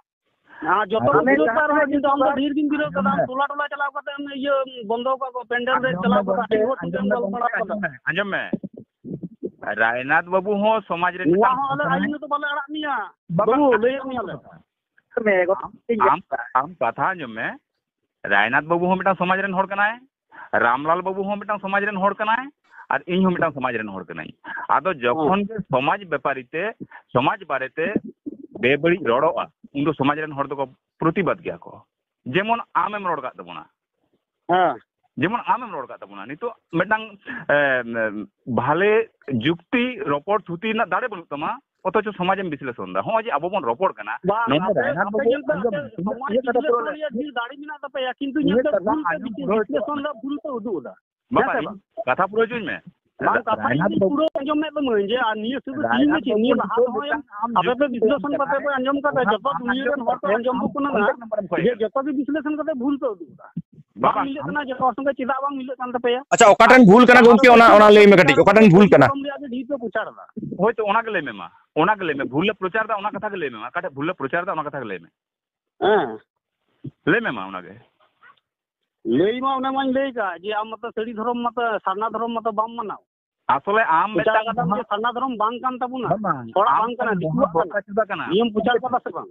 ᱦᱮᱸ, ᱡᱚᱛᱚ ᱟᱞᱮ ᱵᱤᱨᱳᱫᱷ ᱡᱟᱦᱟᱸ ᱠᱟᱜ ᱨᱮᱦᱚᱸ ᱛᱤᱱᱟᱹᱜ ᱠᱤᱱᱛᱩ ᱟᱢ ᱫᱚ ᱵᱤᱨᱳᱫᱷ ᱰᱷᱮᱨ ᱜᱮᱢ ᱵᱤᱨᱳᱫᱷ ᱠᱟᱫᱟ᱾ ᱟᱢ ᱴᱚᱞᱟ ᱴᱚᱞᱟ ᱪᱟᱞᱟᱣ ᱠᱟᱛᱮ ᱮᱢ ᱤᱭᱟᱹ ᱵᱚᱱᱫᱚ ᱠᱟᱜ ᱠᱚ, ᱯᱮᱱᱰᱮᱞ ᱨᱮ ᱟᱸᱡᱚᱢ ᱪᱟᱞᱟᱣ ᱢᱮ ᱠᱟᱛᱮ ᱵᱟᱹᱵᱩ, ᱟᱹᱰᱤ ᱦᱚᱲ ᱴᱷᱮᱱ ᱟᱸᱡᱚᱢ ᱮᱢ ᱢᱮ, ᱜᱟᱞᱢᱟᱨᱟᱣ ᱠᱟᱫᱟ᱾ ᱟᱸᱡᱚᱢ ᱢᱮ, ᱟᱸᱡᱚᱢ ᱢᱮ᱾ ᱨᱟᱭᱱᱟᱛᱷ ᱵᱟᱹᱵᱩ ᱦᱚᱸ ᱥᱚᱢᱟᱡᱽ ᱨᱮ ᱱᱚᱣᱟ ᱢᱤᱫᱴᱟᱝ ᱦᱚᱸ ᱟᱞᱮ ᱠᱟᱱᱟᱭ᱾ ᱟᱹᱭᱩᱨ ᱫᱚ ᱵᱟᱞᱮ ᱟᱲᱟᱜ ᱢᱮᱭᱟ᱾ ᱵᱟᱵᱟ, ᱵᱟᱹᱵᱩ, ᱞᱟᱹᱭ ᱟᱫ ᱢᱮᱭᱟᱞᱮ᱾ ᱢᱮ ᱜᱚ-, ᱟᱢ, ᱤᱧ ᱟᱢ, ᱟᱢ ᱠᱟᱛᱷᱟ ᱟᱸᱡᱚᱢ ᱢᱮ᱾ ᱨᱟᱭᱱᱟᱛᱷ ᱵᱟᱹᱵᱩ ᱦᱚᱸ ᱢᱤᱫᱴᱟᱝ ᱥᱚᱢᱟᱡᱽ ᱨᱮᱱ ᱦᱚᱲ ᱠᱟᱱᱟᱭ, ᱨᱟᱢᱞᱟᱞ ᱵᱟᱹᱵᱩ ᱦᱚᱸ ᱢᱤᱫᱴᱟᱝ ᱥᱚᱢᱟᱡᱽ ᱨᱮᱱ ᱦᱚᱲ ᱠᱟᱱᱟᱭ, ᱟᱨ ᱤᱧ ᱦᱚᱸ ᱢᱤᱫᱴᱟᱝ ᱥᱚᱢᱟᱡᱽ ᱨᱮᱱ ᱦᱚᱲ ᱠᱟᱹᱱᱟᱹᱧ᱾ ᱟᱫᱚ ᱡᱚᱠᱷᱚᱱ ᱦᱩᱸ᱾ ᱜᱮ ᱥᱚᱢᱟᱡᱽ ᱵᱮᱯᱟᱨᱤ ᱛᱮ, ᱥᱚᱢᱟᱡᱽ ᱵᱟᱨᱮᱛᱮ ᱵᱮᱵᱟᱹᱲᱤᱡ ᱨᱚᱲᱚᱜᱼᱟ, ᱩᱱᱫᱚ ᱥᱚᱢᱟᱡᱽ ᱨᱮᱱ ᱦᱚᱲ ᱫᱚᱠᱚ ᱯᱨᱚᱛᱤᱵᱟᱫᱽ ᱜᱮᱭᱟ ᱠᱚ᱾ ᱡᱮᱢᱚᱱ ᱟᱢᱮᱢ ᱨᱚᱲ ᱠᱟᱫ ᱛᱟᱵᱚᱱᱟ, ᱦᱮᱸ᱾ ᱡᱮᱢᱚᱱ ᱟᱢᱮᱢ ᱨᱚᱲ ᱠᱟᱫ ᱛᱟᱵᱚᱱᱟ, ᱱᱤᱛᱚᱜ ᱢᱤᱫᱴᱟᱝ, ᱮ, ᱵᱷᱟᱞᱮ ᱡᱩᱠᱛᱤ ᱨᱚᱯᱚᱲ ᱛᱷᱩᱛᱤ ᱨᱮᱱᱟᱜ ᱫᱟᱲᱮ ᱵᱟᱹᱱᱩᱜ ᱛᱟᱢᱟ, ᱚᱛᱷᱚᱪᱚ ᱥᱚᱢᱟᱡᱽ ᱮᱢ ᱵᱤᱥᱞᱮᱥᱚᱱ ᱫᱟ᱾ ᱦᱚᱸᱜᱼᱚᱭ ᱡᱮ ᱟᱵᱚ ᱵᱚᱱ ᱨᱚᱯᱚᱲ ᱠᱟᱱᱟ, ᱵᱟᱝ, ᱱᱚᱣᱟ ᱟᱯᱮ, ᱨᱟᱭᱱᱟᱛᱷ ᱟᱯᱮ ᱵᱟᱹᱵᱩ, ᱧᱮᱞ ᱯᱮ, ᱟᱸᱡᱚᱢ ᱟᱯᱮ ᱢᱮ, ᱤᱧᱟᱹᱜ ᱥᱚᱢᱟᱡᱽ ᱤᱭᱟᱹ ᱠᱟᱛᱷᱟ ᱯᱩᱨᱟᱹᱣ ᱵᱤᱥᱞᱮᱥᱚᱱ ᱞᱮ᱾ ᱨᱮᱭᱟᱜ ᱰᱷᱮᱨ ᱫᱟᱲᱮ ᱢᱮᱱᱟᱜ ᱛᱟᱯᱮᱭᱟ, ᱠᱤᱱᱛᱩ ᱧᱮᱞ ᱤᱧᱟᱹᱜ ᱯᱮ, ᱠᱟᱛᱷᱟ ᱵᱷᱩᱞ ᱯᱮ ᱟᱸᱡᱚᱢ ᱵᱤᱪᱟᱹᱨ, ᱯᱩᱨᱟᱹᱣ ᱦᱚᱪᱚ ᱵᱤᱥᱞᱮᱥᱚᱱ ᱢᱮ᱾ ᱫᱟ ᱵᱷᱩᱞ ᱯᱮ ᱩᱫᱩᱜ ᱮᱫᱟ᱾ ᱵᱟᱵᱟ, ᱵᱟᱝ, ᱤᱧ ᱠᱟᱛᱷᱟ ᱯᱩᱨᱟᱹᱣ ᱦᱚᱪᱚᱧ ᱢᱮ᱾ ᱵᱟᱝ, ᱠᱟᱛᱷᱟ ᱨᱟᱭᱱᱟᱛᱷ ᱤᱧ ᱵᱟᱹᱵᱩ, ᱯᱩᱨᱟᱹ ᱟᱸᱡᱚᱢ ᱢᱮ ᱛᱟᱢᱟᱹᱧ ᱡᱮ, ᱟᱨ ᱱᱤᱭᱟᱹ ᱥᱩᱫᱷᱩ ᱛᱤᱦᱤᱧ ᱨᱟᱭᱱᱟᱛᱷ ᱫᱚ ᱪᱮᱫ, ᱵᱟᱹᱵᱩ, ᱱᱤᱭᱟᱹ ᱞᱟᱦᱟ ᱢᱤᱫᱴᱟᱝ ᱦᱚᱸ ᱟᱢ ᱟᱯᱮ ᱯᱮ ᱡᱩᱠᱛᱤ ᱵᱤᱥᱞᱮᱥᱚᱱ ᱠᱟᱛᱮ ᱯᱮ ᱟᱸᱡᱚᱢ ᱠᱟᱫᱟ, ᱚᱱᱟ ᱡᱚᱛᱚ ᱟᱢ ᱫᱩᱱᱤᱭᱟᱹ ᱨᱮᱱ ᱦᱚᱲ ᱠᱚ ᱟᱸᱡᱚᱢ ᱠᱟᱛᱮ ᱟᱸᱡᱚᱢ ᱠᱚ ᱠᱟᱱᱟ ᱟᱢ ᱱᱟ, ᱠᱟᱛᱮ ᱡᱮ ᱠᱚ ᱡᱚᱛᱚ ᱜᱮ ᱵᱤᱥᱞᱮᱥᱚᱱ ᱠᱟᱛᱮ ᱵᱷᱩᱞ ᱯᱮ ᱩᱫᱩᱜ ᱮᱫᱟ᱾ ᱵᱟᱵᱟ, ᱵᱟᱝ ᱢᱤᱞᱟᱹᱜ ᱟᱢ ᱠᱟᱱᱟ, ᱡᱚᱛᱚ ᱦᱚᱲ ᱥᱚᱸᱜᱮ ᱪᱮᱫᱟᱜ ᱵᱟᱝ ᱢᱤᱞᱟᱹᱜ ᱠᱟᱱ ᱛᱟᱯᱮᱭᱟ? ᱟᱪᱪᱷᱟ, ᱚᱠᱟᱴᱷᱮᱱ ᱵᱷᱩᱞ ᱠᱟᱱᱟ ᱟᱨ ᱜᱚᱢᱠᱮ, ᱚᱱᱟ, ᱚᱱᱟ ᱞᱟᱹᱭ ᱢᱮ ᱠᱟᱹᱴᱤᱡ, ᱚᱠᱟᱴᱷᱮᱱ ᱵᱷᱩᱞ ᱠᱟᱱᱟ? ᱫᱷᱚᱨᱚᱢ ᱨᱮᱭᱟᱜ ᱜᱮ ᱰᱷᱮᱨ ᱯᱮ ᱯᱨᱚᱪᱟᱨ ᱮᱫᱟ᱾ ᱦᱳᱭ ᱛᱚ, ᱚᱱᱟ ᱜᱮ ᱞᱟᱹᱭ ᱢᱮ ᱢᱟ, ᱚᱱᱟ ᱜᱮ ᱞᱟᱹᱭ ᱢᱮ, ᱵᱷᱩᱞ ᱞᱮ ᱯᱨᱚᱪᱟᱨ ᱮᱫᱟ, ᱚᱱᱟ ᱠᱟᱛᱷᱟ ᱜᱮ ᱞᱟᱹᱭ ᱢᱮ ᱢᱟ, ᱚᱠᱟᱴᱷᱮᱱ ᱵᱷᱩᱞ ᱞᱮ ᱯᱨᱚᱪᱟᱨ ᱮᱫᱟ, ᱚᱱᱟ ᱠᱟᱛᱷᱟ ᱜᱮ ᱞᱟᱹᱭ ᱢᱮ᱾ ᱦᱮᱸ᱾ ᱞᱟᱹᱭ ᱢᱮ ᱢᱟ ᱚᱱᱟ ᱜᱮ᱾ ᱞᱟᱹᱭ ᱢᱟ ᱚᱱᱮ ᱢᱟᱧ ᱞᱟᱹᱭ ᱠᱟᱜ ᱡᱮ ᱟᱢ ᱢᱟᱛᱚ ᱥᱟᱹᱨᱤ ᱫᱷᱚᱨᱚᱢ ᱢᱟᱛᱚ, ᱥᱟᱨᱱᱟ ᱫᱷᱚᱨᱚᱢ ᱢᱟᱛᱚ ᱵᱟᱢ ᱢᱟᱱᱟᱣ᱾ ᱟᱥᱚᱞᱮ ᱟᱢ ᱯᱨᱚᱪᱟᱨ ᱢᱤᱫᱴᱟᱝ ᱠᱟᱫᱟᱢ ᱡᱮ ᱥᱟᱨᱱᱟ ᱫᱷᱚᱨᱚᱢ ᱵᱟᱝ ᱠᱟᱱ ᱛᱟᱵᱚᱱᱟ, ᱵᱟᱝ, ᱦᱚᱲᱟᱜ ᱟᱢ ᱵᱟᱝ ᱠᱟᱱᱟ, ᱢᱤᱫᱴᱟᱝ ᱫᱤᱠᱩᱣᱟᱜ ᱢᱚᱦᱟ ᱠᱟᱱᱟ᱾ ᱵᱚᱠᱟ ᱪᱩᱫᱟ ᱠᱟᱱᱟᱢ᱾ ᱱᱤᱭᱟᱹᱢ ᱯᱨᱚᱪᱟᱨ ᱠᱟᱫᱟ ᱥᱮ ᱵᱟᱝ?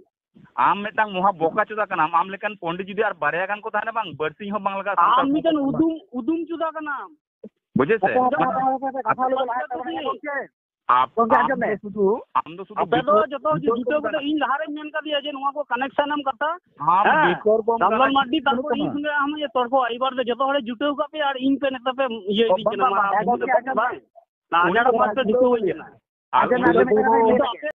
ᱟᱢ ᱢᱤᱫᱴᱟᱝ ᱢᱚᱦᱟ ᱵᱚᱠᱟ ᱪᱩᱫᱟ ᱠᱟᱱᱟᱢ᱾ ᱟᱢ ᱞᱮᱠᱟᱱ ᱯᱚᱱᱰᱤᱛ ᱡᱩᱫᱤ ᱟᱨ ᱵᱟᱨᱭᱟ ᱜᱟᱱ ᱠᱚ ᱛᱟᱦᱮᱱᱟ, ᱵᱟᱝ, ᱵᱟᱹᱲᱛᱤ ᱦᱚᱸ ᱵᱟᱝ ᱞᱟᱜᱟᱜᱼᱟ ᱥᱟᱱᱛᱟᱲ ᱟᱢ ᱢᱤᱫᱴᱮᱱ ᱥᱚᱢᱟᱡᱽ ᱨᱮ᱾ ᱩᱫᱩᱢ, ᱩᱫᱩᱢ ᱪᱩᱫᱟ ᱠᱟᱱᱟᱢ᱾ ᱵᱩᱡᱷᱟᱹᱣ ᱥᱮ? ᱟᱯᱮ ᱫᱚ ᱡᱚᱛᱚ ᱡᱩᱴᱟᱹᱣ ᱠᱟᱛᱮ ᱤᱧ ᱞᱟᱦᱟᱨᱮᱧ ᱢᱮᱱ ᱠᱟᱫᱮᱭᱟ ᱡᱮ ᱱᱚᱣᱟ ᱠᱚ connection ᱮᱢ ᱠᱟᱛᱷᱟ᱾ ᱟᱢ ᱦᱮᱸ, ᱵᱮᱠᱚᱨ ᱵᱚᱢ ᱨᱟᱢᱞᱟᱞ ᱢᱟᱨᱰᱤ, ᱛᱟᱨᱯᱚᱨ ᱤᱧ ᱥᱚᱸᱜᱮ ᱟᱢ ᱤᱭᱟᱹ ᱛᱚᱨᱠᱚ, ᱮᱭᱵᱟᱨ ᱫᱚ ᱡᱚᱛᱚ ᱦᱚᱲᱮ ᱡᱩᱴᱟᱹᱣ ᱠᱟᱜ ᱯᱮᱭᱟ ᱟᱨ ᱤᱧ ᱯᱮ ᱱᱮᱛᱟ ᱯᱮ ᱤᱭᱟᱹ ᱤᱫᱤ ᱠᱟᱱᱟ, ᱢᱟ ᱵᱟᱝ, ᱵᱟᱝ, ᱵᱟᱝ, ᱵᱟᱝ᱾ ᱱᱟ ᱟᱡᱟᱲ ᱵᱟᱨ ᱯᱮ ᱰᱷᱤᱠᱟᱹᱣ ᱟᱹᱧ ᱠᱟᱱᱟ᱾ ᱟᱨ ᱩᱱᱤ ᱫᱚ ᱟᱯᱮ